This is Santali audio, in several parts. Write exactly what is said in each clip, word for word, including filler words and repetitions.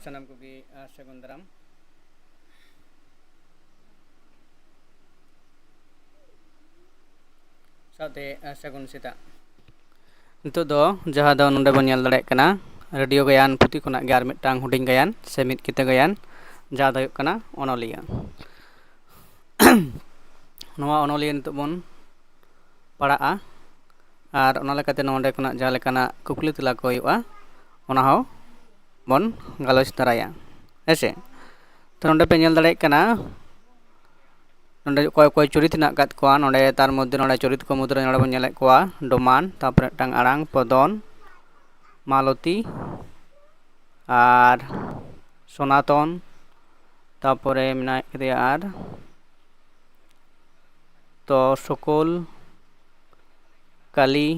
ᱥᱟᱱᱟᱢ ᱠᱚᱜᱮ ᱥᱟᱹᱜᱩᱱ ᱫᱟᱨᱟᱢ ᱥᱟᱶᱛᱮ ᱥᱟᱹᱜᱩᱱ ᱥᱮᱛᱟᱜ᱾ ᱱᱤᱛᱚᱜ ᱫᱚ ᱡᱟᱦᱟᱸ ᱫᱚ ᱱᱚᱰᱮ ᱵᱚᱱ ᱧᱮᱞ ᱫᱟᱲᱮᱭᱟᱜ ᱠᱟᱱᱟ, ᱨᱮᱰᱤᱭᱳ ᱜᱟᱭᱟᱱ ᱯᱩᱛᱷᱤ ᱠᱷᱚᱱᱟᱜ ᱜᱮ ᱟᱨ ᱢᱤᱫᱴᱟᱝ ᱦᱩᱰᱤᱧ ᱜᱟᱭᱟᱱ ᱥᱮ ᱢᱤᱫ ᱠᱤᱛᱟᱹ ᱜᱟᱭᱟᱱ, ᱡᱟᱦᱟᱸ ᱫᱚ ᱦᱩᱭᱩᱜ ᱠᱟᱱᱟ ᱚᱱᱚᱞᱤᱭᱟᱹ᱾ ᱱᱚᱣᱟ ᱚᱱᱚᱞᱤᱭᱟᱹ ᱱᱤᱛᱚᱜ ᱵᱚᱱ ᱯᱟᱲᱦᱟᱜᱼᱟ᱾ ᱟᱨ ᱚᱱᱟ ᱞᱮᱠᱟᱛᱮ ᱱᱚᱰᱮ ᱠᱷᱚᱱᱟᱜ ᱡᱟᱦᱟᱸ ᱞᱮᱠᱟᱱᱟᱜ ᱠᱩᱠᱞᱤ ᱛᱮᱞᱟ ᱠᱚ ᱦᱩᱭᱩᱜᱼᱟ, ᱚᱱᱟ ᱦᱚᱸ ᱵᱚᱱ ᱜᱟᱞᱚᱪ ᱫᱟᱨᱟᱭᱟ᱾ ᱦᱮᱸ ᱥᱮ? ᱛᱚ, ᱱᱚᱰᱮ ᱯᱮ ᱧᱮᱞ ᱫᱟᱲᱮᱭᱟᱜ ᱠᱟᱱᱟ, ᱱᱚᱰᱮ ᱚᱠᱚᱭ ᱚᱠᱚᱭ ᱪᱚᱨᱤᱛ ᱦᱮᱱᱟᱜ ᱟᱠᱟᱫ ᱠᱚᱣᱟ᱾ ᱱᱚᱰᱮ ᱛᱟᱨ ᱢᱚᱫᱽᱫᱷᱮ ᱱᱚᱰᱮ ᱪᱚᱨᱤᱛ ᱠᱚ ᱢᱩᱫᱽᱨᱮ ᱱᱚᱰᱮ ᱵᱚᱱ ᱧᱮᱞᱮᱫ ᱠᱚᱣᱟ ᱰᱚᱢᱟᱱ, ᱛᱟᱨᱯᱚᱨᱮ ᱢᱤᱫᱴᱟᱝ ᱟᱲᱟᱝ, ᱯᱚᱫᱚᱱ, ᱢᱟᱞᱚᱛᱤ ᱟᱨ ᱥᱚᱱᱟᱛᱚᱱ, ᱛᱟᱨᱯᱚᱨᱮ ᱢᱮᱱᱟᱜ ᱠᱮᱫᱮᱭᱟ ᱟᱨ ᱛᱚ ᱥᱩᱠᱚᱞ, ᱠᱟᱞᱤ,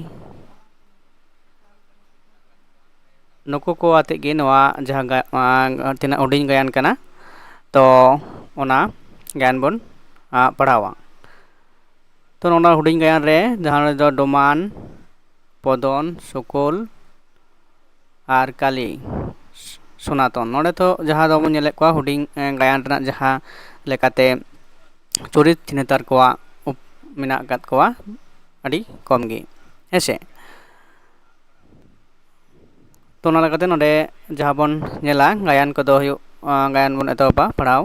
ᱱᱩᱠᱩ ᱠᱚ ᱟᱛᱮᱫ ᱜᱮ ᱱᱚᱣᱟ ᱡᱟᱦᱟᱸ ᱜᱟ-, ᱟᱸ, ᱛᱤᱱᱟᱹᱜ ᱦᱩᱰᱤᱧ ᱜᱟᱭᱟᱱ ᱠᱟᱱᱟ, ᱛᱚ ᱚᱱᱟ ᱜᱟᱭᱟᱱ ᱵᱚᱱ, ᱟᱸ, ᱯᱟᱲᱦᱟᱣᱟ᱾ ᱛᱚ ᱱᱚᱣᱟ ᱦᱩᱰᱤᱧ ᱜᱟᱭᱟᱱ ᱨᱮ ᱡᱟᱦᱟᱸ ᱨᱮᱫᱚ ᱰᱚᱢᱟᱱ, ᱯᱚᱫᱚᱱ, ᱥᱩᱠᱚᱞ ᱟᱨ ᱠᱟᱞᱤ, ᱥᱚᱱᱟᱛᱚᱱ, ᱱᱚᱰᱮ ᱛᱚ ᱡᱟᱦᱟᱸ ᱫᱚᱵᱚᱱ ᱧᱮᱞᱮᱫ ᱠᱚᱣᱟ ᱦᱩᱰᱤᱧ, ᱮᱸ, ᱜᱟᱭᱟᱱ ᱨᱮᱱᱟᱜ ᱡᱟᱦᱟᱸ ᱞᱮᱠᱟᱛᱮ ᱪᱚᱨᱤᱛ ᱪᱤᱱᱦᱟᱹᱛᱟᱨ ᱠᱚᱣᱟᱜ ᱩᱯ-, ᱢᱮᱱᱟᱜ ᱟᱠᱟᱫ ᱠᱚᱣᱟ ᱟᱹᱰᱤ ᱠᱚᱢ ᱜᱮ, ᱦᱮᱸ ᱥᱮ? ᱛᱚ ᱚᱱᱟ ᱞᱮᱠᱟᱛᱮ ᱱᱚᱰᱮ ᱡᱟᱦᱟᱸ ᱵᱚᱱ ᱧᱮᱞᱟ, ᱜᱟᱭᱟᱱ ᱠᱚᱫᱚ ᱦᱩᱭᱩᱜ, ᱟᱸ, ᱜᱟᱭᱟᱱ ᱵᱚᱱ ᱮᱛᱚᱦᱚᱵᱟ ᱯᱟᱲᱦᱟᱣ᱾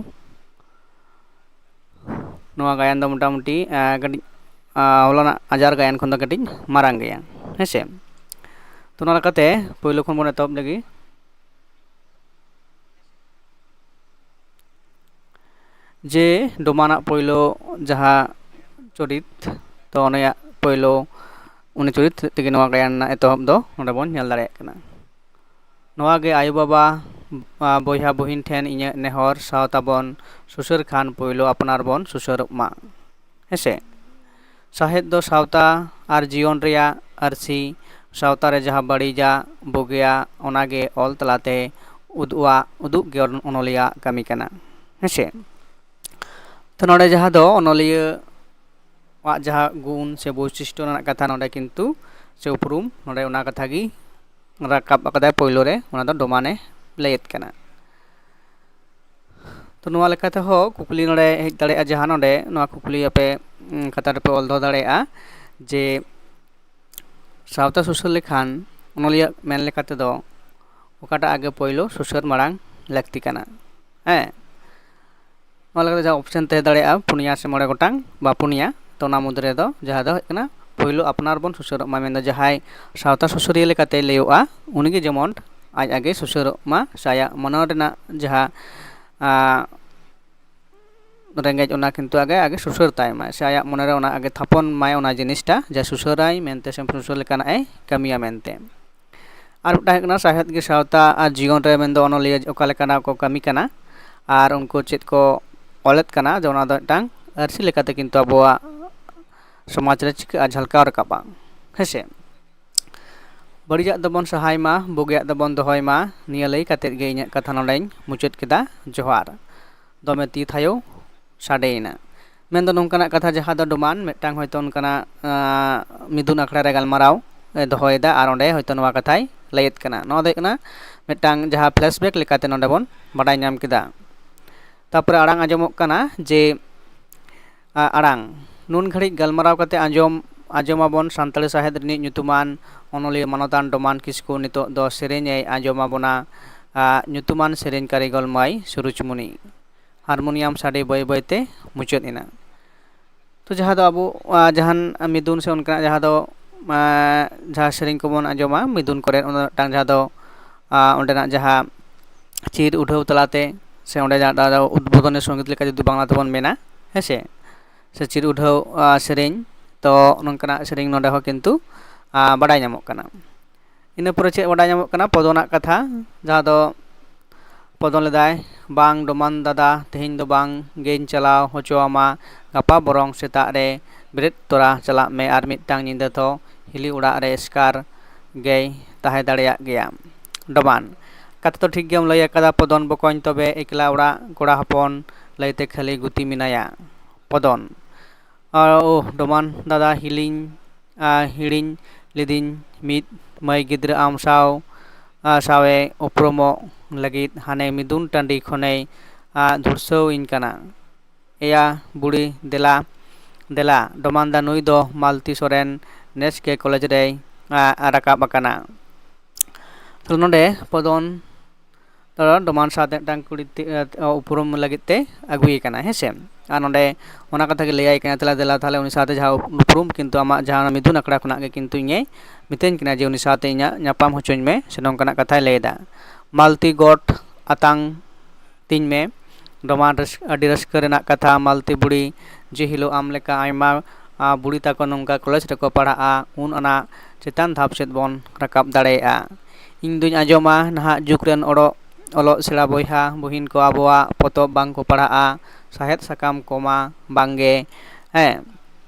ᱱᱚᱣᱟ ᱜᱟᱭᱟᱱ ᱫᱚ ᱢᱚᱴᱟᱢᱩᱴᱤ, ᱟᱸ, ᱠᱟᱹᱴᱤᱡ, ᱟᱸ, ᱦᱚᱞᱟᱱᱟᱜ ᱟᱡᱟᱨ ᱜᱟᱭᱟᱱ ᱠᱷᱚᱱ ᱫᱚ ᱠᱟᱹᱴᱤᱡ ᱢᱟᱨᱟᱝ ᱜᱮᱭᱟ, ᱦᱮᱸ ᱥᱮ? ᱛᱚ ᱚᱱᱟ ᱞᱮᱠᱟᱛᱮ ᱯᱳᱭᱞᱳ ᱠᱷᱚᱱ ᱵᱚᱱ ᱮᱛᱚᱦᱚᱵ ᱞᱮᱜᱮ᱾ ᱡᱮ ᱰᱚᱢᱟᱱᱟᱜ ᱯᱳᱭᱞᱳ ᱡᱟᱦᱟᱸ ᱪᱚᱨᱤᱛ, ᱛᱚ ᱩᱱᱤᱭᱟᱜ ᱯᱳᱭᱞᱳ ᱩᱱᱤ ᱪᱚᱨᱤᱛ ᱛᱮᱜᱮ ᱱᱚᱣᱟ ᱜᱟᱭᱟᱱ ᱨᱮᱱᱟᱜ ᱮᱛᱚᱦᱚᱵ ᱫᱚ ᱱᱚᱰᱮ ᱵᱚᱱ ᱧᱮᱞ ᱫᱟᱲᱮᱭᱟᱜ ᱠᱟᱱᱟ᱾ ᱱᱚᱣᱟ ᱜᱮ ᱟᱭᱳᱼᱵᱟᱵᱟ, ᱟ, ᱵᱚᱭᱦᱟ ᱵᱩᱦᱤᱱ ᱴᱷᱮᱱ ᱤᱧᱟᱹᱜ ᱱᱮᱦᱚᱨ, ᱥᱟᱶᱛᱟ ᱵᱚᱱ ᱥᱩᱥᱟᱹᱨ ᱠᱷᱟᱱ ᱯᱳᱭᱞᱳ ᱟᱯᱱᱟᱨ ᱵᱚᱱ ᱥᱩᱥᱟᱹᱨᱚᱜ ᱢᱟ᱾ ᱦᱮᱸᱥᱮ? ᱥᱟᱶᱦᱮᱫ ᱫᱚ ᱥᱟᱶᱛᱟ ᱟᱨ ᱡᱤᱭᱚᱱ ᱨᱮᱭᱟᱜ ᱟᱹᱨᱥᱤ, ᱥᱟᱶᱛᱟ ᱨᱮ ᱡᱟᱦᱟᱸ ᱵᱟᱹᱲᱤᱡᱟᱜ, ᱵᱩᱜᱤᱭᱟᱜ, ᱚᱱᱟᱜᱮ ᱚᱞ ᱛᱟᱞᱟᱛᱮ ᱩᱫᱩᱜᱼᱟ, ᱩᱫᱩᱜ ᱜᱮ ᱚᱱᱚᱞᱤᱭᱟᱹᱣᱟᱜ ᱠᱟᱹᱢᱤ ᱠᱟᱱᱟ᱾ ᱦᱮᱸᱥᱮ? ᱛᱚ ᱱᱚᱰᱮ ᱡᱟᱦᱟᱸ ᱫᱚ ᱚᱱᱚᱞᱤᱭᱟᱹᱣᱟᱜ ᱡᱟᱦᱟᱸ ᱜᱩᱱ ᱥᱮ ᱵᱳᱭᱥᱤᱥᱴᱚ ᱨᱮᱱᱟᱜ ᱠᱟᱛᱷᱟ ᱱᱚᱰᱮ ᱠᱤᱱᱛᱩ ᱥᱮ ᱩᱯᱨᱩᱢ, ᱱᱚᱰᱮ ᱚᱱᱟ ᱠᱟᱛᱷᱟ ᱜᱮ ᱨᱟᱠᱟᱵ ᱟᱠᱟᱫᱟᱭ ᱯᱳᱭᱞᱳ ᱨᱮ, ᱚᱱᱟ ᱫᱚ ᱰᱚᱢᱟᱱᱮ ᱞᱟᱹᱭᱮᱫ ᱠᱟᱱᱟ᱾ ᱛᱚ ᱱᱚᱣᱟ ᱞᱮᱠᱟᱛᱮᱦᱚᱸ ᱠᱩᱠᱞᱤ ᱱᱚᱰᱮ ᱦᱮᱡ ᱫᱟᱲᱮᱭᱟᱜᱼᱟ, ᱡᱟᱦᱟᱸ ᱱᱚᱰᱮ ᱱᱚᱣᱟ ᱠᱩᱠᱞᱤ ᱟᱯᱮ ᱩᱸ, ᱠᱷᱟᱛᱟ ᱨᱮᱯᱮ ᱚᱞ ᱫᱚᱦᱚ ᱫᱟᱲᱮᱭᱟᱜᱼᱟ ᱡᱮ ᱥᱟᱶᱛᱟ ᱥᱩᱥᱟᱹᱨ ᱞᱮᱠᱷᱟᱱ ᱚᱱᱚᱞᱤᱭᱟᱹ ᱢᱮᱱ ᱞᱮᱠᱟ ᱛᱮᱫᱚ ᱚᱠᱟᱴᱟᱜ ᱟᱜᱮ ᱯᱳᱭᱞᱳ ᱥᱩᱥᱟᱹᱨ ᱢᱟᱲᱟᱝ ᱞᱟᱹᱠᱛᱤ ᱠᱟᱱᱟ? ᱦᱮᱸ, ᱱᱚᱣᱟ ᱞᱮᱠᱟᱛᱮ ᱡᱟᱦᱟᱸ ᱚᱯᱥᱮᱱ ᱛᱟᱦᱮᱸ ᱫᱟᱲᱮᱭᱟᱜᱼᱟ ᱯᱩᱱᱭᱟ ᱥᱮ ᱢᱚᱬᱮ ᱜᱚᱴᱟᱝ ᱵᱟ ᱯᱩᱱᱭᱟ, ᱛᱚ ᱚᱱᱟ ᱢᱩᱫᱽ ᱨᱮᱫᱚ ᱡᱟᱦᱟᱸ ᱫᱚ ᱦᱩᱭᱩᱜ ᱠᱟᱱᱟ ᱯᱳᱭᱞᱳ ᱟᱯᱱᱟᱨ ᱵᱚᱱ ᱥᱩᱥᱟᱹᱨᱚᱜ ᱢᱟ, ᱢᱮᱱᱫᱚ ᱡᱟᱦᱟᱸᱭ ᱥᱟᱶᱛᱟ ᱥᱩᱥᱟᱹᱨᱤᱭᱟᱹ ᱞᱮᱠᱟᱛᱮ ᱞᱟᱹᱭᱚᱜᱼᱟ ᱩᱱᱤᱜᱮ ᱡᱮᱢᱚᱱ ᱟᱡ ᱟᱜᱮ ᱥᱩᱥᱟᱹᱨᱚᱜ ᱢᱟ ᱥᱮ ᱟᱭᱟᱜ ᱢᱚᱱᱮ ᱨᱮᱱᱟᱜ ᱡᱟᱦᱟᱸ ᱟᱸ, ᱨᱮᱸᱜᱮᱡ ᱚᱱᱟ ᱠᱤᱱᱛᱩ ᱟᱜᱮ ᱟᱜᱮ ᱥᱩᱥᱟᱹᱨ ᱛᱟᱭ ᱢᱟᱭ ᱥᱮ ᱟᱭᱟᱜ ᱢᱚᱱᱮᱨᱮ ᱚᱱᱟ ᱟᱜᱮ ᱛᱷᱟᱯᱚᱱ ᱢᱟᱭ ᱚᱱᱟ ᱡᱤᱱᱤᱥᱴᱟ ᱡᱮ ᱥᱩᱥᱟᱹᱨᱟᱭ ᱢᱮᱱᱛᱮ ᱥᱮ ᱥᱩᱥᱟᱹᱨ ᱞᱮᱠᱟᱱᱟᱜ ᱮ ᱠᱟᱹᱢᱤᱭᱟ ᱢᱮᱱᱛᱮ᱾ ᱟᱨ ᱢᱤᱫᱴᱟᱝ ᱦᱩᱭᱩᱜ ᱠᱟᱱᱟ ᱥᱟᱶᱦᱮᱫ ᱜᱮ ᱥᱟᱶᱛᱟ ᱟᱨ ᱡᱤᱭᱚᱱ ᱨᱮ ᱢᱮᱱᱫᱚ ᱚᱱᱚᱞᱤᱭᱟᱹ ᱚᱠᱟ ᱞᱮᱠᱟᱱᱟᱜ ᱠᱚ ᱠᱟᱹᱢᱤ ᱠᱟᱱᱟ ᱟᱨ ᱩᱱᱠᱩ ᱪᱮᱫ ᱠᱚ ᱚᱞᱮᱫ ᱠᱟᱱᱟ, ᱡᱮ ᱚᱱᱟ ᱫᱚ ᱢᱤᱫᱴᱟᱝ ᱟᱹᱨᱥᱤ ᱞᱮᱠᱟᱛᱮ ᱠᱤᱱᱛᱩ ᱟᱵᱚᱣᱟᱜ ᱥᱚᱢᱟᱡᱽ ᱨᱮ ᱪᱤᱠᱟᱹᱜᱼᱟ, ᱡᱷᱟᱞᱠᱟᱣ ᱨᱟᱠᱟᱵᱼᱟ, ᱦᱮᱸᱥᱮ? ᱵᱟᱹᱲᱤᱡᱟᱜ ᱫᱚᱵᱚᱱ ᱥᱟᱦᱟᱭ ᱢᱟ, ᱵᱩᱜᱤᱭᱟᱜ ᱫᱚᱵᱚᱱ ᱫᱚᱦᱚᱭ ᱢᱟ᱾ ᱱᱤᱭᱟᱹ ᱞᱟᱹᱭ ᱠᱟᱛᱮᱫ ᱜᱮ ᱤᱧᱟᱹᱜ ᱠᱟᱛᱷᱟ ᱱᱚᱰᱮᱧ ᱢᱩᱪᱟᱹᱫ ᱠᱮᱫᱟ᱾ ᱡᱚᱦᱟᱨ᱾ ᱫᱚᱢᱮ ᱛᱤ ᱛᱷᱟᱭᱚ ᱥᱟᱰᱮᱭᱮᱱᱟ᱾ ᱢᱮᱱᱫᱚ ᱱᱚᱝᱠᱟᱱᱟᱜ ᱠᱟᱛᱷᱟ ᱡᱟᱦᱟᱸ ᱫᱚ ᱰᱚᱢᱟᱱ ᱢᱤᱫᱴᱟᱝ ᱦᱚᱭᱛᱳ ᱚᱱᱠᱟᱱᱟᱜ ᱟᱸ, ᱢᱤᱫᱩᱱ ᱟᱠᱷᱲᱟ ᱨᱮ ᱜᱟᱞᱢᱟᱨᱟᱣ ᱮ ᱫᱚᱦᱚᱭᱮᱫᱟ ᱟᱨ ᱚᱸᱰᱮ ᱦᱚᱭᱛᱳ ᱱᱚᱣᱟ ᱠᱟᱛᱷᱟᱭ ᱞᱟᱹᱭᱮᱫ ᱠᱟᱱᱟ᱾ ᱱᱚᱣᱟ ᱫᱚ ᱦᱩᱭᱩᱜ ᱠᱟᱱᱟ ᱢᱤᱫᱴᱟᱝ ᱡᱟᱦᱟᱸ ᱯᱷᱞᱮᱥᱵᱮᱠ ᱞᱮᱠᱟᱛᱮ ᱱᱚᱰᱮ ᱵᱚᱱ ᱵᱟᱰᱟᱭ ᱧᱟᱢ ᱠᱮᱫᱟ᱾ ᱛᱟᱯᱚᱨᱮ ᱟᱲᱟᱝ ᱟᱸᱡᱚᱢᱚᱜ ᱠᱟᱱᱟ ᱡᱮ ᱟ, ᱟᱲᱟᱝ᱾ ᱱᱩᱱ ᱜᱷᱟᱹᱲᱤᱡ ᱜᱟᱞᱢᱟᱨᱟᱣ ᱠᱟᱛᱮ ᱟᱸᱡᱚᱢ ᱟᱸᱡᱚᱢᱟᱵᱚᱱ ᱥᱟᱱᱛᱟᱲᱤ ᱥᱟᱶᱦᱮᱫ ᱨᱤᱱᱤᱡ ᱧᱩᱛᱩᱢᱟᱱ ᱚᱱᱚᱞᱤᱭᱟᱹ ᱢᱟᱱᱚᱛᱟᱱ ᱰᱚᱢᱟᱱ ᱠᱤᱥᱠᱩ ᱱᱤᱛᱚᱜ ᱫᱚ ᱥᱮᱨᱮᱧ ᱮ ᱟᱸᱡᱚᱢ ᱟᱵᱚᱱᱟ, ᱟ, ᱧᱩᱛᱩᱢᱟᱱ ᱥᱮᱨᱮᱧ ᱠᱟᱹᱨᱤᱜᱚᱞ ᱢᱟᱹᱭ ᱥᱩᱨᱩᱡᱽᱢᱩᱱᱤ᱾ ᱦᱟᱨᱢᱳᱱᱤᱭᱟᱢ ᱥᱟᱰᱮ ᱵᱟᱹᱭ ᱵᱟᱹᱭᱛᱮ ᱢᱩᱪᱟᱹᱫ ᱮᱱᱟ᱾ ᱛᱚ ᱡᱟᱦᱟᱸ ᱫᱚ ᱟᱵᱚ ᱟ, ᱡᱟᱦᱟᱱ ᱢᱤᱫᱩᱱ ᱥᱮ ᱚᱱᱠᱟᱱᱟᱜ ᱡᱟᱦᱟᱸ ᱫᱚ ᱟ, ᱡᱟᱦᱟᱸ ᱥᱮᱨᱮᱧ ᱠᱚᱵᱚᱱ ᱟᱸᱡᱚᱢᱟ ᱢᱤᱫᱩᱱ ᱠᱚᱨᱮ, ᱚᱱᱟ ᱢᱤᱫᱴᱟᱝ ᱡᱟᱦᱟᱸ ᱫᱚ ᱟ, ᱚᱸᱰᱮᱱᱟᱜ ᱡᱟᱦᱟᱸ ᱪᱤᱨ ᱩᱰᱷᱟᱹᱣ ᱛᱟᱞᱟᱛᱮ ᱥᱮ ᱚᱸᱰᱮ ᱡᱟᱦᱟᱸ ᱫᱚ ᱩᱫᱽᱵᱳᱫᱷᱚᱱᱤ ᱥᱚᱝᱜᱤᱛ ᱞᱮᱠᱟ ᱡᱩᱫᱤ ᱵᱟᱝᱞᱟ ᱛᱮᱵᱚᱱ ᱢᱮᱱᱟ, ᱦᱮᱸ ᱥᱮ, ᱥᱮ ᱪᱤᱨ ᱩᱰᱷᱟᱹᱣ ᱟ, ᱥᱮᱨᱮᱧ, ᱛᱚ ᱱᱚᱝᱠᱟᱱᱟᱜ ᱥᱮᱨᱮᱧ ᱱᱚᱰᱮ ᱦᱚᱸ ᱠᱤᱱᱛᱩ ᱟ, ᱵᱟᱰᱟᱭ ᱧᱟᱢᱚᱜ ᱠᱟᱱᱟ᱾ ᱤᱱᱟᱹ ᱯᱚᱨᱮ ᱪᱮᱫ ᱵᱟᱰᱟᱭ ᱧᱟᱢᱚᱜ ᱠᱟᱱᱟ? ᱯᱚᱫᱚᱱᱟᱜ ᱠᱟᱛᱷᱟ, ᱡᱟᱦᱟᱸ ᱫᱚ ᱯᱚᱫᱚᱱ ᱞᱮᱫᱟᱭ, "ᱵᱟᱝ ᱰᱚᱢᱟᱱ ᱫᱟᱫᱟ, ᱛᱮᱦᱮᱧ ᱫᱚ ᱵᱟᱝ ᱜᱮᱧ ᱪᱟᱞᱟᱣ ᱦᱚᱪᱚ ᱟᱢᱟ, ᱜᱟᱯᱟ ᱵᱚᱨᱚᱝ ᱥᱮᱛᱟᱜ ᱨᱮ ᱵᱮᱨᱮᱫ ᱛᱚᱨᱟ ᱪᱟᱞᱟᱜ ᱢᱮ, ᱟᱨ ᱢᱤᱫᱴᱟᱝ ᱧᱤᱫᱟᱹ ᱫᱚ ᱦᱤᱞᱤ ᱚᱲᱟᱜ ᱨᱮ ᱮᱥᱠᱟᱨ ᱜᱮᱭ ᱛᱟᱦᱮᱸ ᱫᱟᱲᱮᱭᱟᱜ ᱜᱮᱭᱟ᱾" ᱰᱚᱢᱟᱱ, "ᱠᱟᱛᱷᱟ ᱫᱚ ᱴᱷᱤᱠ ᱜᱮᱢ ᱞᱟᱹᱭ ᱟᱠᱟᱫᱟ ᱯᱚᱫᱚᱱ ᱵᱚᱠᱚᱧ, ᱛᱚᱵᱮ ᱮᱠᱞᱟ ᱚᱲᱟᱜ ᱠᱚᱲᱟ ᱦᱚᱯᱚᱱ ᱞᱟᱹᱭᱛᱮ ᱠᱷᱟᱹᱞᱤ ᱜᱩᱛᱤ ᱢᱮᱱᱟᱭᱟ᱾" ᱯᱚᱫᱚᱱ, ᱟᱨ, "ᱳᱦ, ᱰᱚᱢᱟᱱ ᱫᱟᱫᱟ, ᱦᱤᱲᱤᱧ, ᱟ, ᱦᱤᱲᱤᱧ ᱞᱤᱫᱤᱧ ᱢᱤᱫ ᱢᱟᱹᱭ ᱜᱤᱫᱽᱨᱟᱹ ᱟᱢ ᱥᱟᱶ, ᱟ, ᱥᱟᱶᱮ ᱩᱯᱨᱩᱢᱚᱜ ᱞᱟᱹᱜᱤᱫ ᱦᱟᱱᱮ ᱢᱤᱫᱩᱱ ᱴᱟᱺᱰᱤ ᱠᱷᱚᱱᱮᱭ, ᱫᱷᱩᱨᱥᱟᱹᱣ ᱤᱧ ᱠᱟᱱᱟ᱾ ᱮᱭᱟ ᱵᱩᱲᱤ, ᱫᱮᱞᱟ ᱫᱮᱞᱟ, ᱰᱚᱢᱟᱱ ᱫᱟ ᱱᱩᱭ ᱫᱚ ᱢᱟᱞᱛᱤ ᱥᱚᱨᱮᱱ, ᱱᱮᱥ ᱜᱮ ᱠᱚᱞᱮᱡᱽ ᱨᱮᱭ ᱨᱟᱠᱟᱵ ᱟᱠᱟᱱᱟ᱾ ᱛᱚ ᱱᱚᱰᱮ ᱯᱚᱫᱚᱱ ᱫᱚ ᱰᱚᱢᱟᱱ ᱥᱟᱶᱛᱮ ᱢᱤᱫᱴᱟᱝ ᱠᱩᱲᱤ ᱩᱯᱨᱩᱢ ᱞᱟᱹᱜᱤᱫ ᱛᱮ ᱟᱹᱜᱩᱭᱮ ᱠᱟᱱᱟ, ᱦᱮᱸ ᱥᱮ᱾ ᱟᱨ ᱱᱚᱰᱮ ᱚᱱᱟ ᱠᱟᱛᱷᱟ ᱜᱮ ᱞᱟᱹᱭᱟᱭ ᱠᱟᱱᱟ, ᱛᱟᱦᱞᱮ ᱫᱮᱞᱟ, ᱛᱟᱦᱞᱮ ᱩᱱᱤ ᱥᱟᱶᱛᱮ ᱡᱟᱦᱟᱸ ᱩᱯᱨᱩᱢ, ᱠᱤᱱᱛᱩ ᱟᱢᱟᱜ ᱡᱟᱦᱟᱸ ᱢᱤᱫᱩᱱ ᱟᱠᱷᱲᱟ ᱠᱷᱚᱱᱟᱜ ᱜᱮ ᱠᱤᱱᱛᱩ ᱤᱧᱮ ᱢᱤᱛᱟᱹᱧ ᱠᱟᱱᱟ ᱡᱮ ᱩᱱᱤ ᱥᱟᱶᱛᱮ ᱤᱧᱟᱹᱜ ᱧᱟᱯᱟᱢ ᱦᱚᱪᱚᱧ ᱢᱮ, ᱥᱮ ᱱᱚᱝᱠᱟᱱᱟᱜ ᱠᱟᱛᱷᱟᱭ ᱞᱟᱹᱭ ᱮᱫᱟ᱾ ᱢᱟᱞᱛᱤ ᱜᱚᱴ ᱟᱛᱟᱝ ᱛᱤᱧ ᱢᱮ᱾ ᱰᱚᱢᱟᱱ ᱨᱟᱹᱥ-, ᱟᱹᱰᱤ ᱨᱟᱹᱥᱠᱟᱹ ᱨᱮᱱᱟᱜ ᱠᱟᱛᱷᱟ ᱢᱟᱞᱛᱤ ᱵᱩᱲᱤ, ᱡᱮ ᱦᱤᱞᱳᱜ ᱟᱢ ᱞᱮᱠᱟ ᱟᱭᱢᱟ, ᱟ, ᱵᱩᱲᱤ ᱛᱟᱠᱚ ᱱᱚᱝᱠᱟ ᱠᱚᱞᱮᱡᱽ ᱨᱮᱠᱚ ᱯᱟᱲᱦᱟᱜᱼᱟ, ᱩᱱ ᱚᱱᱟ ᱪᱮᱛᱟᱱ ᱫᱷᱟᱯ ᱥᱮᱫ ᱵᱚᱱ ᱨᱟᱠᱟᱵ ᱫᱟᱲᱮᱭᱟᱜᱼᱟ᱾ ᱤᱧ ᱫᱩᱧ ᱟᱸᱡᱚᱢᱟ ᱱᱟᱦᱟᱜ ᱡᱩᱜᱽ ᱨᱮᱱ ᱚᱲᱚᱜ, ᱚᱞᱚᱜ ᱥᱮᱬᱟ ᱵᱚᱭᱦᱟ ᱵᱩᱦᱤᱱ ᱠᱚ ᱟᱵᱚᱣᱟᱜ ᱯᱚᱛᱚᱵ ᱵᱟᱝ ᱠᱚ ᱯᱟᱲᱦᱟᱜᱼᱟ, ᱥᱟᱦᱮᱫ ᱥᱟᱠᱟᱢ ᱠᱚᱢᱟ ᱵᱟᱝᱜᱮ, ᱦᱮᱸ᱾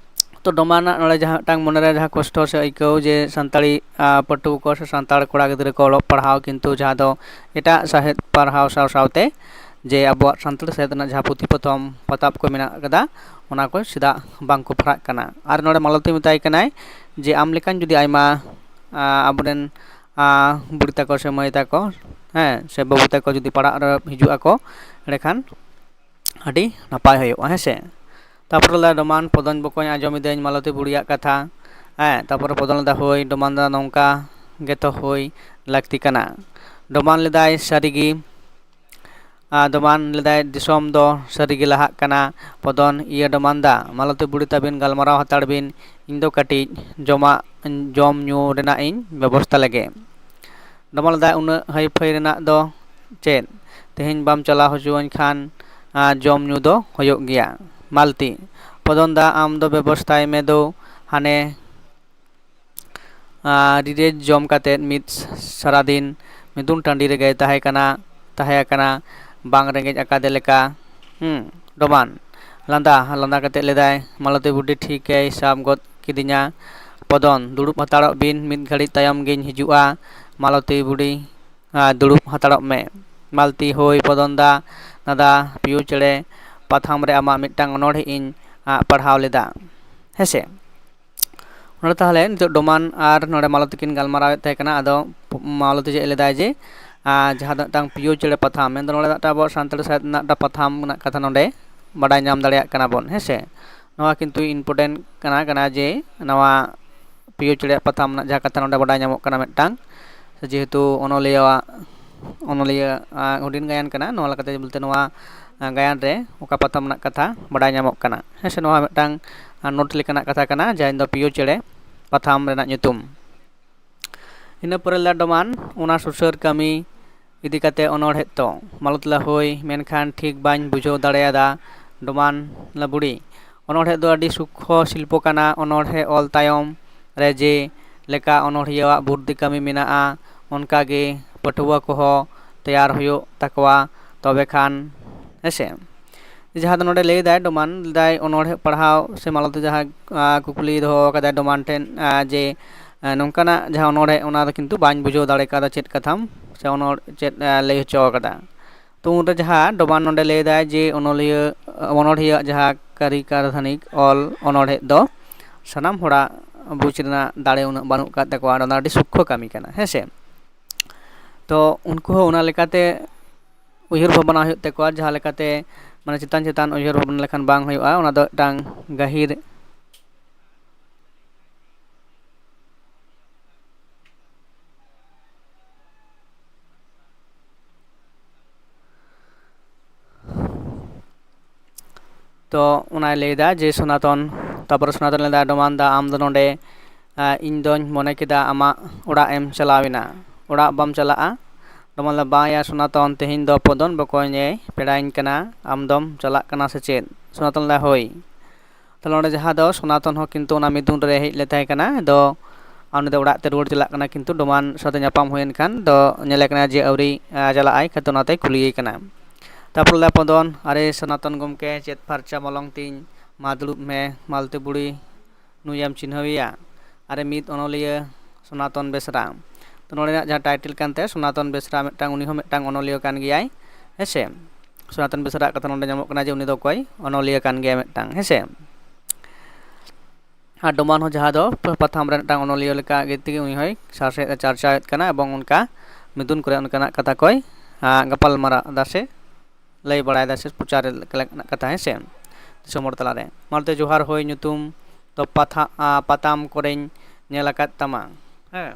ᱛᱚ ᱰᱚᱢᱟᱱᱟᱜ ᱱᱚᱰᱮ ᱡᱟᱦᱟᱸ ᱢᱤᱫᱴᱟᱝ ᱢᱚᱱᱮᱨᱮ ᱡᱟᱦᱟᱸ ᱠᱚᱥᱴᱚ ᱥᱮ ᱟᱹᱭᱠᱟᱹᱣ ᱡᱮ ᱥᱟᱱᱛᱟᱲᱤ, ᱟ, ᱯᱟᱹᱴᱷᱩᱣᱟᱹ ᱠᱚ ᱥᱮ ᱥᱟᱱᱛᱟᱲ ᱠᱚᱲᱟ ᱜᱤᱫᱽᱨᱟᱹ ᱠᱚ ᱚᱞᱚᱜ ᱯᱟᱲᱦᱟᱣ, ᱠᱤᱱᱛᱩ ᱡᱟᱦᱟᱸ ᱫᱚ ᱮᱴᱟᱜ ᱥᱟᱦᱮᱫ ᱯᱟᱲᱦᱟᱣ ᱥᱟᱶ ᱥᱟᱶᱛᱮ ᱡᱮ ᱟᱵᱚᱣᱟᱜ ᱥᱟᱱᱛᱟᱲ ᱥᱟᱦᱮᱫ ᱨᱮᱱᱟᱜ ᱡᱟᱦᱟᱸ ᱯᱩᱛᱷᱤ ᱯᱚᱛᱚᱵ ᱯᱟᱛᱟᱵ ᱠᱚ ᱢᱮᱱᱟᱜ ᱟᱠᱟᱫᱟ, ᱚᱱᱟ ᱠᱚ ᱪᱮᱫᱟᱜ ᱵᱟᱝ ᱠᱚ ᱯᱟᱲᱦᱟᱜ ᱠᱟᱱᱟ᱾ ᱟᱨ ᱱᱚᱰᱮ ᱢᱟᱞᱚᱛᱤ ᱢᱮᱛᱟᱭ ᱠᱟᱱᱟᱭ ᱡᱮ ᱟᱢ ᱞᱮᱠᱟᱱ ᱡᱩᱫᱤ ᱟᱭᱢᱟ, ᱟ, ᱟᱵᱚᱨᱮᱱ, ᱟ, ᱵᱩᱲᱤ ᱛᱟᱠᱚ ᱥᱮ ᱢᱟᱹᱭ ᱛᱟᱠᱚ, ᱦᱮᱸ, ᱥᱮ ᱵᱟᱹᱵᱩ ᱛᱟᱠᱚ ᱡᱩᱫᱤ ᱯᱟᱲᱦᱟᱜ ᱨᱮ ᱦᱤᱡᱩᱜ ᱟᱠᱚ, ᱮᱸᱰᱮᱠᱷᱟᱱ ᱟᱹᱰᱤ ᱱᱟᱯᱟᱭ ᱦᱩᱭᱩᱜᱼᱟ, ᱦᱮᱸ ᱥᱮ᱾ ᱛᱟᱯᱚᱨᱮ ᱞᱟᱹᱭ ᱰᱚᱢᱟᱱ, ᱯᱚᱫᱚᱧ ᱵᱚᱠᱚᱧ, ᱟᱸᱡᱚᱢ ᱤᱫᱟᱹᱧ ᱢᱟᱞᱚᱛᱤ ᱵᱩᱲᱤᱭᱟᱜ ᱠᱟᱛᱷᱟ᱾ ᱦᱮᱸ, ᱛᱟᱯᱚᱨᱮ ᱯᱚᱫᱚᱱ ᱞᱮᱫᱟ, ᱦᱳᱭ ᱰᱚᱢᱟᱱ ᱫᱟ, ᱱᱚᱝᱠᱟ ᱜᱮᱛᱚ ᱦᱩᱭ ᱞᱟᱹᱠᱛᱤ ᱠᱟᱱᱟ᱾ ᱰᱚᱢᱟᱱ ᱞᱮᱫᱟᱭ, ᱥᱟᱹᱨᱤᱜᱮ᱾ ᱟᱨ ᱰᱚᱢᱟᱱ ᱞᱮᱫᱟᱭ, ᱫᱤᱥᱚᱢ ᱫᱚ ᱥᱟᱹᱨᱤᱜᱮ ᱞᱟᱦᱟᱜ ᱠᱟᱱᱟ᱾ ᱯᱚᱫᱚᱱ, ᱤᱭᱟᱹ ᱰᱚᱢᱟᱱ ᱫᱟ, ᱢᱟᱞᱚᱛᱤ ᱵᱩᱲᱤ ᱛᱟᱹᱵᱤᱱ ᱜᱟᱞᱢᱟᱨᱟᱣ ᱦᱟᱛᱟᱲ ᱵᱤᱱ, ᱤᱧ ᱫᱚ ᱠᱟᱹᱴᱤᱡ ᱡᱚᱢᱟᱜ, ᱡᱚᱢ ᱧᱩ ᱨᱮᱱᱟᱜ ᱤᱧ ᱵᱮᱵᱚᱥᱛᱟ ᱞᱮᱜᱮ᱾ ᱰᱚᱢᱟᱱ ᱞᱮᱫᱟᱭ, ᱩᱱᱟᱹᱜ ᱦᱟᱹᱭ ᱯᱷᱟᱹᱭ ᱨᱮᱱᱟᱜ ᱫᱚ ᱪᱮᱫ? ᱛᱮᱦᱮᱧ ᱵᱟᱢ ᱪᱟᱞᱟᱣ ᱦᱚᱪᱚᱣᱟᱹᱧ ᱠᱷᱟᱱ, ᱟ, ᱡᱚᱢ ᱧᱩ ᱫᱚ ᱦᱩᱭᱩᱜ ᱜᱮᱭᱟ᱾ ᱢᱟᱞᱛᱤ, ᱯᱚᱫᱚᱱ ᱫᱟ, ᱟᱢ ᱫᱚ ᱵᱮᱵᱚᱥᱛᱷᱟᱭ ᱢᱮ ᱫᱳ, ᱦᱟᱱᱮ, ᱟ, ᱨᱤᱨᱮᱡ ᱡᱚᱢ ᱠᱟᱛᱮᱫ ᱢᱤᱫ ᱥᱟᱨᱟᱫᱤᱱ ᱢᱤᱫᱩᱱ ᱴᱟᱺᱰᱤ ᱨᱮᱜᱮᱭ ᱛᱟᱦᱮᱸ ᱠᱟᱱᱟ, ᱛᱟᱦᱮᱸ ᱟᱠᱟᱱᱟ, ᱵᱟᱝ ᱨᱮᱸᱜᱮᱡ ᱟᱠᱟᱫᱮ ᱞᱮᱠᱟ᱾ ᱦᱩᱸ, ᱰᱚᱢᱟᱱ, ᱞᱟᱸᱫᱟ, ᱞᱟᱸᱫᱟ ᱠᱟᱛᱮᱫ ᱞᱮᱫᱟᱭ, ᱢᱟᱞᱚᱛᱤ ᱵᱩᱰᱷᱤ ᱴᱷᱤᱠᱮᱭ ᱥᱟᱵ ᱜᱚᱫ ᱠᱤᱫᱤᱧᱟ᱾ ᱯᱚᱫᱚᱱ, ᱫᱩᱲᱩᱵ ᱦᱟᱛᱟᱲᱚᱜ ᱵᱤᱱ, ᱢᱤᱫ ᱜᱷᱟᱹᱲᱤᱡ ᱛᱟᱭᱚᱢ ᱜᱤᱧ ᱦᱤᱡᱩᱜᱼᱟ᱾ ᱢᱟᱞᱚᱛᱤ ᱵᱩᱰᱷᱤ, ᱟ, ᱫᱩᱲᱩᱵ ᱦᱟᱛᱟᱲᱚᱜ ᱢᱮ᱾ ᱢᱟᱞᱛᱤ, ᱦᱳᱭ ᱯᱚᱫᱚᱱ ᱫᱟ, ᱫᱟᱫᱟ ᱯᱤᱭᱳ ᱪᱮᱬᱮ ᱯᱟᱛᱷᱟᱢ ᱨᱮ ᱟᱢᱟᱜ ᱢᱤᱫᱴᱟᱝ ᱚᱱᱚᱬᱦᱮ ᱤᱧ, ᱟ, ᱯᱟᱲᱦᱟᱣ ᱞᱮᱫᱟ, ᱦᱮᱸ ᱥᱮ᱾ ᱱᱚᱰᱮ ᱛᱟᱦᱚᱞᱮ ᱱᱤᱛᱚᱜ ᱰᱚᱢᱟᱱ ᱟᱨ ᱱᱚᱰᱮ ᱢᱟᱞᱚᱛᱤ ᱠᱤᱱ ᱜᱟᱞᱢᱟᱨᱟᱣᱮᱫ ᱛᱟᱦᱮᱸ ᱠᱟᱱᱟ᱾ ᱟᱫᱚ ᱢᱟᱞᱚᱛᱤ ᱪᱮᱫ ᱞᱮᱫᱟᱭ ᱡᱮ, ᱟᱨ ᱡᱟᱦᱟᱸ ᱫᱚ ᱢᱤᱫᱴᱟᱝ ᱯᱤᱭᱳ ᱪᱮᱬᱮ ᱯᱟᱛᱷᱟᱢ, ᱢᱮᱱᱫᱚ ᱱᱚᱰᱮ ᱢᱤᱫᱴᱟᱝ ᱟᱵᱚᱣᱟᱜ ᱥᱟᱱᱛᱟᱲᱤ ᱥᱟᱶᱦᱮᱫ ᱨᱮᱱᱟᱜ ᱢᱤᱫᱴᱟᱝ ᱯᱟᱛᱷᱟᱢ ᱨᱮᱱᱟᱜ ᱠᱟᱛᱷᱟ ᱱᱚᱰᱮ ᱵᱟᱰᱟᱭ ᱧᱟᱢ ᱫᱟᱲᱮᱭᱟᱜ ᱠᱟᱱᱟ ᱵᱚᱱ, ᱦᱮᱸ ᱥᱮ᱾ ᱱᱚᱣᱟ ᱠᱤᱱᱛᱩ important ᱠᱟᱱᱟ, ᱠᱟᱱᱟ ᱡᱮ ᱱᱚᱣᱟ ᱯᱤᱭᱳ ᱪᱮᱬᱮᱭᱟᱜ ᱯᱟᱛᱷᱟᱢ ᱨᱮᱱᱟᱜ ᱡᱟᱦᱟᱸ ᱠᱟᱛᱷᱟ ᱱᱚᱰᱮ ᱵᱟᱰᱟᱭ ᱧᱟᱢᱚᱜ ᱠᱟᱱᱟ ᱢᱤᱫᱴᱟᱝ, ᱡᱮᱦᱮᱛᱩ ᱚᱱᱚᱞᱤᱭᱟᱹᱣᱟᱜ, ᱚᱱᱚᱞᱤᱭᱟᱹ, ᱟᱸ, ᱦᱩᱰᱤᱧ ᱜᱟᱭᱟᱱ ᱠᱟᱱᱟ, ᱱᱚᱣᱟ ᱞᱮᱠᱟᱛᱮ ᱵᱚᱞᱛᱮ ᱱᱚᱣᱟ, ᱟᱸ, ᱜᱟᱭᱟᱱ ᱨᱮ ᱚᱠᱟ ᱯᱟᱛᱷᱟᱢ ᱨᱮᱱᱟᱜ ᱠᱟᱛᱷᱟ ᱵᱟᱰᱟᱭ ᱧᱟᱢᱚᱜ ᱠᱟᱱᱟ, ᱦᱮᱸ ᱥᱮ᱾ ᱱᱚᱣᱟ ᱢᱤᱫᱴᱟᱝ, ᱟᱸ, note ᱞᱮᱠᱟᱱᱟᱜ ᱠᱟᱛᱷᱟ ᱠᱟᱱᱟ, ᱡᱟᱦᱟᱸ ᱫᱚ ᱯᱤᱭᱳ ᱪᱮᱬᱮ ᱯᱟᱛᱷᱟᱢ ᱨᱮᱱᱟᱜ ᱧᱩᱛᱩᱢ᱾ ᱤᱱᱟᱹ ᱯᱚᱨᱮ ᱞᱮᱫᱟ ᱰᱚᱢᱟᱱ ᱚᱱᱟ ᱥᱩᱥᱟᱹᱨ ᱠᱟᱹᱢᱤ ᱤᱫᱤ ᱠᱟᱛᱮ ᱚᱱᱚᱬᱦᱮ ᱛᱚ᱾ ᱢᱟᱞᱚᱛ ᱞᱟ ᱦᱳᱭ, ᱢᱮᱱᱠᱷᱟᱱ ᱴᱷᱤᱠ ᱵᱟᱹᱧ ᱵᱩᱡᱷᱟᱹᱣ ᱫᱟᱲᱮᱭᱟᱫᱟ ᱰᱚᱢᱟᱱ ᱞᱟ ᱵᱩᱲᱤ᱾ ᱚᱱᱚᱬᱦᱮ ᱫᱚ ᱟᱹᱰᱤ ᱥᱩᱠᱠᱷᱚ ᱥᱤᱞᱯᱚ ᱠᱟᱱᱟ᱾ ᱚᱱᱚᱬᱦᱮ ᱚᱞ ᱛᱟᱭᱚᱢ ᱨᱮ ᱡᱮ ᱞᱮᱠᱟ ᱚᱱᱚᱬᱦᱤᱭᱟᱹᱣᱟᱜ ᱵᱩᱨᱫᱷᱤ ᱠᱟᱹᱢᱤ ᱢᱮᱱᱟᱜᱼᱟ, ᱚᱱᱠᱟ ᱜᱮ ᱯᱟᱹᱴᱷᱩᱣᱟᱹ ᱠᱚᱦᱚᱸ ᱛᱮᱭᱟᱨ ᱦᱩᱭᱩᱜ ᱛᱟᱠᱚᱣᱟ, ᱛᱚᱵᱮ ᱠᱷᱟᱱ, ᱦᱮᱸ ᱥᱮ᱾ ᱡᱟᱦᱟᱸ ᱫᱚ ᱱᱚᱰᱮ ᱞᱟᱹᱭ ᱫᱟᱭ, ᱰᱚᱢᱟᱱ ᱞᱟᱹᱭ ᱫᱟᱭ, ᱚᱱᱚᱬᱦᱮ ᱯᱟᱲᱦᱟᱣ ᱥᱮ ᱢᱟᱞᱚᱛ ᱡᱟᱦᱟᱸ, ᱟᱸ, ᱠᱩᱠᱞᱤ ᱫᱚᱦᱚ ᱟᱠᱟᱫᱟᱭ ᱰᱚᱢᱟᱱ ᱴᱷᱮᱱ, ᱟᱸ, ᱡᱮ, ᱟᱸ, ᱱᱚᱝᱠᱟᱱᱟᱜ ᱡᱟᱦᱟᱸ ᱚᱱᱚᱬᱦᱮ, ᱚᱱᱟ ᱫᱚ ᱠᱤᱱᱛᱩ ᱵᱟᱹᱧ ᱵᱩᱡᱷᱟᱹᱣ ᱫᱟᱲᱮ ᱠᱟᱣᱫᱟ ᱪᱮᱫ ᱠᱟᱛᱷᱟᱢ ᱥᱮ ᱚᱱᱚᱲ-, ᱪᱮᱫ, ᱟᱸ, ᱞᱟᱹᱭ ᱦᱚᱪᱚ ᱟᱠᱟᱫᱟ᱾ ᱛᱚ ᱩᱱᱨᱮ ᱡᱟᱦᱟᱸ ᱰᱚᱢᱟᱱ ᱱᱚᱰᱮ ᱞᱟᱹᱭ ᱫᱟᱭ ᱡᱮ ᱚᱱᱚᱞᱤᱭᱟᱹ, ᱚᱱᱚᱬᱦᱤᱭᱟᱹ ᱡᱟᱦᱟᱸ ᱠᱟᱹᱨᱤ ᱠᱟᱨᱫᱷᱟᱹᱱᱤᱠ ᱚᱞ ᱚᱱᱚᱬᱦᱮ ᱫᱚ ᱥᱟᱱᱟᱢ ᱦᱚᱲᱟᱜ ᱵᱩᱡᱽ ᱨᱮᱱᱟᱜ ᱫᱟᱲᱮ ᱩᱱᱟᱹᱜ ᱵᱟᱹᱱᱩᱜ ᱟᱠᱟᱫ ᱛᱟᱠᱚᱣᱟ, ᱚᱱᱟ ᱟᱹᱰᱤ ᱥᱩᱠᱠᱷᱚ ᱠᱟᱹᱢᱤ ᱠᱟᱱᱟ, ᱦᱮᱸ ᱥᱮ᱾ ᱛᱚ ᱩᱱᱠᱩ ᱦᱚᱸ ᱚᱱᱟ ᱞᱮᱠᱟᱛᱮ ᱩᱭᱦᱟᱹᱨ ᱵᱷᱟᱵᱽᱱᱟ ᱦᱩᱭᱩᱜ ᱛᱟᱠᱚᱣᱟ, ᱡᱟᱦᱟᱸ ᱞᱮᱠᱟᱛᱮ ᱢᱟᱱᱮ ᱪᱮᱛᱟᱱ ᱪᱮᱛᱟᱱ ᱩᱭᱦᱟᱹᱨ ᱵᱷᱟᱵᱽᱱᱟ ᱞᱮᱠᱷᱟᱱ ᱵᱟᱝ ᱦᱩᱭᱩᱜᱼᱟ, ᱚᱱᱟ ᱫᱚ ᱢᱤᱫᱴᱟᱝ ᱜᱟᱹᱦᱤᱨ ᱛᱚ ᱚᱱᱟᱭ ᱞᱟᱹᱭᱫᱟ ᱡᱮ ᱥᱚᱱᱟᱛᱚᱱ, ᱛᱟᱨᱯᱚᱨᱮ ᱥᱚᱱᱟᱛᱚᱱ ᱞᱟᱹᱭᱫᱟ, "ᱰᱚᱢᱟᱱ ᱫᱟ, ᱟᱢ ᱫᱚ ᱱᱚᱰᱮ, ᱟᱸ, ᱤᱧ ᱫᱚᱧ ᱢᱚᱱᱮ ᱠᱮᱫᱟ ᱟᱢᱟᱜ ᱚᱲᱟᱜ ᱮᱢ ᱪᱟᱞᱟᱣ ᱮᱱᱟ, ᱚᱲᱟᱜ ᱵᱟᱢ ᱪᱟᱞᱟᱜᱼᱟ?" ᱰᱚᱢᱟᱱ ᱞᱟᱹᱭᱫᱟ, "ᱵᱟᱝ ᱭᱟ ᱥᱚᱱᱟᱛᱚᱱ, ᱛᱮᱦᱮᱧ ᱫᱚ ᱯᱚᱫᱚᱱ ᱵᱚᱠᱚᱧ ᱮ ᱯᱮᱲᱟᱧ ᱠᱟᱱᱟ, ᱟᱢ ᱫᱚᱢ ᱪᱟᱞᱟᱜ ᱠᱟᱱᱟ ᱥᱮ ᱪᱮᱫ?" ᱥᱚᱱᱟᱛᱚᱱ ᱞᱟᱹᱭᱫᱟ, "ᱦᱳᱭ᱾" ᱛᱟᱦᱞᱮ ᱱᱚᱰᱮ ᱡᱟᱦᱟᱸ ᱫᱚ ᱥᱚᱱᱟᱛᱚᱱ ᱦᱚᱸ ᱠᱤᱱᱛᱩ ᱚᱱᱟ ᱢᱤᱫᱩᱱ ᱨᱮ ᱦᱮᱡ ᱞᱮᱱ ᱛᱟᱦᱮᱸ ᱠᱟᱱᱟ, ᱟᱫᱚ ᱩᱱᱤ ᱫᱚ ᱚᱲᱟᱜ ᱛᱮ ᱨᱩᱣᱟᱹᱲ ᱪᱟᱞᱟᱜ ᱠᱟᱱᱟ, ᱠᱤᱱᱛᱩ ᱰᱚᱢᱟᱱ ᱥᱟᱶᱛᱮ ᱧᱟᱯᱟᱢ ᱦᱩᱭᱮᱱ ᱠᱷᱟᱱ ᱫᱚ ᱧᱮᱞᱮ ᱠᱟᱱᱟ ᱡᱮ ᱟᱹᱣᱨᱤ, ᱟᱸ, ᱪᱟᱞᱟᱜ ᱟᱭ, ᱠᱷᱟᱱ ᱫᱚ ᱚᱱᱟᱛᱮᱭ ᱠᱩᱞᱤᱭᱮ ᱠᱟᱱᱟ᱾ ᱛᱟᱨᱯᱚᱨ ᱞᱟᱹᱭᱫᱟ ᱯᱚᱫᱚᱱ, "ᱟᱨᱮ ᱥᱚᱱᱟᱛᱚᱱ ᱜᱚᱢᱠᱮ, ᱪᱮᱫ ᱯᱷᱟᱨᱪᱟ ᱢᱚᱞᱚᱝ ᱛᱤᱧ, ᱢᱟ ᱫᱩᱲᱩᱵ ᱢᱮ, ᱢᱟᱞᱛᱮ ᱵᱩᱲᱤ ᱱᱩᱭᱮᱢ ᱪᱤᱱᱦᱟᱹᱣᱮᱭᱟ?" ᱟᱨᱮ ᱢᱤᱫ ᱚᱱᱚᱞᱤᱭᱟᱹ ᱥᱚᱱᱟᱛᱚᱱ ᱵᱮᱥᱨᱟ᱾ ᱛᱚ ᱱᱚᱰᱮᱱᱟᱜ ᱡᱟᱦᱟᱸ title ᱠᱟᱱ ᱛᱟᱭᱟ ᱥᱚᱱᱟᱛᱚᱱ ᱵᱮᱥᱨᱟ, ᱢᱤᱫᱴᱟᱝ, ᱩᱱᱤ ᱦᱚᱸ ᱢᱤᱫᱴᱟᱝ ᱚᱱᱚᱞᱤᱭᱟᱹ ᱠᱟᱱ ᱜᱮᱭᱟᱭ, ᱦᱮᱸ ᱥᱮ᱾ ᱥᱚᱱᱟᱛᱚᱱ ᱵᱮᱥᱨᱟ ᱠᱟᱛᱷᱟ ᱱᱚᱰᱮ ᱧᱟᱢᱚᱜ ᱠᱟᱱᱟ ᱡᱮ ᱩᱱᱤ ᱫᱚ ᱚᱠᱚᱭ, ᱚᱱᱚᱞᱤᱭᱟᱹ ᱠᱟᱱ ᱜᱮᱭᱟᱭ ᱢᱤᱫᱴᱟᱝ, ᱦᱮᱸ ᱥᱮ᱾ ᱟᱨ ᱰᱚᱢᱟᱱ ᱦᱚᱸ ᱡᱟᱦᱟᱸ ᱫᱚ ᱯᱟᱛᱷᱟᱢ ᱨᱮ ᱢᱤᱫᱴᱟᱝ ᱚᱱᱚᱞᱤᱭᱟᱹ ᱞᱮᱠᱟ ᱜᱮ ᱛᱮᱜᱮ ᱩᱱᱤ ᱦᱚᱸᱭ ᱥᱟᱨ ᱥᱮᱫ ᱮ ᱪᱟᱨᱪᱟᱣᱮᱫ ᱠᱟᱱᱟ ᱮᱵᱚᱝ ᱚᱱᱠᱟ ᱢᱤᱫᱩᱱ ᱠᱚᱨᱮ ᱚᱱᱠᱟᱱᱟᱜ ᱠᱟᱛᱷᱟ ᱠᱚᱭ ᱜᱟᱯᱟᱞ ᱢᱟᱨᱟᱣ ᱮᱫᱟ ᱥᱮ ᱞᱟᱹᱭ ᱵᱟᱲᱟᱭᱮᱫᱟ ᱥᱮ ᱯᱨᱚᱪᱟᱨ ᱞᱮᱠᱟᱱᱟᱜ ᱠᱟᱛᱷᱟ, ᱦᱮᱸ ᱥᱮ, ᱫᱤᱥᱚᱢ ᱦᱚᱲ ᱛᱟᱞᱟᱨᱮ᱾ ᱢᱟᱲᱛᱮ ᱡᱚᱦᱟᱨ ᱦᱳᱭ ᱧᱩᱛᱩᱢ ᱫᱚ ᱯᱟᱛᱷᱟ ᱯᱟᱛᱟᱢ ᱠᱚᱨᱮᱧ ᱧᱮᱞ ᱟᱠᱟᱫ ᱛᱟᱢᱟ᱾ ᱦᱮᱸ,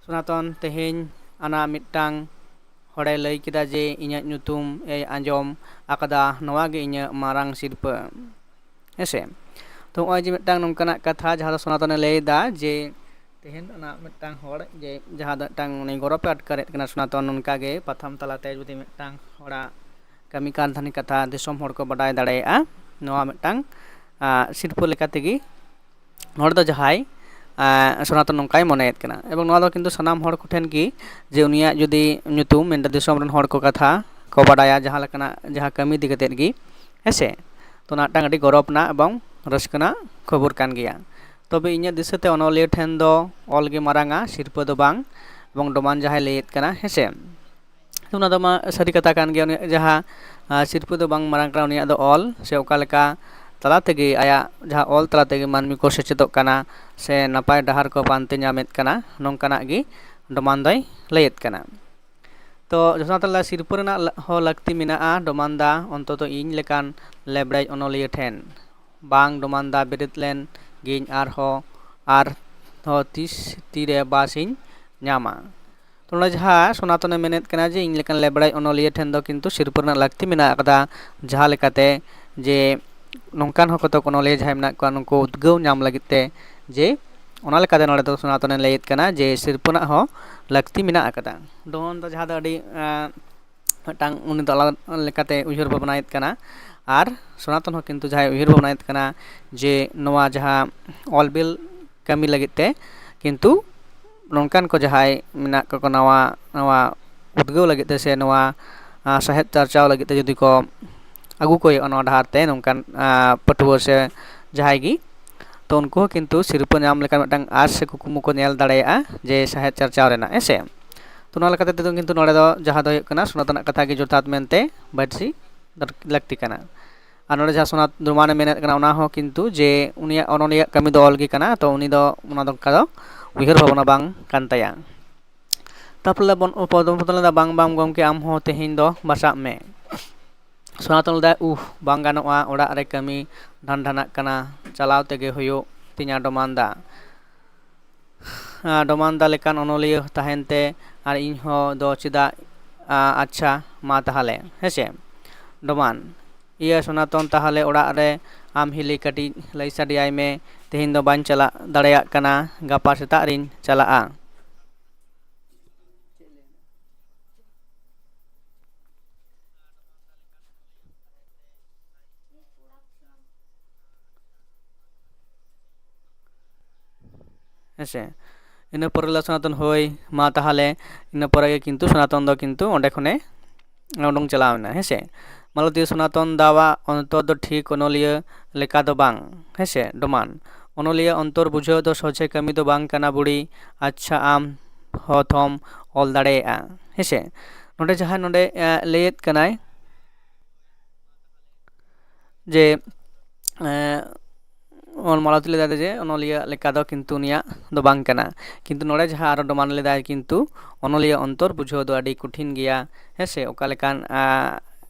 ᱥᱚᱱᱟᱛᱚᱱ, ᱛᱮᱦᱮᱧ ᱟᱱᱟ ᱢᱤᱫᱴᱟᱝ ᱦᱚᱲᱮ ᱞᱟᱹᱭ ᱠᱮᱫᱟ ᱡᱮ ᱤᱧᱟᱹᱜ ᱧᱩᱛᱩᱢ ᱮ ᱟᱸᱡᱚᱢ ᱟᱠᱟᱫᱟ, ᱱᱚᱣᱟ ᱜᱮ ᱤᱧᱟᱹᱜ ᱢᱟᱨᱟᱝ ᱥᱤᱨᱯᱟᱹ, ᱦᱮᱸ ᱥᱮ᱾ ᱛᱚ ᱱᱚᱜᱼᱚᱭ ᱡᱮ ᱢᱤᱫᱴᱟᱝ ᱱᱚᱝᱠᱟᱱᱟᱜ ᱠᱟᱛᱷᱟ ᱡᱟᱦᱟᱸ ᱫᱚ ᱥᱚᱱᱟᱛᱚᱱᱮ ᱞᱟᱹᱭ ᱮᱫᱟ ᱡᱮ ᱛᱮᱦᱮᱧ ᱟᱱᱟ ᱢᱤᱫᱴᱟᱝ ᱦᱚᱲ ᱡᱮ ᱡᱟᱦᱟᱸ ᱫᱚ ᱢᱤᱫᱴᱟᱝ ᱩᱱᱤ ᱜᱚᱨᱚᱵᱮ ᱟᱴᱠᱟᱨᱮᱫ ᱠᱟᱱᱟ ᱥᱚᱱᱟᱛᱚᱱ, ᱱᱚᱝᱠᱟ ᱜᱮ ᱯᱟᱛᱷᱟᱢ ᱛᱟᱞᱟᱛᱮ ᱡᱩᱫᱤ ᱢᱤᱫᱴᱟᱝ ᱦᱚᱲᱟᱜ ᱠᱟᱹᱢᱤ ᱠᱟᱨᱫᱷᱟᱱᱤ ᱠᱟᱛᱷᱟ ᱫᱤᱥᱚᱢ ᱦᱚᱲ ᱠᱚ ᱵᱟᱰᱟᱭ ᱫᱟᱲᱮᱭᱟᱜᱼᱟ, ᱱᱚᱣᱟ ᱢᱤᱫᱴᱟᱝ ᱥᱤᱨᱯᱟᱹ ᱞᱮᱠᱟ ᱛᱮᱜᱮ ᱱᱚᱰᱮ ᱫᱚ ᱡᱟᱦᱟᱸᱭ ᱥᱚᱱᱟᱛᱚᱱ ᱱᱚᱝᱠᱟᱭ ᱢᱚᱱᱮᱭᱮᱫ ᱠᱟᱱᱟ᱾ ᱮᱵᱚᱝ ᱱᱚᱣᱟ ᱫᱚ ᱠᱤᱱᱛᱩ ᱥᱟᱱᱟᱢ ᱦᱚᱲ ᱠᱚᱴᱷᱮᱱ ᱜᱮ ᱡᱮ ᱩᱱᱤᱭᱟᱜ ᱡᱩᱫᱤ ᱧᱩᱛᱩᱢ ᱢᱮᱱᱫᱟ ᱫᱤᱥᱚᱢ ᱨᱮᱱ ᱦᱚᱲ ᱠᱚ ᱠᱟᱛᱷᱟ ᱠᱚ ᱵᱟᱰᱟᱭᱟ ᱡᱟᱦᱟᱸ ᱞᱮᱠᱟᱱᱟᱜ ᱡᱟᱦᱟᱸ ᱠᱟᱹᱢᱤ ᱤᱫᱤ ᱠᱟᱛᱮᱫ ᱜᱮ, ᱦᱮᱸ ᱥᱮ᱾ ᱛᱚ ᱚᱱᱟ ᱢᱤᱫᱴᱟᱝ ᱟᱹᱰᱤ ᱜᱚᱨᱚᱵᱽ ᱨᱮᱱᱟᱜ ᱮᱵᱚᱝ ᱨᱟᱹᱥᱠᱟᱹ ᱨᱮᱱᱟᱜ ᱠᱷᱚᱵᱚᱨ ᱠᱟᱱ ᱜᱮᱭᱟ᱾ ᱛᱚᱵᱮ ᱤᱧᱟᱹᱜ ᱫᱤᱥᱟᱹᱛᱮ ᱚᱱᱚᱞᱤᱭᱟᱹ ᱴᱷᱮᱱ ᱫᱚ ᱚᱞ ᱜᱮ ᱢᱟᱨᱟᱝᱟ, ᱥᱤᱨᱯᱟᱹ ᱫᱚ ᱵᱟᱝ᱾ ᱮᱵᱚᱝ ᱰᱚᱢᱟᱱ ᱡᱟᱦᱟᱸᱭ ᱞᱟᱹᱭᱮᱫ ᱠᱟᱱᱟ, ᱦᱮᱸ ᱥᱮ, ᱚᱱᱟ ᱫᱚ ᱢᱟ ᱥᱟᱹᱨᱤ ᱠᱟᱛᱷᱟ ᱠᱟᱱ ᱜᱮᱭᱟ᱾ ᱩᱱᱤᱭᱟᱜ ᱡᱟᱦᱟᱸ ᱥᱤᱨᱯᱟᱹ ᱫᱚ ᱵᱟᱝ ᱢᱟᱨᱟᱝ ᱠᱟᱱᱟ, ᱩᱱᱤᱭᱟᱜ ᱫᱚ ᱚᱞ ᱥᱮ ᱚᱠᱟ ᱞᱮᱠᱟ ᱛᱟᱞᱟ ᱛᱮᱜᱮ ᱟᱭᱟᱜ ᱡᱟᱦᱟᱸ ᱚᱞ ᱛᱟᱞᱟ ᱛᱮᱜᱮ ᱢᱟᱹᱱᱢᱤ ᱠᱚ ᱥᱮᱪᱮᱫᱚᱜ ᱠᱟᱱᱟ ᱥᱮ ᱱᱟᱯᱟᱭ ᱰᱟᱦᱟᱨ ᱠᱚ ᱯᱟᱱᱛᱮ ᱧᱟᱢᱮᱫ ᱠᱟᱱᱟ, ᱱᱚᱝᱠᱟᱱᱟᱜ ᱜᱮ ᱰᱚᱢᱟᱱ ᱫᱚᱭ ᱞᱟᱹᱭᱮᱫ ᱠᱟᱱᱟ᱾ ᱛᱚ ᱡᱚᱛᱷᱟᱛ ᱛᱮᱞᱟ, ᱥᱤᱨᱯᱟᱹ ᱨᱮᱱᱟᱜ ᱦᱚᱸ ᱞᱟᱹᱠᱛᱤ ᱢᱮᱱᱟᱜᱼᱟ ᱰᱚᱢᱟᱱ ᱫᱟ, ᱚᱱᱛᱚᱛᱚ ᱤᱧ ᱞᱮᱠᱟᱱ ᱞᱮᱵᱲᱮᱡ ᱚᱱᱚᱞᱤᱭᱟᱹ ᱴᱷᱮᱱ᱾ ᱵᱟᱝ ᱰᱚᱢᱟᱱ ᱫᱟ, ᱵᱮᱨᱮᱫ ᱞᱮᱱ ᱜᱤᱧ ᱟᱨᱦᱚᱸ, ᱟᱨᱦᱚᱸ ᱛᱤᱥ ᱛᱤᱨᱮ ᱵᱟᱥ ᱤᱧ ᱧᱟᱢᱟ᱾ ᱛᱚ ᱱᱚᱰᱮ ᱡᱟᱦᱟᱸ ᱥᱚᱱᱟᱛᱚᱱᱮ ᱢᱮᱱᱮᱫ ᱠᱟᱱᱟ ᱡᱮ ᱤᱧ ᱞᱮᱠᱟᱱ ᱞᱮᱵᱲᱮᱡ ᱚᱱᱚᱞᱤᱭᱟᱹ ᱴᱷᱮᱱ ᱫᱚ ᱠᱤᱱᱛᱩ ᱥᱤᱨᱯᱟᱹ ᱨᱮᱱᱟᱜ ᱞᱟᱹᱠᱛᱤ ᱢᱮᱱᱟᱜ ᱟᱠᱟᱫᱟ, ᱡᱟᱦᱟᱸ ᱞᱮᱠᱟᱛᱮ ᱡᱮ ᱱᱚᱝᱠᱟᱱ ᱦᱚᱸ ᱠᱚᱛᱚᱠ ᱚᱱᱚᱞᱤᱭᱟᱹ ᱡᱟᱦᱟᱸᱭ ᱢᱮᱱᱟᱜ ᱠᱚᱣᱟ ᱱᱩᱠᱩ ᱩᱫᱽᱜᱟᱹᱣ ᱧᱟᱢ ᱞᱟᱹᱜᱤᱫ ᱛᱮ, ᱡᱮ ᱚᱱᱟ ᱞᱮᱠᱟᱛᱮ ᱱᱚᱰᱮ ᱫᱚ ᱥᱚᱱᱟᱛᱚᱱᱮ ᱞᱟᱹᱭᱮᱫ ᱠᱟᱱᱟ ᱡᱮ ᱥᱤᱨᱯᱟᱹ ᱨᱮᱱᱟᱜ ᱦᱚᱸ ᱞᱟᱹᱠᱛᱤ ᱢᱮᱱᱟᱜ ᱟᱠᱟᱫᱟ᱾ ᱰᱚᱢᱟᱱ ᱫᱟ ᱡᱟᱦᱟᱸ ᱫᱚ ᱟᱹᱰᱤ ᱢᱤᱫᱴᱟᱝ ᱩᱱᱤ ᱫᱚ ᱟᱞᱟᱫᱟ ᱞᱮᱠᱟᱛᱮ ᱩᱭᱦᱟᱹᱨ ᱵᱷᱟᱵᱽᱱᱟᱭᱮᱫ ᱠᱟᱱᱟ, ᱟᱨ ᱥᱚᱱᱟᱛᱚᱱ ᱦᱚᱸ ᱠᱤᱱᱛᱩ ᱡᱟᱦᱟᱸᱭ ᱩᱭᱦᱟᱹᱨ ᱵᱷᱟᱵᱽᱱᱟᱭᱮᱫ ᱠᱟᱱᱟ ᱡᱮ ᱱᱚᱣᱟ ᱡᱟᱦᱟᱸ ᱚᱞ ᱵᱤᱞ ᱠᱟᱹᱢᱤ ᱞᱟᱹᱜᱤᱫ ᱛᱮ ᱠᱤᱱᱛᱩ ᱱᱚᱝᱠᱟᱱ ᱠᱚ ᱡᱟᱦᱟᱸᱭ ᱢᱮᱱᱟᱜ ᱠᱚ ᱱᱟᱣᱟ ᱱᱟᱣᱟ ᱩᱫᱽᱜᱟᱹᱣ ᱞᱟᱹᱜᱤᱫ ᱛᱮ ᱥᱮ ᱱᱚᱣᱟ ᱥᱟᱶᱦᱮᱫ ᱪᱟᱨᱪᱟᱣ ᱞᱟᱹᱜᱤᱫ ᱛᱮ ᱡᱩᱫᱤ ᱠᱚ ᱟᱹᱜᱩ ᱠᱚ ᱦᱩᱭᱩᱜᱼᱟ ᱱᱚᱣᱟ ᱰᱟᱦᱟᱨ ᱛᱮ ᱱᱚᱝᱠᱟᱱ ᱯᱟᱹᱴᱷᱩᱣᱟᱹ ᱥᱮ ᱡᱟᱦᱟᱸᱭ ᱜᱮ, ᱛᱚ ᱩᱱᱠᱩ ᱦᱚᱸ ᱠᱤᱱᱛᱩ ᱥᱤᱨᱯᱟᱹ ᱧᱟᱢ ᱞᱮᱠᱟᱱ ᱢᱤᱫᱴᱟᱝ ᱟᱥ ᱥᱮ ᱠᱩᱠᱢᱩ ᱠᱚ ᱧᱮᱞ ᱫᱟᱲᱮᱭᱟᱜᱼᱟ ᱡᱮ ᱥᱟᱶᱦᱮᱫ ᱪᱟᱨᱪᱟᱣ ᱨᱮᱱᱟᱜ, ᱦᱮᱸ ᱥᱮ᱾ ᱛᱚ ᱱᱚᱣᱟ ᱞᱮᱠᱟᱛᱮ ᱛᱮᱫᱚ ᱠᱤᱱᱛᱩ ᱱᱚᱰᱮ ᱫᱚ ᱡᱟᱦᱟᱸ ᱫᱚ ᱦᱩᱭᱩᱜ ᱠᱟᱱᱟ ᱥᱚᱱᱟᱛᱚᱱᱟᱜ ᱠᱟᱛᱷᱟ ᱜᱮ ᱡᱚᱛᱷᱟᱛ ᱢᱮᱱᱛᱮ ᱵᱟᱹᱲᱥᱤ ᱞᱟᱹᱠᱛᱤ ᱠᱟᱱᱟ᱾ ᱟᱨ ᱱᱚᱰᱮ ᱡᱟᱦᱟᱸ ᱥᱚᱱᱟᱛ ᱰᱚᱢᱟᱱᱮ ᱢᱮᱱᱮᱫ ᱠᱟᱱᱟ ᱚᱱᱟ ᱦᱚᱸ ᱠᱤᱱᱛᱩ ᱡᱮ ᱩᱱᱤᱭᱟᱜ ᱚᱱᱚᱞᱤᱭᱟᱹ ᱠᱟᱹᱢᱤ ᱫᱚ ᱚᱞ ᱜᱮ ᱠᱟᱱᱟ, ᱛᱚ ᱩᱱᱤ ᱫᱚ ᱚᱱᱟ ᱫᱚ ᱚᱱᱠᱟ ᱫᱚ ᱩᱭᱦᱟᱹᱨ ᱵᱷᱟᱵᱽᱱᱟ ᱵᱟᱝ ᱠᱟᱱ ᱛᱟᱭᱟ᱾ ᱛᱟᱨᱯᱚᱨᱮ ᱵᱚᱱ ᱯᱚᱫᱚᱱ ᱯᱚᱫᱚᱱ ᱞᱮᱫᱟ, "ᱵᱟᱝ ᱵᱟᱝ ᱜᱚᱢᱠᱮ, ᱟᱢ ᱦᱚᱸ ᱛᱮᱦᱮᱧ ᱫᱚ ᱵᱟᱥᱟᱜ ᱢᱮ᱾" ᱥᱚᱱᱟᱛᱚᱱ ᱞᱮᱫᱟᱭ, "ᱩᱦ, ᱵᱟᱝ ᱜᱟᱱᱚᱜᱼᱟ, ᱚᱲᱟᱜ ᱨᱮ ᱠᱟᱹᱢᱤ ᱰᱷᱟᱱ ᱰᱷᱟᱱᱟᱜ ᱠᱟᱱᱟ, ᱪᱟᱞᱟᱣ ᱛᱮᱜᱮ ᱦᱩᱭᱩᱜ ᱛᱤᱧᱟ ᱰᱚᱢᱟᱱ ᱫᱟ᱾ ᱟᱸ, ᱰᱚᱢᱟᱱ ᱫᱟ ᱞᱮᱠᱟᱱ ᱚᱱᱚᱞᱤᱭᱟᱹ ᱛᱟᱦᱮᱱ ᱛᱮ ᱟᱨ ᱤᱧ ᱦᱚᱸ ᱫᱚ ᱪᱮᱫᱟᱜ, ᱟᱸ, ᱟᱪᱪᱷᱟ, ᱢᱟ ᱛᱟᱦᱚᱞᱮ, ᱦᱮᱸ ᱥᱮ?" ᱰᱚᱢᱟᱱ, "ᱤᱭᱟᱹ ᱥᱚᱱᱟᱛᱚᱱ, ᱛᱟᱦᱚᱞᱮ ᱚᱲᱟᱜ ᱨᱮ ᱟᱢ ᱦᱤᱞᱤ ᱠᱟᱹᱴᱤᱡ ᱞᱟᱹᱭ ᱥᱟᱰᱮᱭᱟᱭ ᱢᱮ, ᱛᱮᱦᱮᱧ ᱫᱚ ᱵᱟᱹᱧ ᱪᱟᱞᱟᱜ ᱫᱟᱲᱮᱭᱟᱜ ᱠᱟᱱᱟ, ᱜᱟᱯᱟ ᱥᱮᱛᱟᱜ ᱨᱤᱧ ᱪᱟᱞᱟᱜᱼᱟ᱾" ᱦᱮᱸᱥᱮ? ᱤᱱᱟᱹ ᱯᱚᱨᱮ ᱞᱮ ᱥᱚᱱᱟᱛᱚᱱ, "ᱦᱳᱭ, ᱢᱟ ᱛᱟᱦᱚᱞᱮ", ᱤᱱᱟᱹ ᱯᱚᱨᱮ ᱜᱮ ᱠᱤᱱᱛᱩ ᱥᱚᱱᱟᱛᱚᱱ ᱫᱚ ᱠᱤᱱᱛᱩ ᱚᱸᱰᱮ ᱠᱷᱚᱱᱮ ᱩᱰᱩᱝ ᱪᱟᱞᱟᱣ ᱮᱱᱟ, ᱦᱮᱸᱥᱮ? ᱢᱟᱞᱚᱛᱤ, "ᱥᱚᱱᱟᱛᱚᱱ ᱫᱟᱣᱟᱜ ᱚᱱᱛᱚᱨ ᱫᱚ ᱴᱷᱤᱠ ᱚᱱᱚᱞᱤᱭᱟᱹ ᱞᱮᱠᱟ ᱫᱚ ᱵᱟᱝ", ᱦᱮᱸᱥᱮ? ᱰᱚᱢᱟᱱ, "ᱚᱱᱚᱞᱤᱭᱟᱹ ᱚᱱᱛᱚᱨ ᱵᱩᱡᱷᱟᱹᱣ ᱫᱚ ᱥᱚᱡᱷᱮ ᱠᱟᱹᱢᱤ ᱫᱚ ᱵᱟᱝ ᱠᱟᱱᱟ ᱵᱩᱲᱤ, ᱟᱪᱪᱷᱟ ᱟᱢ ᱦᱚᱸ ᱛᱷᱚᱢ ᱚᱞ ᱫᱟᱲᱮᱭᱟᱜᱼᱟ", ᱦᱮᱸᱥᱮ? ᱱᱚᱰᱮ ᱡᱟᱦᱟᱸ ᱱᱚᱰᱮ, ᱮ, ᱞᱟᱹᱭᱮᱫ ᱠᱟᱱᱟᱭ, ᱡᱮ, ᱮᱸ, ᱚᱞ ᱢᱟᱞᱚᱛᱤ ᱞᱮᱫᱟᱭ ᱡᱮ ᱚᱱᱚᱞᱤᱭᱟᱹ ᱞᱮᱠᱟ ᱫᱚ ᱠᱤᱱᱛᱩ ᱩᱱᱤᱭᱟᱜ ᱫᱚ ᱵᱟᱝ ᱠᱟᱱᱟ᱾ ᱠᱤᱱᱛᱩ ᱱᱚᱰᱮ ᱡᱟᱦᱟᱸ ᱟᱨᱚ ᱰᱚᱢᱟᱱ ᱞᱮᱫᱟᱭ, ᱠᱤᱱᱛᱩ ᱚᱱᱚᱞᱤᱭᱟᱹ ᱚᱱᱛᱚᱨ ᱵᱩᱡᱷᱟᱹᱣ ᱫᱚ ᱟᱹᱰᱤ ᱠᱚᱴᱷᱤᱱ ᱜᱮᱭᱟ, ᱦᱮᱸ ᱥᱮ? ᱚᱠᱟ ᱞᱮᱠᱟᱱ, ᱟᱸ,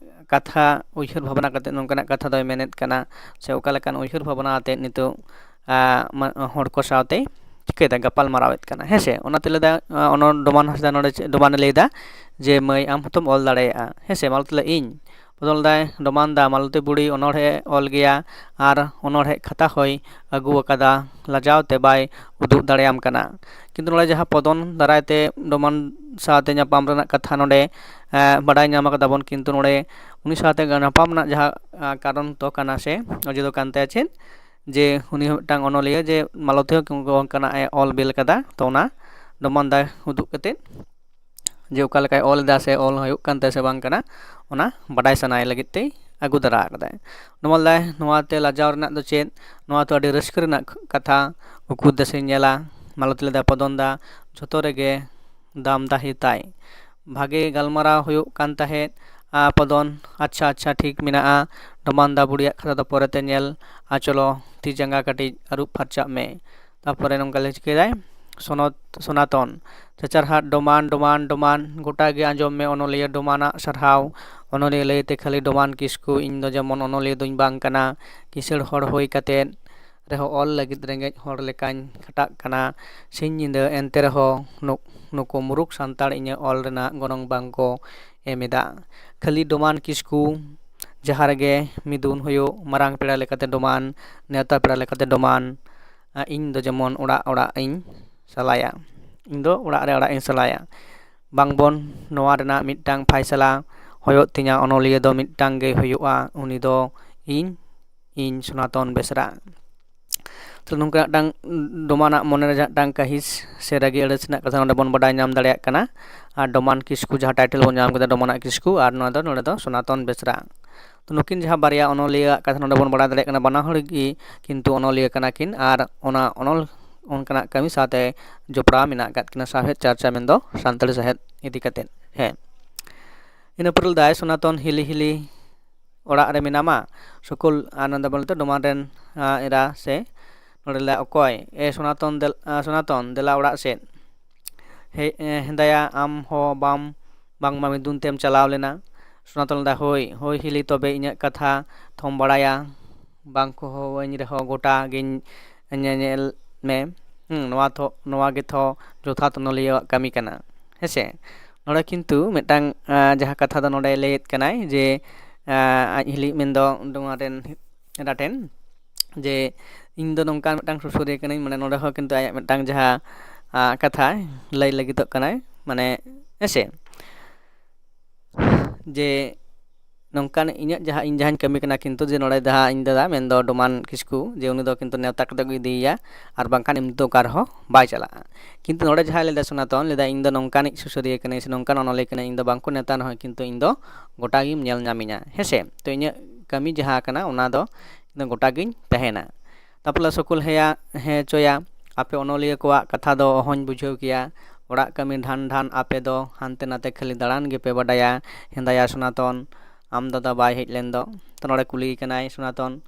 ᱠᱟᱛᱷᱟ ᱩᱭᱦᱟᱹᱨ ᱵᱷᱟᱵᱽᱱᱟ ᱠᱟᱛᱮ ᱱᱚᱝᱠᱟᱱᱟᱜ ᱠᱟᱛᱷᱟ ᱫᱚᱭ ᱢᱮᱱᱮᱫ ᱠᱟᱱᱟ, ᱥᱮ ᱚᱠᱟ ᱞᱮᱠᱟᱱ ᱩᱭᱦᱟᱹᱨ ᱵᱷᱟᱵᱽᱱᱟ ᱟᱛᱮ ᱱᱤᱛᱚᱜ, ᱟᱸ, ᱢᱟ-, ᱦᱚᱲ ᱠᱚ ᱥᱟᱶᱛᱮ ᱪᱤᱠᱟᱹᱭᱮᱫᱟ, ᱜᱟᱯᱟᱞ ᱢᱟᱨᱟᱣᱮᱫ ᱠᱟᱱᱟ, ᱦᱮᱸ ᱥᱮ? ᱚᱱᱟᱛᱮ ᱞᱟᱹᱭᱫᱟ, ᱟᱸ, ᱚᱱᱚ-, ᱰᱚᱢᱟᱱ ᱦᱟᱸᱥᱫᱟ ᱱᱚᱰᱮ ᱪᱮᱫ ᱰᱚᱢᱟᱱᱮ ᱞᱟᱹᱭᱫᱟ ᱡᱮ, "ᱢᱟᱹᱭ, ᱟᱢ ᱦᱚᱸᱛᱚᱢ ᱚᱞ ᱫᱟᱲᱮᱭᱟᱜᱼᱟ", ᱦᱮᱸ ᱥᱮ? ᱢᱟᱞᱚᱛᱤ ᱞᱟᱹᱭ, ᱤᱧ ᱵᱚᱫᱚᱞ ᱫᱟᱭ, ᱰᱚᱢᱟᱱ ᱫᱟ, ᱢᱟᱞᱚᱛᱤ ᱵᱩᱲᱦᱤ ᱚᱱᱚᱬᱦᱮ ᱚᱞ ᱜᱮᱭᱟ ᱟᱨ ᱚᱱᱚᱬᱦᱮ ᱠᱷᱟᱛᱟ ᱦᱚᱸᱭ ᱟᱹᱜᱩ ᱟᱠᱟᱫᱟ, ᱞᱟᱡᱟᱣ ᱛᱮ ᱵᱟᱭ ᱩᱫᱩᱜ ᱫᱟᱲᱮᱭᱟᱢ ᱠᱟᱱᱟ᱾ ᱠᱤᱱᱛᱩ ᱱᱚᱰᱮ ᱡᱟᱦᱟᱸ ᱯᱚᱫᱚᱱ ᱫᱟᱨᱟᱭ ᱛᱮ ᱰᱚᱢᱟᱱ ᱥᱟᱶᱛᱮ ᱧᱟᱯᱟᱢ ᱨᱮᱱᱟᱜ ᱠᱟᱛᱷᱟ ᱱᱚᱰᱮ, ᱮᱸ, ᱵᱟᱰᱟᱭ ᱧᱟᱢ ᱟᱠᱟᱫᱟ ᱵᱚᱱ, ᱠᱤᱱᱛᱩ ᱱᱚᱰᱮ ᱩᱱᱤ ᱥᱟᱶᱛᱮ ᱧᱟᱯᱟᱢ ᱨᱮᱱᱟᱜ ᱡᱟᱦᱟᱸ, ᱟᱸ, ᱠᱟᱨᱚᱱ ᱫᱚ ᱠᱟᱱᱟ ᱥᱮ ᱚᱡᱮ ᱫᱚ ᱠᱟᱱ ᱛᱟᱭᱟ ᱪᱮᱫ, ᱡᱮ ᱩᱱᱤ ᱦᱚᱸ ᱢᱤᱫᱴᱟᱝ ᱚᱱᱚᱞᱤᱭᱟᱹ, ᱡᱮ ᱢᱟᱞᱚᱛᱤ ᱦᱚᱸ ᱚᱱᱠᱟᱱᱟᱜ ᱮ ᱚᱞ ᱵᱤᱞ ᱠᱟᱫᱟ, ᱛᱚ ᱚᱱᱟ ᱰᱚᱢᱟᱱ ᱫᱟᱭ ᱩᱫᱩᱜ ᱠᱟᱛᱮᱫ ᱡᱮ ᱚᱠᱟ ᱞᱮᱠᱟᱭ ᱚᱞ ᱮᱫᱟ ᱥᱮ ᱚᱞ ᱦᱩᱭᱩᱜ ᱠᱟᱱ ᱛᱟᱭᱟ ᱥᱮ ᱵᱟᱝ ᱠᱟᱱᱟ, ᱚᱱᱟ ᱵᱟᱰᱟᱭ ᱥᱟᱱᱟᱭ ᱞᱟᱹᱜᱤᱫ ᱛᱮᱭ ᱟᱹᱜᱩ ᱫᱟᱨᱟ ᱟᱠᱟᱫᱟᱭ᱾ ᱰᱚᱢᱟᱱ ᱞᱟᱹᱭ, ᱱᱚᱣᱟᱛᱮ ᱞᱟᱡᱟᱣ ᱨᱮᱱᱟᱜ ᱫᱚ ᱪᱮᱫ? ᱱᱚᱣᱟ ᱛᱚ ᱟᱹᱰᱤ ᱨᱟᱹᱥᱠᱟᱹ ᱨᱮᱱᱟᱜ ᱠᱷ-, ᱠᱟᱛᱷᱟ᱾ ᱩᱠᱩᱨ ᱫᱟᱥᱮᱧ ᱧᱮᱞᱟ᱾ ᱢᱟᱞᱚᱛᱤ ᱞᱟᱹᱭᱫᱟ, ᱯᱚᱫᱚᱱ ᱫᱟ, ᱡᱷᱚᱛᱚ ᱨᱮᱜᱮ ᱫᱟᱢ ᱫᱟᱦᱤ ᱛᱟᱭ᱾ ᱵᱷᱟᱜᱮ ᱜᱟᱞᱢᱟᱨᱟᱣ ᱦᱩᱭᱩᱜ ᱠᱟᱱ ᱛᱟᱦᱮᱸᱫ᱾ ᱟ, ᱯᱚᱫᱚᱱ, ᱟᱪᱪᱷᱟ, ᱟᱪᱪᱷᱟ, ᱴᱷᱤᱠ ᱢᱮᱱᱟᱜᱼᱟ᱾ ᱰᱚᱢᱟᱱ ᱫᱟ, ᱵᱩᱲᱤᱭᱟᱜ ᱠᱷᱟᱛᱟ ᱫᱚ ᱯᱚᱨᱮᱛᱮ ᱧᱮᱞ᱾ ᱟ, ᱪᱚᱞᱚ, ᱛᱤ ᱡᱟᱸᱜᱟ ᱠᱟᱹᱴᱤᱡ ᱟᱹᱨᱩᱵ ᱯᱷᱟᱨᱪᱟᱜ ᱢᱮ᱾ ᱛᱟᱨᱯᱚᱨᱮ ᱱᱚᱝᱠᱟ ᱞᱮ ᱪᱤᱠᱟᱹᱭᱫᱟᱭ, ᱥᱚᱱᱚᱛ ᱥᱚᱱᱟᱛᱚᱱ᱾ ᱪᱟᱪᱟᱨᱦᱟᱫ ᱰᱚᱢᱟᱱ, ᱰᱚᱢᱟᱱ, ᱰᱚᱢᱟᱱ, ᱜᱚᱴᱟ ᱜᱮ ᱟᱸᱡᱚᱢ ᱢᱮ ᱚᱱᱚᱞᱤᱭᱟᱹ ᱰᱚᱢᱟᱱᱟᱜ ᱥᱟᱨᱦᱟᱣ᱾ ᱚᱱᱚᱞᱤᱭᱟᱹ ᱞᱟᱹᱭᱛᱮ ᱠᱷᱟᱹᱞᱤ ᱰᱚᱢᱟᱱ ᱠᱤᱥᱠᱩ, ᱤᱧ ᱫᱚ ᱡᱮᱢᱚᱱ ᱚᱱᱚᱞᱤᱭᱟᱹ ᱫᱚᱧ ᱵᱟᱝ ᱠᱟᱱᱟ᱾ ᱠᱤᱥᱟᱹᱬ ᱦᱚᱲ ᱦᱩᱭ ᱠᱟᱛᱮᱫ ᱨᱮᱦᱚᱸ ᱚᱞ ᱞᱟᱹᱜᱤᱫ ᱨᱮᱸᱜᱮᱡ ᱦᱚᱲ ᱞᱮᱠᱟᱧ ᱠᱷᱟᱴᱟᱜ ᱠᱟᱱᱟ ᱥᱤᱧ ᱧᱤᱫᱟᱹ, ᱮᱱᱛᱮ ᱨᱮᱦᱚᱸ ᱱᱩ-, ᱱᱩᱠᱩ ᱢᱩᱨᱩᱠ ᱥᱟᱱᱛᱟᱲ ᱤᱧᱟᱹᱜ ᱚᱞ ᱨᱮᱱᱟᱜ ᱜᱚᱱᱚᱝ ᱵᱟᱝ ᱠᱚ ᱮᱢ ᱮᱫᱟ᱾ ᱠᱷᱟᱹᱞᱤ ᱰᱚᱢᱟᱱ ᱠᱤᱥᱠᱩ, ᱡᱟᱦᱟᱸ ᱨᱮᱜᱮ ᱢᱤᱫᱩᱱ ᱦᱩᱭᱩᱜ, ᱢᱟᱨᱟᱝ ᱯᱮᱲᱟ ᱞᱮᱠᱟᱛᱮ ᱰᱚᱢᱟᱱ, ᱱᱮᱣᱛᱟ ᱯᱮᱲᱟ ᱞᱮᱠᱟᱛᱮ ᱰᱚᱢᱟᱱ, ᱟ, ᱤᱧ ᱫᱚ ᱡᱮᱢᱚᱱ ᱚᱲᱟᱜ ᱚᱲᱟᱜ ᱤᱧ ᱥᱟᱞᱟᱭᱟ, ᱤᱧ ᱫᱚ ᱚᱲᱟᱜ ᱨᱮ ᱚᱲᱟᱜ ᱤᱧ ᱥᱟᱞᱟᱭᱟ᱾ ᱵᱟᱝᱵᱚᱱ ᱱᱚᱣᱟ ᱨᱮᱱᱟᱜ ᱢᱤᱫᱴᱟᱝ ᱯᱷᱟᱭᱥᱟᱞᱟ ᱦᱩᱭᱩᱜ ᱛᱤᱧᱟ, ᱚᱱᱚᱞᱤᱭᱟᱹ ᱫᱚ ᱢᱤᱫᱴᱟᱝ ᱜᱮ ᱦᱩᱭᱩᱜᱼᱟ, ᱩᱱᱤ ᱫᱚ ᱤᱧ, ᱤᱧ ᱥᱚᱱᱟᱛᱚᱱ ᱵᱮᱥᱨᱟ᱾ ᱛᱚ ᱱᱚᱝᱠᱟ ᱢᱤᱫᱴᱟᱝ ᱰᱚᱢᱟᱱᱟᱜ ᱢᱚᱱᱮᱨᱮ ᱡᱟᱦᱟᱸ ᱢᱤᱫᱴᱟᱝ ᱠᱟᱹᱦᱤᱥ ᱥᱮ ᱨᱟᱹᱜᱤ ᱟᱹᱲᱤᱥ ᱨᱮᱱᱟᱜ ᱠᱟᱛᱷᱟ ᱱᱚᱰᱮ ᱵᱚᱱ ᱵᱟᱰᱟᱭ ᱧᱟᱢ ᱫᱟᱲᱮᱭᱟᱜ ᱠᱟᱱᱟ᱾ ᱟᱨ ᱰᱚᱢᱟᱱ ᱠᱤᱥᱠᱩ ᱡᱟᱦᱟᱸ ᱴᱟᱭᱴᱮᱞ ᱵᱚᱱ ᱧᱟᱢ ᱠᱮᱫᱟ, ᱰᱚᱢᱟᱱᱟᱜ ᱠᱤᱥᱠᱩ, ᱟᱨ ᱱᱚᱣᱟ ᱫᱚ ᱱᱚᱰᱮ ᱫᱚ ᱥᱚᱱᱟᱛᱚᱱ ᱵᱮᱥᱨᱟ᱾ ᱛᱚ ᱱᱩᱠᱤᱱ ᱡᱟᱦᱟᱸ ᱵᱟᱨᱭᱟ ᱚᱱᱚᱞᱤᱭᱟᱹᱣᱟᱜ ᱠᱟᱛᱷᱟ ᱱᱚᱰᱮ ᱵᱚᱱ ᱵᱟᱲᱟᱭ ᱫᱟᱲᱮᱭᱟᱜ ᱠᱟᱱᱟ, ᱵᱟᱱᱟ ᱦᱚᱲ ᱜᱮ ᱠᱤᱱᱛᱩ ᱚᱱᱚᱞᱤᱭᱟᱹ ᱠᱟᱱᱟ ᱠᱤᱱ, ᱟᱨ ᱚᱱᱟ ᱚᱱᱚᱞ ᱚᱱᱠᱟᱱᱟᱜ ᱠᱟᱹᱢᱤ ᱥᱟᱶᱛᱮ ᱡᱚᱯᱲᱟᱣ ᱢᱮᱱᱟᱜ ᱟᱠᱟᱫ ᱠᱤᱱᱟ, ᱥᱟᱶᱦᱮᱫ ᱪᱟᱨᱪᱟ ᱢᱮᱱᱫᱚ ᱥᱟᱱᱛᱟᱲᱤ ᱥᱟᱶᱦᱮᱫ ᱤᱫᱤ ᱠᱟᱛᱮᱫ᱾ ᱦᱮᱸ, ᱤᱱᱟᱹ ᱯᱚᱨᱮ ᱞᱮᱫᱟᱭ ᱥᱚᱱᱟᱛᱚᱱ ᱦᱤᱞᱤ ᱦᱤᱞᱤ ᱚᱲᱟᱜ ᱨᱮ ᱢᱮᱱᱟᱢᱟ, ᱥᱩᱠᱩᱞ, ᱟᱨ ᱱᱚᱰᱮ ᱵᱚᱞᱛᱮ ᱰᱚᱢᱟᱱ ᱨᱮᱱ, ᱟ, ᱮᱨᱟ ᱥᱮ ᱱᱚᱰᱮ ᱞᱮᱫᱟ ᱚᱠᱚᱭ? ᱮ ᱥᱚᱱᱟᱛᱚᱱ, ᱫᱮᱞ-, ᱟ, ᱥᱚᱱᱟᱛᱚᱱ, ᱫᱮᱞᱟ ᱚᱲᱟᱜ ᱥᱮᱫ᱾ ᱦᱮ-, ᱮ, ᱦᱮᱸᱫᱟᱭᱟ, ᱟᱢ ᱦᱚᱸ ᱵᱟᱢ, ᱵᱟᱝᱢᱟ ᱢᱤᱫᱩᱱ ᱛᱮᱢ ᱪᱟᱞᱟᱣ ᱞᱮᱱᱟ᱾ ᱥᱚᱱᱟᱛᱚᱱ ᱞᱮᱫᱟ, ᱦᱳᱭ, ᱦᱳᱭ ᱦᱤᱞᱤ, ᱛᱚᱵᱮ ᱤᱧᱟᱹᱜ ᱠᱟᱛᱷᱟ ᱛᱷᱚᱢ ᱵᱟᱲᱟᱭᱟ, ᱵᱟᱝ ᱠᱚ ᱦᱚᱦᱚᱣᱟᱹᱧ ᱨᱮᱦᱚᱸ ᱜᱚᱴᱟ ᱜᱤᱧ ᱧᱮᱧᱮᱞ ᱢᱮ᱾ ᱦᱩᱸ, ᱱᱚᱣᱟ ᱛᱷᱚ, ᱱᱚᱣᱟ ᱜᱮᱛᱷᱚ ᱡᱚᱛᱷᱟᱛ ᱚᱱᱚᱞᱤᱭᱟᱹᱣᱟᱜ ᱠᱟᱹᱢᱤ ᱠᱟᱱᱟ᱾ ᱦᱮᱸᱥᱮ? ᱱᱚᱰᱮ ᱠᱤᱱᱛᱩ ᱢᱤᱫᱴᱟᱝ, ᱟ, ᱡᱟᱦᱟᱸ ᱠᱟᱛᱷᱟ ᱫᱚ ᱱᱚᱰᱮ ᱞᱟᱹᱭᱮᱫ ᱠᱟᱱᱟᱭ ᱡᱮ, ᱟ, ᱟᱡ ᱦᱤᱞᱤ ᱢᱮᱱᱫᱚ ᱰᱚᱢᱟᱱ ᱨᱮᱱ ᱮᱨᱟ ᱴᱷᱮᱱ ᱡᱮ, ᱤᱧ ᱫᱚ ᱱᱚᱝᱠᱟᱱ ᱢᱤᱫᱴᱟᱝ ᱥᱩᱥᱟᱹᱨᱤᱭᱟᱹ ᱠᱟᱹᱱᱟᱹᱧ, ᱢᱟᱱᱮ ᱱᱚᱰᱮ ᱦᱚᱸ ᱠᱤᱱᱛᱩ ᱟᱭᱟᱜ ᱢᱤᱫᱴᱟᱝ ᱡᱟᱦᱟᱸ, ᱟ, ᱠᱟᱛᱷᱟ ᱞᱟᱹᱭ ᱞᱟᱹᱜᱤᱫᱚᱜ ᱠᱟᱱᱟᱭ, ᱢᱟᱱᱮ, ᱦᱮᱸᱥᱮ? ᱡᱮ ᱱᱚᱝᱠᱟᱱ ᱤᱧᱟᱹᱜ ᱡᱟᱦᱟᱸ, ᱤᱧ ᱡᱟᱦᱟᱸᱧ ᱠᱟᱹᱢᱤ ᱠᱟᱱᱟ, ᱠᱤᱱᱛᱩ ᱡᱮ ᱱᱚᱰᱮ ᱡᱟᱦᱟᱸ ᱤᱧ ᱫᱟᱫᱟ ᱢᱮᱱᱫᱚ ᱰᱚᱢᱟᱱ ᱠᱤᱥᱠᱩ, ᱡᱮ ᱩᱱᱤ ᱫᱚ ᱠᱤᱱᱛᱩ ᱱᱮᱣᱛᱟ ᱠᱟᱛᱮ ᱠᱚ ᱤᱫᱤᱭᱮᱭᱟ, ᱟᱨ ᱵᱟᱝᱠᱷᱟᱱ ᱮᱢᱱᱤ ᱫᱚ ᱚᱠᱟ ᱨᱮᱦᱚᱸ ᱵᱟᱭ ᱪᱟᱞᱟᱜᱼᱟ᱾ ᱠᱤᱱᱛᱩ ᱱᱚᱰᱮ ᱡᱟᱦᱟᱸᱭ ᱞᱟᱹᱭᱫᱟ ᱥᱚᱱᱟᱛᱚᱱ, ᱞᱟᱹᱭᱫᱟ, "ᱤᱧ ᱫᱚ ᱱᱚᱝᱠᱟᱱᱤᱡ ᱥᱩᱥᱟᱹᱨᱤᱭᱟᱹ ᱠᱟᱹᱱᱟᱹᱧ ᱥᱮ ᱱᱚᱝᱠᱟᱱ ᱚᱱᱚᱞᱤᱭᱟᱹ ᱠᱟᱹᱱᱟᱹᱧ, ᱤᱧ ᱫᱚ ᱵᱟᱝᱠᱚ ᱱᱮᱣᱛᱟ ᱨᱮᱦᱚᱸ ᱠᱤᱱᱛᱩ ᱤᱧ ᱫᱚ ᱜᱚᱴᱟ ᱜᱮᱢ ᱧᱮᱞ ᱧᱟᱢᱤᱧᱟ", ᱦᱮᱸᱥᱮ? ᱛᱚ ᱤᱧᱟᱹᱜ ᱠᱟᱹᱢᱤ ᱡᱟᱦᱟᱸ ᱠᱟᱱᱟ ᱚᱱᱟ ᱫᱚ ᱤᱧ ᱫᱚ ᱜᱚᱴᱟ ᱜᱤᱧ ᱛᱟᱦᱮᱱᱟ᱾ ᱛᱟᱯᱚᱨᱮ ᱥᱩᱠᱩᱞ ᱦᱮᱭᱟ, ᱦᱮᱸ ᱪᱚᱭᱟ, ᱟᱯᱮ ᱚᱱᱚᱞᱤᱭᱟᱹ ᱠᱚᱣᱟᱜ ᱠᱟᱛᱷᱟ ᱫᱚ ᱚᱦᱚᱧ ᱵᱩᱡᱷᱟᱹᱣ ᱠᱮᱭᱟ᱾ ᱚᱲᱟᱜ ᱠᱟᱹᱢᱤ ᱰᱷᱟᱱ ᱰᱷᱟᱱ ᱟᱯᱮ ᱫᱚ ᱦᱟᱱᱛᱮ ᱱᱟᱛᱮ ᱠᱷᱟᱹᱞᱤ ᱫᱟᱬᱟᱱ ᱜᱮᱯᱮ ᱵᱟᱰᱟᱭᱟ᱾ ᱦᱮᱸᱫᱟᱭᱟ ᱥᱚᱱᱟᱛᱚᱱ, ᱟᱢ ᱫᱟᱫᱟ ᱵᱟᱭ ᱦᱮᱡ ᱞᱮᱱ ᱫᱚ? ᱛᱚ ᱱᱚᱰᱮ ᱠᱩᱞᱤᱭᱮ ᱠᱟᱱᱟᱭ ᱥᱚᱱᱟᱛᱚᱱ,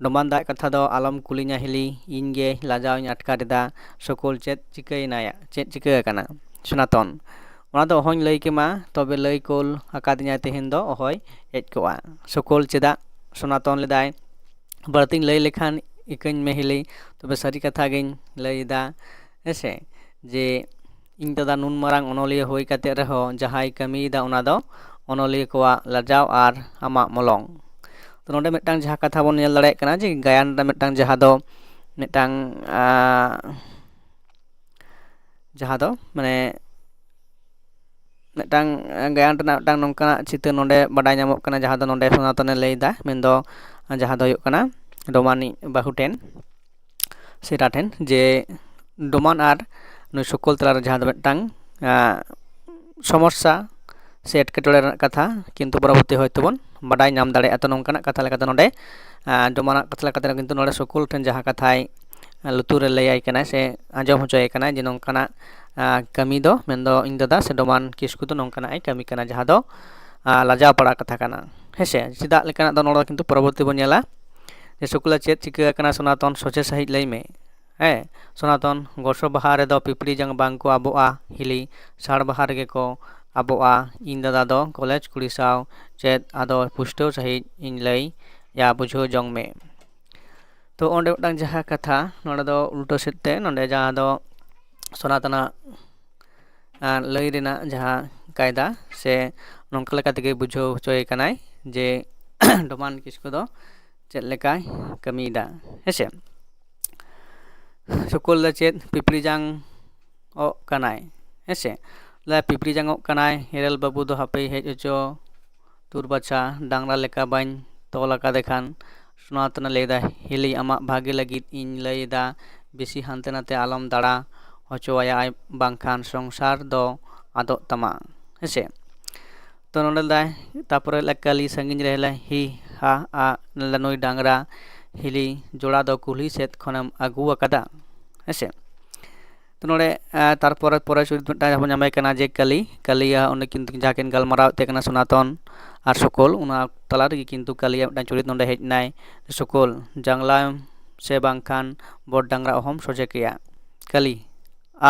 ᱰᱚᱢᱟᱱ ᱫᱟᱜ ᱠᱟᱛᱷᱟ ᱫᱚ ᱟᱞᱚᱢ ᱠᱩᱞᱤᱧᱟ ᱦᱤᱞᱤ, ᱤᱧ ᱜᱮ ᱞᱟᱡᱟᱣ ᱤᱧ ᱟᱴᱠᱟᱨ ᱮᱫᱟ᱾ ᱥᱩᱠᱚᱞ ᱪᱮᱫ ᱪᱤᱠᱟᱹᱭᱮᱱᱟᱭᱟ, ᱪᱮᱫ ᱪᱤᱠᱟᱹ ᱟᱠᱟᱱᱟ? ᱥᱚᱱᱟᱛᱚᱱ, ᱚᱱᱟ ᱫᱚ ᱚᱦᱚᱧ ᱞᱟᱹᱭ ᱠᱮᱢᱟ, ᱛᱚᱵᱮ ᱞᱟᱹᱭ ᱠᱩᱞ ᱟᱠᱟᱫᱤᱧᱟᱭ ᱛᱮᱦᱮᱧ ᱫᱚ ᱚᱦᱚᱭ ᱦᱮᱡ ᱠᱚᱜᱼᱟ᱾ ᱥᱩᱠᱚᱞ ᱪᱮᱫᱟᱜ? ᱥᱚᱱᱟᱛᱚᱱ ᱞᱮᱫᱟᱭ, ᱵᱟᱹᱲᱛᱤᱧ ᱞᱟᱹᱭ ᱞᱮᱠᱷᱟᱱ ᱤᱠᱟᱹᱧ ᱢᱮ ᱦᱤᱞᱤ, ᱛᱚᱵᱮ ᱥᱟᱹᱨᱤ ᱠᱟᱛᱷᱟ ᱜᱤᱧ ᱞᱟᱹᱭ ᱮᱫᱟ, ᱦᱮᱸᱥᱮ, ᱡᱮ ᱤᱧ ᱫᱟᱫᱟ ᱱᱩᱱ ᱢᱟᱨᱟᱝ ᱚᱱᱚᱞᱤᱭᱟᱹ ᱦᱩᱭ ᱠᱟᱛᱮ ᱨᱮᱦᱚᱸ ᱡᱟᱦᱟᱸᱭ ᱠᱟᱹᱢᱤᱭᱮᱫᱟ ᱚᱱᱟ ᱫᱚ ᱚᱱᱚᱞᱤᱭᱟᱹ ᱠᱚᱣᱟᱜ ᱞᱟᱡᱟᱣ ᱟᱨ ᱟᱢᱟᱜ ᱢᱚᱞᱚᱝ᱾ ᱛᱚ ᱱᱚᱰᱮ ᱢᱤᱫᱴᱟᱝ ᱡᱟᱦᱟᱸ ᱠᱟᱛᱷᱟ ᱵᱚᱱ ᱧᱮᱞ ᱫᱟᱲᱮᱭᱟᱜ ᱠᱟᱱᱟ ᱡᱮ ᱜᱟᱭᱟᱱ ᱨᱮ ᱢᱤᱫᱴᱟᱝ ᱡᱟᱦᱟᱸ ᱫᱚ ᱢᱤᱫᱴᱟᱝ ᱟᱸ, ᱡᱟᱦᱟᱸ ᱫᱚ ᱢᱟᱱᱮ ᱢᱤᱫᱴᱟᱝ ᱜᱟᱭᱟᱱ ᱨᱮᱱᱟᱜ ᱢᱤᱫᱴᱟᱝ ᱱᱚᱝᱠᱟᱱᱟᱜ ᱪᱤᱛᱟᱹᱨ ᱱᱚᱰᱮ ᱵᱟᱰᱟᱭ ᱧᱟᱢᱚᱜ ᱠᱟᱱᱟ, ᱡᱟᱦᱟᱸ ᱫᱚ ᱱᱚᱰᱮ ᱥᱚᱱᱟᱛᱚᱱᱮ ᱞᱟᱹᱭ ᱮᱫᱟ, ᱢᱮᱱᱫᱚ ᱡᱟᱦᱟᱸ ᱫᱚ ᱦᱩᱭᱩᱜ ᱠᱟᱱᱟ ᱰᱚᱢᱟᱱᱤᱡ ᱵᱟᱹᱦᱩ ᱴᱷᱮᱱ, ᱥᱮ ᱮᱨᱟ ᱴᱷᱮᱱ, ᱡᱮ ᱰᱚᱢᱟᱱ ᱟᱨ ᱱᱩᱭ ᱥᱩᱠᱚᱞ ᱛᱟᱞᱟᱨᱮ ᱡᱟᱦᱟᱸ ᱫᱚ ᱢᱤᱫᱴᱟᱝ ᱟᱸ, ᱥᱚᱢᱚᱥᱥᱟ ᱥᱮ ᱮᱴᱠᱮᱴᱚᱬᱮ ᱨᱮᱱᱟᱜ ᱠᱟᱛᱷᱟ ᱠᱤᱱᱛᱩ ᱯᱚᱨᱚᱵᱚᱨᱛᱤ ᱦᱚᱭᱛᱳ ᱵᱚᱱ ᱵᱟᱰᱟᱭ ᱧᱟᱢ ᱫᱟᱲᱮᱭᱟᱜᱼᱟ᱾ ᱛᱚ ᱱᱚᱝᱠᱟᱱᱟᱜ ᱠᱟᱛᱷᱟ ᱞᱮᱠᱟᱛᱮ ᱱᱚᱰᱮ ᱟᱸ, ᱰᱚᱢᱟᱱᱟᱜ ᱠᱟᱛᱷᱟ ᱞᱮᱠᱟᱛᱮ ᱠᱤᱱᱛᱩ ᱱᱚᱰᱮ ᱥᱩᱠᱚᱞ ᱴᱷᱮᱱ ᱡᱟᱦᱟᱸ ᱠᱟᱛᱷᱟᱭ ᱞᱩᱛᱩᱨ ᱨᱮ ᱞᱟᱹᱭᱟᱭ ᱠᱟᱱᱟᱭ ᱥᱮ ᱟᱸᱡᱚᱢ ᱦᱚᱪᱚᱭᱮ ᱠᱟᱱᱟᱭ ᱡᱮ ᱱᱚᱝᱠᱟᱱᱟᱜ ᱟᱸ, ᱠᱟᱹᱢᱤ ᱫᱚ, ᱢᱮᱱᱫᱚ ᱤᱧ ᱫᱟᱫᱟ ᱥᱮ ᱰᱚᱢᱟᱱ ᱠᱤᱥᱠᱩ ᱫᱚ ᱱᱚᱝᱠᱟᱱᱟᱜ ᱮ ᱠᱟᱹᱢᱤ ᱠᱟᱱᱟ, ᱡᱟᱦᱟᱸ ᱫᱚ ᱟᱸ, ᱞᱟᱡᱟᱣ ᱯᱟᱲᱟ ᱠᱟᱛᱷᱟ ᱠᱟᱱᱟ᱾ ᱦᱮᱸᱥᱮ, ᱪᱮᱫᱟᱜ ᱞᱮᱠᱟᱱᱟᱜ ᱫᱚ ᱱᱚᱰᱮ ᱠᱤᱱᱛᱩ ᱯᱚᱨᱚᱵᱚᱨᱛᱤ ᱵᱚᱱ ᱧᱮᱞᱟ ᱡᱮ ᱥᱩᱠᱞᱟ ᱪᱮᱫ ᱪᱤᱠᱟᱹ ᱟᱠᱟᱱᱟ ᱥᱚᱱᱟᱛᱚᱱ, ᱥᱚᱡᱷᱮ ᱥᱟᱺᱦᱤᱡ ᱞᱟᱹᱭ ᱢᱮ᱾ ᱦᱮᱸ, ᱥᱚᱱᱟᱛᱚᱱ, ᱜᱚᱥᱚ ᱵᱟᱦᱟ ᱨᱮᱫᱚ ᱯᱤᱯᱤᱲᱤ ᱡᱟᱝ ᱵᱟᱝ ᱠᱚ ᱟᱵᱚᱜᱼᱟ ᱦᱤᱞᱤ, ᱥᱟᱲ ᱵᱟᱦᱟ ᱨᱮᱜᱮ ᱠᱚ ᱟᱵᱚᱜᱼᱟ᱾ ᱤᱧ ᱫᱟᱫᱟ ᱫᱚ ᱠᱚᱞᱮᱡᱽ ᱠᱩᱲᱤ ᱥᱟᱶ ᱪᱮᱫ ᱟᱫᱚ ᱯᱩᱥᱴᱟᱹᱣ ᱥᱟᱺᱦᱤᱡ ᱤᱧ ᱞᱟᱹᱭ ᱭᱟ, ᱵᱩᱡᱷᱟᱹᱣ ᱡᱚᱝ ᱢᱮ᱾ ᱛᱚ ᱚᱸᱰᱮ ᱢᱤᱫᱴᱟᱝ ᱡᱟᱦᱟᱸ ᱠᱟᱛᱷᱟ, ᱱᱚᱰᱮ ᱫᱚ ᱩᱞᱴᱟᱹ ᱥᱮᱫ ᱛᱮ, ᱱᱚᱰᱮ ᱡᱟᱦᱟᱸ ᱫᱚ ᱥᱚᱱᱟᱛᱚᱱᱟᱜ ᱟᱨ ᱞᱟᱹᱭ ᱨᱮᱱᱟᱜ ᱡᱟᱦᱟᱸ ᱠᱟᱭᱫᱟ ᱥᱮ ᱱᱚᱝᱠᱟ ᱞᱮᱠᱟ ᱛᱮᱜᱮ ᱵᱩᱡᱷᱟᱹᱣ ᱦᱚᱪᱚᱭᱮ ᱠᱟᱱᱟᱭ ᱡᱮ ᱰᱚᱢᱟᱱ ᱠᱤᱥᱠᱩ ᱫᱚ ᱪᱮᱫ ᱞᱮᱠᱟᱭ ᱠᱟᱹᱢᱤᱭᱮᱫᱟ, ᱦᱮᱸᱥᱮ᱾ ᱥᱩᱠᱚᱞ ᱫᱚ ᱪᱮᱫ ᱯᱤᱯᱤᱲᱤ ᱡᱟᱝ ᱚᱜ ᱠᱟᱱᱟᱭ, ᱦᱮᱸᱥᱮ᱾ ᱞᱟᱹᱭ ᱯᱤᱯᱤᱲᱤ ᱡᱟᱝᱚᱜ ᱠᱟᱱᱟᱭ, ᱦᱮᱨᱮᱞ ᱵᱟᱹᱵᱩ ᱫᱚ ᱦᱟᱯᱮᱭ ᱦᱮᱡ ᱦᱚᱪᱚ, ᱛᱩᱨ ᱵᱟᱪᱷᱟ ᱰᱟᱝᱨᱟ ᱞᱮᱠᱟ ᱵᱟᱹᱧ ᱛᱚᱞ ᱟᱠᱟᱫᱮ ᱠᱷᱟᱱ᱾ ᱥᱚᱱᱟᱛᱚᱱᱮ ᱞᱟᱹᱭᱫᱟ, ᱦᱤᱞᱤ, ᱟᱢᱟᱜ ᱵᱷᱟᱜᱮ ᱞᱟᱹᱜᱤᱫ ᱤᱧ ᱞᱟᱹᱭᱫᱟ, ᱵᱮᱥᱤ ᱦᱟᱱᱛᱮ ᱱᱟᱛᱮ ᱟᱞᱚᱢ ᱫᱟᱬᱟ ᱦᱚᱪᱚᱣᱟᱭᱟ, ᱟᱭ ᱵᱟᱝᱠᱷᱟᱱ ᱥᱚᱝᱥᱟᱨ ᱫᱚ ᱟᱫᱚᱜ ᱛᱟᱢᱟ, ᱦᱮᱸᱥᱮ᱾ ᱛᱚ ᱱᱚᱰᱮ ᱞᱮᱫᱟᱭ, ᱛᱟᱯᱚᱨᱮ ᱞᱮ ᱠᱟᱹᱞᱤ ᱥᱟᱺᱜᱤᱧ ᱨᱮ ᱞᱮ ᱦᱤ ᱦᱟ ᱟ ᱞᱮ ᱱᱩᱭ ᱰᱟᱝᱨᱟ ᱦᱤᱞᱤ ᱡᱚᱲᱟ ᱫᱚ ᱠᱩᱞᱦᱤ ᱥᱮᱫ ᱠᱷᱚᱱᱮᱢ ᱟᱹᱜᱩ ᱟᱠᱟᱫᱟ, ᱦᱮᱸᱥᱮ᱾ ᱛᱚ ᱱᱚᱰᱮ ᱛᱟᱨᱯᱚᱨᱮ ᱯᱚᱨᱮ ᱪᱩᱨᱤᱛ ᱢᱤᱫᱴᱟᱝ ᱡᱟᱦᱟᱸ ᱵᱚᱱ ᱧᱟᱢᱮ ᱠᱟᱱᱟ ᱡᱮ ᱠᱟᱞᱤ, ᱠᱟᱞᱤᱭᱟ ᱩᱱᱤ ᱠᱤᱱᱛᱩ ᱡᱟᱦᱟᱸ ᱠᱤᱱ ᱜᱟᱞᱢᱟᱨᱟᱣ ᱮᱫ ᱛᱟᱦᱮᱸ ᱠᱟᱱᱟ ᱥᱚᱱᱟᱛᱚᱱ ᱟᱨ ᱥᱩᱠᱚᱞ, ᱚᱱᱟ ᱛᱟᱞᱟ ᱨᱮᱜᱮ ᱠᱤᱱᱛᱩ ᱠᱟᱞᱤᱭᱟ ᱢᱤᱫᱴᱟᱝ ᱪᱩᱨᱤᱛ ᱱᱚᱰᱮ ᱦᱮᱡ ᱮᱱᱟᱭ᱾ ᱥᱩᱠᱚᱞ, ᱡᱟᱝᱞᱟᱭ ᱥᱮ ᱵᱟᱝᱠᱷᱟᱱ ᱵᱚᱴ ᱰᱟᱝᱨᱟ ᱚᱦᱚᱢ ᱥᱚᱡᱷᱮ ᱠᱮᱭᱟ᱾ ᱠᱟᱞᱤ,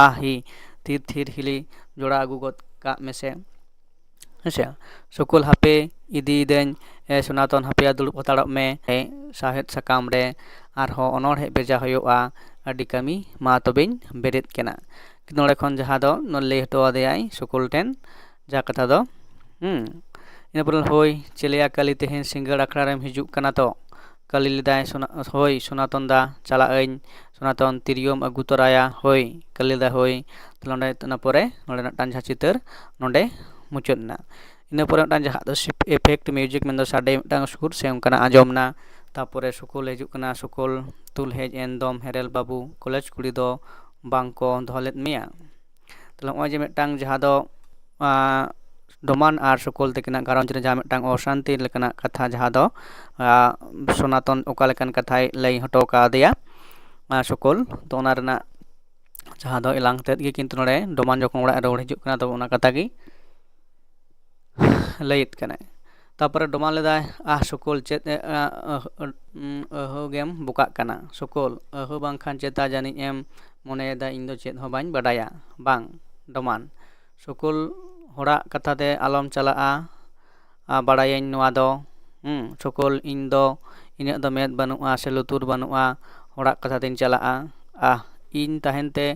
ᱟ ᱦᱤ, ᱛᱷᱤᱨ ᱛᱷᱤᱨ ᱦᱤᱞᱤ ᱡᱚᱲᱟ ᱟᱹᱜᱩ ᱜᱚᱫ ᱠᱟᱜ ᱢᱮᱥᱮ᱾ ᱦᱮᱸᱥᱮ, ᱥᱩᱠᱚᱞ, ᱦᱟᱯᱮ ᱤᱫᱤᱭᱮᱫᱟᱹᱧ᱾ ᱮ ᱥᱚᱱᱟᱛᱚᱱ, ᱦᱟᱯᱮᱭᱟ ᱫᱩᱲᱩᱵ ᱦᱟᱛᱟᱲᱚᱜ ᱢᱮ᱾ ᱮ ᱥᱟᱶᱦᱮᱫ ᱥᱟᱠᱟᱢ ᱨᱮ ᱟᱨᱦᱚᱸ ᱚᱱᱚᱬᱦᱮ ᱵᱷᱮᱡᱟ ᱦᱩᱭᱩᱜᱼᱟ᱾ ᱟᱹᱰᱤ ᱠᱟᱹᱢᱤ, ᱢᱟ ᱛᱚᱵᱮᱧ ᱵᱮᱨᱮᱫ ᱠᱟᱱᱟ᱾ ᱱᱚᱰᱮ ᱠᱷᱚᱱ ᱡᱟᱦᱟᱸ ᱫᱚ ᱞᱟᱹᱭ ᱦᱚᱴᱚ ᱟᱫᱮᱭᱟᱭ ᱥᱩᱠᱚᱞ ᱴᱷᱮᱱ ᱡᱟᱦᱟᱸ ᱠᱟᱛᱷᱟ ᱫᱚ᱾ ᱦᱩᱸ᱾ ᱤᱱᱟᱹ ᱯᱚᱨᱮ, ᱦᱳᱭ ᱪᱮᱞᱮᱭᱟ ᱠᱟᱹᱞᱤ, ᱛᱮᱦᱮᱧ ᱥᱤᱸᱜᱟᱹᱲ ᱟᱠᱷᱲᱟ ᱨᱮᱢ ᱦᱤᱡᱩᱜ ᱠᱟᱱᱟ ᱛᱚ? ᱠᱟᱹᱞᱤ ᱞᱮᱫᱟᱭ, ᱥᱚᱱᱟ-, ᱦᱳᱭ ᱥᱚᱱᱟᱛᱚᱱ ᱫᱟ, ᱪᱟᱞᱟᱜ ᱟᱹᱧ᱾ ᱥᱚᱱᱟᱛᱚᱱ, ᱛᱤᱨᱭᱳᱢ ᱟᱹᱜᱩ ᱛᱚᱨᱟᱭᱟ? ᱦᱳᱭ᱾ ᱠᱟᱹᱞᱤ ᱞᱮᱫᱟ, ᱦᱳᱭ᱾ ᱛᱟᱦᱞᱮ ᱚᱸᱰᱮ ᱤᱱᱟᱹ ᱯᱚᱨᱮ ᱱᱚᱰᱮ ᱢᱤᱫᱴᱟᱝ ᱡᱟᱦᱟᱸ ᱪᱤᱛᱟᱹᱨ ᱱᱚᱰᱮ ᱢᱩᱪᱟᱹᱫ ᱮᱱᱟ᱾ ᱤᱱᱟᱹ ᱯᱚᱨᱮ ᱢᱤᱫᱴᱟᱝ ᱡᱟᱦᱟᱸ ᱫᱚ effect music, ᱢᱮᱱᱫᱚ ᱥᱟᱰᱮ ᱢᱤᱫᱴᱟᱝ ᱥᱩᱨ ᱥᱮ ᱚᱱᱠᱟᱱᱟᱜ ᱟᱸᱡᱚᱢ ᱮᱱᱟ᱾ ᱛᱟᱨᱯᱚᱨᱮ ᱥᱩᱠᱚᱞ ᱦᱤᱡᱩᱜ ᱠᱟᱱᱟ, ᱥᱩᱠᱚᱞ, ᱛᱩᱞ ᱦᱮᱡ ᱮᱱ ᱫᱚᱢ ᱦᱮᱨᱮᱞ ᱵᱟᱹᱵᱩ, ᱠᱚᱞᱮᱡᱽ ᱠᱩᱲᱤ ᱫᱚ ᱵᱟᱝ ᱠᱚ ᱫᱚᱦᱚ ᱞᱮᱫ ᱢᱮᱭᱟ? ᱛᱟᱦᱞᱮ ᱱᱚᱜᱼᱚᱭ ᱡᱮ ᱢᱤᱫᱴᱟᱝ ᱡᱟᱦᱟᱸ ᱫᱚ, ᱟᱸ, ᱰᱚᱢᱟᱱ ᱟᱨ ᱥᱩᱠᱚᱞ ᱛᱟᱹᱠᱤᱱᱟᱜ ᱜᱷᱟᱨᱚᱸᱡᱽ ᱨᱮ ᱡᱟᱦᱟᱸ ᱢᱤᱫᱴᱟᱝ ᱚᱥᱟᱱᱛᱤ ᱞᱮᱠᱟᱱᱟᱜ ᱠᱟᱛᱷᱟ, ᱡᱟᱦᱟᱸ ᱫᱚ, ᱟᱸ, ᱥᱚᱱᱟᱛᱚᱱ ᱚᱠᱟ ᱞᱮᱠᱟᱱ ᱠᱟᱛᱷᱟᱭ ᱞᱟᱹᱭ ᱦᱚᱴᱚ ᱠᱟᱣᱫᱮᱭᱟ, ᱟᱸ, ᱥᱩᱠᱚᱞ, ᱛᱚ ᱚᱱᱟ ᱨᱮᱱᱟᱜ ᱡᱟᱦᱟᱸ ᱫᱚ ᱮᱞᱟᱝ ᱛᱮᱫ ᱜᱮ ᱠᱤᱱᱛᱩ ᱱᱚᱰᱮ ᱰᱚᱢᱟᱱ ᱡᱚᱠᱷᱚᱱ ᱚᱲᱟᱜ ᱮ ᱨᱩᱣᱟᱹᱲ ᱦᱤᱡᱩᱜ ᱠᱟᱱᱟ, ᱛᱚ ᱚᱱᱟ ᱠᱟᱛᱷᱟ ᱜᱮ ᱞᱟᱹᱭᱮᱫ ᱠᱟᱱᱟᱭ᱾ ᱛᱟᱨᱯᱚᱨᱮ ᱰᱚᱢᱟᱱ ᱞᱮᱫᱟᱭ, ᱟᱦ ᱥᱩᱠᱚᱞ, ᱪᱮᱫ ᱮ, ᱟ, ᱟᱹᱦ, ᱟᱹᱦ, ᱟᱹᱦᱟᱹ ᱜᱮᱢ ᱵᱚᱠᱟᱜ ᱠᱟᱱᱟ ᱥᱩᱠᱚᱞ? ᱟᱹᱦᱟᱹ ᱵᱟᱝᱠᱷᱟᱱ ᱪᱮᱛᱟ ᱡᱟᱹᱱᱤᱡ ᱮᱢ ᱢᱚᱱᱮᱭᱮᱫᱟ ᱤᱧ ᱫᱚ ᱪᱮᱫ ᱦᱚᱸ ᱵᱟᱹᱧ ᱵᱟᱰᱟᱭᱟ᱾ ᱵᱟᱝ, ᱰᱚᱢᱟᱱ᱾ ᱥᱩᱠᱚᱞ, ᱦᱚᱲᱟᱜ ᱠᱟᱛᱷᱟ ᱛᱮ ᱟᱞᱚᱢ ᱪᱟᱞᱟᱜᱼᱟ᱾ ᱟ, ᱵᱟᱲᱟᱭᱟᱹᱧ ᱱᱚᱣᱟ ᱫᱚ᱾ ᱦᱩᱸ, ᱥᱩᱠᱚᱞ, ᱤᱧ ᱫᱚ ᱤᱧᱟᱹᱜ ᱫᱚ ᱢᱮᱫ ᱵᱟᱹᱱᱩᱜᱼᱟ ᱥᱮ ᱞᱩᱛᱩᱨ ᱵᱟᱹᱱᱩᱜᱼᱟ, ᱦᱚᱲᱟᱜ ᱠᱟᱛᱷᱟ ᱛᱮᱧ ᱪᱟᱞᱟᱜᱼᱟ? ᱟᱦ, ᱤᱧ ᱛᱟᱦᱮᱱ ᱛᱮ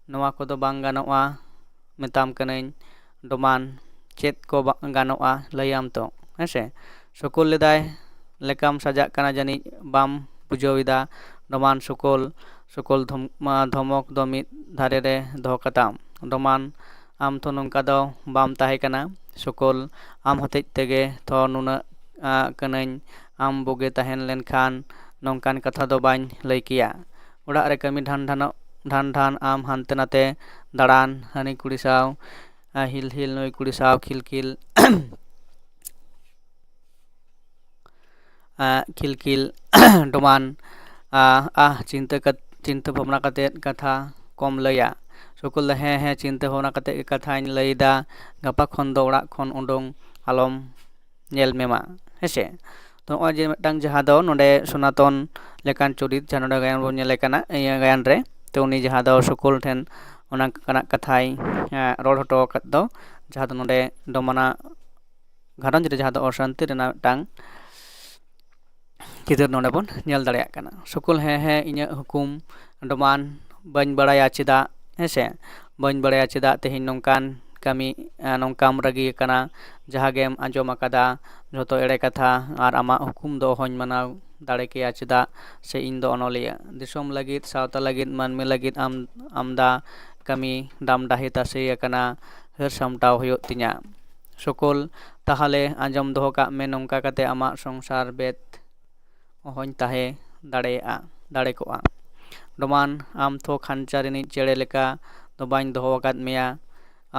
ᱱᱚᱣᱟ ᱠᱚᱫᱚ ᱵᱟᱝ ᱜᱟᱱᱚᱜᱼᱟ᱾ ᱢᱮᱛᱟᱢ ᱠᱟᱹᱱᱟᱹᱧ ᱰᱚᱢᱟᱱ, ᱪᱮᱫ ᱠᱚ ᱵᱟ-, ᱜᱟᱱᱚᱜᱼᱟ ᱞᱟᱹᱭᱟᱢ ᱛᱚ, ᱦᱮᱸ ᱥᱮ? ᱥᱩᱠᱚᱞ ᱞᱮᱫᱟᱭ, ᱞᱮᱠᱟᱢ ᱥᱟᱡᱟᱜ ᱠᱟᱱᱟ ᱡᱟᱹᱱᱤᱡ ᱵᱟᱢ ᱵᱩᱡᱷᱟᱹᱣ ᱮᱫᱟ᱾ ᱰᱚᱢᱟᱱ, ᱥᱩᱠᱚᱞ, ᱥᱩᱠᱚᱞ ᱫᱷᱚᱢ-, ᱢᱟ, ᱫᱷᱚᱢᱚᱠ ᱫᱚ ᱢᱤᱫ ᱫᱷᱟᱨᱮ ᱨᱮ ᱫᱚᱦᱚ ᱠᱟᱛᱟᱢ᱾ ᱰᱚᱢᱟᱱ, ᱟᱢ ᱛᱚ ᱱᱚᱝᱠᱟ ᱫᱚ ᱵᱟᱢ ᱛᱟᱦᱮᱸ ᱠᱟᱱᱟ᱾ ᱥᱩᱠᱚᱞ, ᱟᱢ ᱦᱚᱛᱮᱡ ᱛᱮᱜᱮ ᱛᱚ ᱱᱩᱱᱟᱹᱜ, ᱟ, ᱠᱟᱹᱱᱟᱹᱧ᱾ ᱟᱢ ᱵᱩᱜᱤ ᱛᱟᱦᱮᱱ ᱞᱮᱱᱠᱷᱟᱱ ᱱᱚᱝᱠᱟᱱ ᱠᱟᱛᱷᱟ ᱫᱚ ᱵᱟᱹᱧ ᱞᱟᱹᱭ ᱠᱮᱭᱟ᱾ ᱚᱲᱟᱜ ᱨᱮ ᱠᱟᱹᱢᱤ ᱰᱷᱟᱱ ᱰᱷᱟᱱᱚᱜ, ᱰᱷᱟᱱ ᱰᱷᱟᱱ ᱟᱢ ᱦᱟᱱᱛᱮ ᱱᱟᱛᱮ ᱫᱟᱬᱟᱱ, ᱦᱟᱹᱱᱤ ᱠᱩᱲᱤ ᱥᱟᱶ, ᱟ, ᱦᱤᱞ ᱦᱤᱞ ᱱᱩᱭ ᱠᱩᱲᱤ ᱥᱟᱶ ᱠᱷᱤᱞ ᱠᱷᱤᱞ᱾ ᱟ, ᱠᱷᱤᱞ ᱠᱷᱤᱞ᱾ ᱰᱚᱢᱟᱱ, ᱟ, ᱟᱦ, ᱪᱤᱱᱛᱟᱹ ᱠᱟᱛ-, ᱪᱤᱱᱛᱟᱹ ᱵᱷᱟᱵᱽᱱᱟ ᱠᱟᱛᱮᱫ ᱠᱟᱛᱷᱟ ᱠᱚᱢ ᱞᱟᱹᱭᱟ᱾ ᱥᱩᱠᱩᱞ ᱫᱚ, "ᱦᱮᱸ ᱦᱮᱸ, ᱪᱤᱱᱛᱟᱹ ᱵᱷᱟᱵᱽᱱᱟ ᱠᱟᱛᱮ ᱜᱮ ᱠᱟᱛᱷᱟᱧ ᱞᱟᱹᱭᱫᱟ, ᱜᱟᱯᱟ ᱠᱷᱚᱱ ᱫᱚ ᱚᱲᱟᱜ ᱠᱷᱚᱱ ᱩᱰᱩᱝ ᱟᱞᱚᱢ ᱧᱮᱞ ᱢᱮᱢᱟ, ᱦᱮᱸᱥᱮ?" ᱛᱚ ᱱᱚᱜᱼᱚᱭ ᱡᱮ ᱢᱤᱫᱴᱟᱝ ᱡᱟᱦᱟᱸ ᱫᱚ ᱱᱚᱰᱮ ᱥᱚᱱᱟᱛᱚᱱ ᱞᱮᱠᱟᱱ ᱪᱚᱨᱤᱛ ᱡᱟᱦᱟᱸ ᱱᱚᱰᱮ ᱜᱟᱭᱟᱱ ᱵᱚᱱ ᱧᱮᱞᱮ ᱠᱟᱱᱟ, ᱤᱭᱟᱹ ᱜᱟᱭᱟᱱ ᱨᱮ, ᱛᱚ ᱩᱱᱤ ᱡᱟᱦᱟᱸ ᱫᱚ ᱥᱩᱠᱩᱞ ᱴᱷᱮᱱ ᱚᱱᱟ ᱠᱟᱱᱟᱜ ᱠᱟᱛᱷᱟᱭ, ᱮᱸ, ᱨᱚᱲ ᱦᱚᱴᱚ ᱟᱠᱟᱫ ᱫᱚ, ᱡᱟᱦᱟᱸ ᱫᱚ ᱱᱚᱰᱮ ᱰᱚᱢᱟᱱᱟᱜ ᱜᱷᱟᱨᱚᱸᱡᱽ ᱨᱮ ᱡᱟᱦᱟᱸ ᱫᱚ ᱚᱥᱟᱱᱛᱤ ᱨᱮᱱᱟᱜ ᱢᱤᱫᱴᱟᱝ ᱪᱤᱛᱟᱹᱨ ᱱᱚᱰᱮ ᱵᱚᱱ ᱧᱮᱞ ᱫᱟᱲᱮᱭᱟᱜ ᱠᱟᱱᱟ᱾ ᱥᱩᱠᱩᱞ, "ᱦᱮᱸ ᱦᱮᱸ, ᱤᱧᱟᱹᱜ ᱦᱩᱠᱩᱢ ᱰᱚᱢᱟᱱ, ᱵᱟᱹᱧ ᱵᱟᱲᱟᱭᱟ ᱪᱮᱫᱟᱜ, ᱦᱮᱸᱥᱮ, ᱵᱟᱹᱧ ᱵᱟᱲᱟᱭᱟ ᱪᱮᱫᱟᱜ ᱛᱮᱦᱮᱧ ᱱᱚᱝᱠᱟᱱ ᱠᱟᱹᱢᱤ, ᱟᱸ, ᱱᱚᱝᱠᱟᱢ ᱨᱟᱹᱜᱤ ᱟᱠᱟᱱᱟ, ᱡᱟᱦᱟᱸ ᱜᱮᱢ ᱟᱸᱡᱚᱢ ᱟᱠᱟᱫᱟ ᱡᱷᱚᱛᱚ ᱮᱲᱮ ᱠᱟᱛᱷᱟ, ᱟᱨ ᱟᱢᱟᱜ ᱦᱩᱠᱩᱢ ᱫᱚ ᱚᱦᱚᱧ ᱢᱟᱱᱟᱣ ᱫᱟᱲᱮ ᱠᱮᱭᱟ ᱪᱮᱫᱟᱜ, ᱥᱮ ᱤᱧ ᱫᱚ ᱚᱱᱚᱞᱤᱭᱟᱹ, ᱫᱤᱥᱚᱢ ᱞᱟᱹᱜᱤᱫ, ᱥᱟᱶᱛᱟ ᱞᱟᱹᱜᱤᱫ, ᱢᱟᱹᱱᱢᱤ ᱞᱟᱹᱜᱤᱫ ᱟᱢ, ᱟᱢᱫᱟ ᱠᱟᱹᱢᱤ ᱰᱟᱢᱰᱟᱦᱤ ᱛᱟᱥᱮ ᱟᱠᱟᱱᱟ, ᱦᱟᱹᱨ ᱥᱟᱢᱴᱟᱣ ᱦᱩᱭᱩᱜ ᱛᱤᱧᱟ᱾" ᱥᱩᱠᱩᱞ, "ᱛᱟᱦᱞᱮ ᱟᱸᱡᱚᱢ ᱫᱚᱦᱚ ᱠᱟᱜ ᱢᱮ, ᱱᱚᱝᱠᱟ ᱠᱟᱛᱮ ᱟᱢᱟᱜ ᱥᱚᱝᱥᱟᱨ ᱵᱮᱫ ᱚᱦᱚᱧ ᱛᱟᱦᱮᱸ ᱫᱟᱲᱮᱭᱟᱜᱼᱟ, ᱫᱟᱲᱮ ᱠᱚᱜᱼᱟ᱾ ᱰᱚᱢᱟᱱ, ᱟᱢ ᱛᱷᱚ ᱠᱷᱟᱧᱪᱟ ᱨᱤᱱᱤᱡ ᱪᱮᱬᱮ ᱞᱮᱠᱟ ᱫᱚ ᱵᱟᱹᱧ ᱫᱚᱦᱚ ᱟᱠᱟᱫ ᱢᱮᱭᱟ᱾"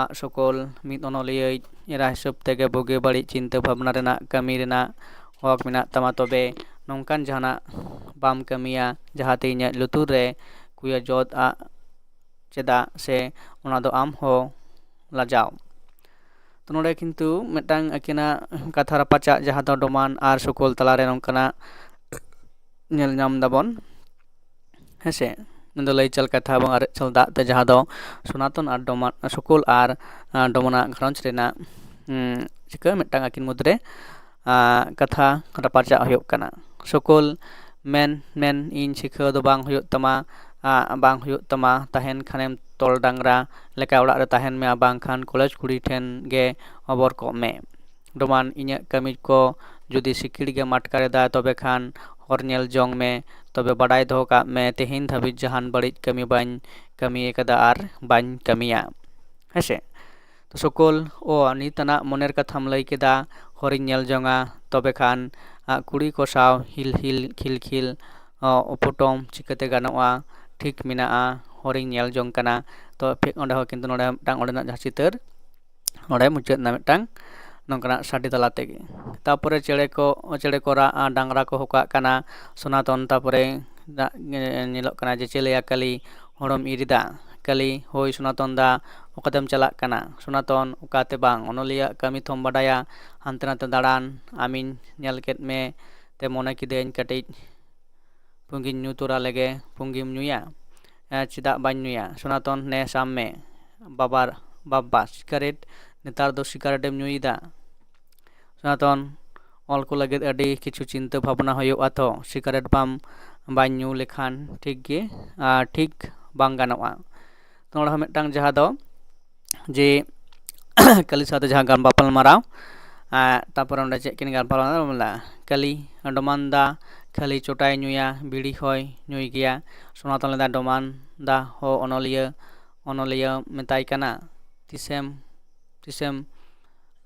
ᱟᱜ ᱥᱩᱠᱩᱞ, ᱢᱤᱫ ᱚᱱᱚᱞᱤᱭᱟᱹᱭᱤᱡ ᱮᱨᱟ ᱦᱤᱥᱟᱹᱵ ᱛᱮᱜᱮ ᱵᱩᱜᱤ ᱵᱟᱹᱲᱤᱡ ᱪᱤᱱᱛᱟᱹ ᱵᱷᱟᱵᱽᱱᱟ ᱨᱮᱱᱟᱜ ᱠᱟᱹᱢᱤ ᱨᱮᱱᱟᱜ ᱦᱚᱠ ᱢᱮᱱᱟᱜ ᱛᱟᱢᱟ, ᱛᱚᱵᱮ ᱱᱚᱝᱠᱟᱱ ᱡᱟᱦᱟᱱᱟᱜ ᱵᱟᱢ ᱠᱟᱹᱢᱤᱭᱟ ᱡᱟᱦᱟᱸᱛᱮ ᱤᱧᱟᱹᱜ ᱞᱩᱛᱩᱨ ᱨᱮ ᱠᱩᱭᱟᱹ ᱡᱚᱫ ᱟᱜ ᱪᱮᱫᱟᱜ ᱥᱮ ᱚᱱᱟ ᱫᱚ ᱟᱢ ᱦᱚᱸ ᱞᱟᱡᱟᱣ᱾ ᱛᱚ ᱱᱚᱰᱮ ᱠᱤᱱᱛᱩ ᱢᱤᱫᱴᱟᱝ ᱟᱹᱠᱤᱱᱟᱜ ᱠᱟᱛᱷᱟ ᱨᱟᱯᱟᱪᱟᱜ ᱡᱟᱦᱟᱸ ᱫᱚ ᱰᱚᱢᱟᱱ ᱟᱨ ᱥᱩᱠᱚᱞ ᱛᱟᱞᱟᱨᱮ ᱱᱚᱝᱠᱟᱱᱟᱜ ᱧᱮᱞ ᱧᱟᱢ ᱫᱟᱵᱚᱱ, ᱦᱮᱸᱥᱮ᱾ ᱢᱮᱱᱫᱚ ᱞᱟᱹᱭ ᱪᱟᱞ ᱠᱟᱛᱷᱟ ᱵᱟᱝ ᱟᱨᱮᱡ ᱪᱟᱞ ᱫᱟᱜ ᱛᱮ ᱡᱟᱦᱟᱸ ᱫᱚ ᱥᱚᱱᱟᱛᱚᱱ ᱟᱨ ᱰᱚᱢᱟᱱ, ᱥᱩᱠᱚᱞ ᱟᱨ, ᱟᱸ, ᱰᱚᱢᱟᱱᱟᱜ ᱜᱷᱟᱨᱚᱸᱡᱽ ᱨᱮᱱᱟᱜ, ᱩᱸ, ᱪᱤᱠᱟᱹ ᱢᱤᱫᱴᱟᱝ ᱟᱹᱠᱤᱱ ᱢᱩᱫᱽᱨᱮ, ᱟᱸ, ᱠᱟᱛᱷᱟ ᱨᱟᱯᱟᱪᱟᱜ ᱦᱩᱭᱩᱜ ᱠᱟᱱᱟ᱾ ᱥᱩᱠᱚᱞ, ᱢᱮᱱ, ᱢᱮᱱ, ᱤᱧ ᱥᱤᱠᱷᱟᱹᱣ ᱫᱚ ᱵᱟᱝ ᱦᱩᱭᱩᱜ ᱛᱟᱢᱟ, ᱟᱸ, ᱵᱟᱝ ᱦᱩᱭᱩᱜ ᱛᱟᱢᱟ, ᱛᱟᱦᱮᱱ ᱠᱷᱟᱱᱮᱢ ᱛᱚᱞ ᱰᱟᱝᱨᱟ ᱞᱮᱠᱟ ᱚᱲᱟᱜ ᱨᱮ ᱛᱟᱦᱮᱱ ᱢᱮ, ᱟᱨ ᱵᱟᱝᱠᱷᱟᱱ ᱠᱚᱞᱮᱡᱽ ᱠᱩᱲᱤ ᱴᱷᱮᱱ ᱜᱮ ᱚᱵᱚᱨ ᱠᱚᱜ ᱢᱮ᱾ ᱰᱚᱢᱟᱱ, ᱤᱧᱟᱹᱜ ᱠᱟᱹᱢᱤ ᱠᱚ ᱡᱩᱫᱤ ᱥᱤᱠᱤᱲ ᱜᱮᱢ ᱟᱴᱠᱟᱨ ᱮᱫᱟ, ᱛᱚᱵᱮ ᱠᱷᱟᱱ ᱦᱚᱨ ᱧᱮᱞ ᱡᱚᱝ ᱢᱮ᱾ ᱛᱚᱵᱮ ᱵᱟᱰᱟᱭ ᱫᱚᱦᱚ ᱠᱟᱜ ᱢᱮ, ᱛᱮᱦᱮᱧ ᱫᱷᱟᱹᱵᱤᱡ ᱡᱟᱦᱟᱱ ᱵᱟᱹᱲᱤᱡ ᱠᱟᱹᱢᱤ ᱵᱟᱹᱧ ᱠᱟᱹᱢᱤ ᱟᱠᱟᱫᱟ ᱟᱨ ᱵᱟᱹᱧ ᱠᱟᱹᱢᱤᱭᱟ᱾ ᱦᱮᱸᱥᱮ? ᱥᱩᱠᱚᱞ, ᱚ, ᱱᱤᱛ ᱟᱱᱟᱜ ᱢᱚᱱᱮᱨ ᱠᱟᱛᱷᱟᱢ ᱞᱟᱹᱭ ᱠᱮᱫᱟ, ᱦᱚᱨᱤᱧ ᱧᱮᱞ ᱡᱚᱝᱟ, ᱛᱚᱵᱮ ᱠᱷᱟᱱ, ᱟ, ᱠᱩᱲᱤ ᱠᱚ ᱥᱟᱶ ᱦᱤᱞ ᱦᱤᱞ ᱠᱷᱤᱞ ᱠᱷᱤᱞ, ᱚ, ᱩᱯᱚᱴᱚᱢ ᱪᱤᱠᱟᱹᱛᱮ ᱜᱟᱱᱚᱜᱼᱟ? ᱴᱷᱤᱠ ᱢᱮᱱᱟᱜᱼᱟ, ᱦᱚᱨᱤᱧ ᱧᱮᱞ ᱡᱚᱝ ᱠᱟᱱᱟ᱾ ᱛᱚ ᱯᱷᱮ-, ᱚᱸᱰᱮ ᱦᱚᱸ ᱠᱤᱱᱛᱩ ᱱᱚᱰᱮ ᱢᱤᱫᱴᱟᱝ ᱚᱸᱰᱮᱱᱟᱜ ᱡᱟᱦᱟᱸ ᱪᱤᱛᱟᱹᱨ, ᱱᱚᱰᱮ ᱢᱩᱪᱟᱹᱫ ᱮᱱᱟ ᱢᱤᱫᱴᱟᱝ ᱱᱚᱝᱠᱟᱱᱟᱜ ᱥᱟᱰᱮ ᱛᱟᱞᱟ ᱛᱮᱜᱮ᱾ ᱛᱟᱯᱚᱨᱮ ᱪᱮᱬᱮ ᱠᱚ, ᱪᱮᱬᱮ ᱠᱚ ᱨᱟᱜᱼᱟ, ᱰᱟᱝᱨᱟ ᱠᱚ ᱦᱚᱠᱟᱜ ᱠᱟᱱᱟ, ᱥᱚᱱᱟᱛᱚᱱ, ᱛᱟᱯᱚᱨᱮ ᱨᱟᱜ, ᱧᱮᱞᱚᱜ ᱠᱟᱱᱟ ᱡᱮ, "ᱪᱮᱞᱮᱭᱟ ᱠᱟᱹᱞᱤ ᱦᱚᱲᱚᱢ ᱤᱨ ᱮᱫᱟ?" ᱠᱟᱹᱞᱤ, ᱦᱳᱭ ᱥᱚᱱᱟᱛᱚᱱ ᱫᱟ, ᱚᱠᱟᱛᱮᱢ ᱪᱟᱞᱟᱜ ᱠᱟᱱᱟ? ᱥᱚᱱᱟᱛᱚᱱ, ᱚᱠᱟᱛᱮ ᱵᱟᱝ, ᱚᱱᱚᱞᱤᱭᱟᱹᱣᱟᱜ ᱠᱟᱹᱢᱤ ᱛᱷᱚᱢ ᱵᱟᱰᱟᱭᱟ, ᱦᱟᱱᱛᱮ ᱱᱟᱛᱮ ᱫᱟᱬᱟᱱ, ᱟᱢᱤᱧ ᱧᱮᱞ ᱠᱮᱫ ᱢᱮ ᱛᱮ ᱢᱚᱱᱮ ᱠᱤᱫᱟᱹᱧ ᱠᱟᱹᱴᱤᱡ ᱯᱩᱸᱜᱤᱧ ᱧᱩ ᱛᱚᱨᱟ ᱞᱮᱜᱮ᱾ ᱯᱩᱸᱜᱤᱢ ᱧᱩᱭᱟ? ᱦᱮᱸ, ᱪᱮᱫᱟᱜ ᱵᱟᱹᱧ ᱧᱩᱭᱟ? ᱥᱚᱱᱟᱛᱚᱱ, ᱱᱮ ᱥᱟᱵ ᱢᱮ᱾ ᱵᱟᱵᱟᱨ, ᱵᱟᱵᱵᱟ, ᱥᱤᱜᱟᱨᱮᱴ? ᱱᱮᱛᱟᱨ ᱫᱚ ᱥᱤᱜᱟᱨᱮᱴ ᱮᱢ ᱧᱩᱭᱮᱫᱟ? ᱥᱚᱱᱟᱛᱚᱱ, ᱚᱞ ᱠᱚ ᱞᱟᱹᱜᱤᱫ ᱟᱹᱰᱤ ᱠᱤᱪᱷᱩ ᱪᱤᱱᱛᱟᱹ ᱵᱷᱟᱵᱽᱱᱟ ᱦᱩᱭᱩᱜᱼᱟ ᱛᱚ, ᱥᱤᱜᱟᱨᱮᱴ ᱵᱟᱢ, ᱵᱟᱹᱧ ᱧᱩ ᱞᱮᱠᱷᱟᱱ ᱴᱷᱤᱠ ᱜᱮ, ᱟᱨ ᱴᱷᱤᱠ ᱵᱟᱝ ᱜᱟᱱᱚᱜᱼᱟ᱾ ᱛᱚ ᱱᱚᱰᱮ ᱦᱚᱸ ᱢᱤᱫᱴᱟᱝ ᱡᱟᱦᱟᱸ ᱫᱚ ᱡᱮ ᱠᱟᱹᱞᱤ ᱥᱟᱶᱛᱮ ᱡᱟᱦᱟᱸ ᱜᱟᱯᱟᱞ ᱢᱟᱨᱟᱣ, ᱟᱨ ᱛᱟᱨᱯᱚᱨᱮ ᱚᱸᱰᱮ ᱪᱮᱫ ᱠᱤᱱ ᱜᱟᱯᱟᱞ ᱢᱟᱨᱟᱣ ᱞᱮᱫᱟ? ᱠᱟᱹᱞᱤ, ᱰᱚᱢᱟᱱ ᱫᱟ, ᱠᱷᱟᱹᱞᱤ ᱪᱚᱴᱟᱭ ᱧᱩᱭᱟ, ᱵᱤᱲᱤ ᱦᱚᱸᱭ ᱧᱩᱭ ᱜᱮᱭᱟ᱾ ᱥᱚᱱᱟᱛᱚᱱ ᱞᱮᱫᱟ, ᱰᱚᱢᱟᱱ ᱫᱟ ᱦᱚᱸ ᱚᱱᱚᱞᱤᱭᱟᱹ, ᱚᱱᱚᱞᱤᱭᱟᱹ ᱢᱮᱛᱟᱭ ᱠᱟᱱᱟ, ᱛᱤᱥᱮᱢ, ᱛᱤᱥᱮᱢ,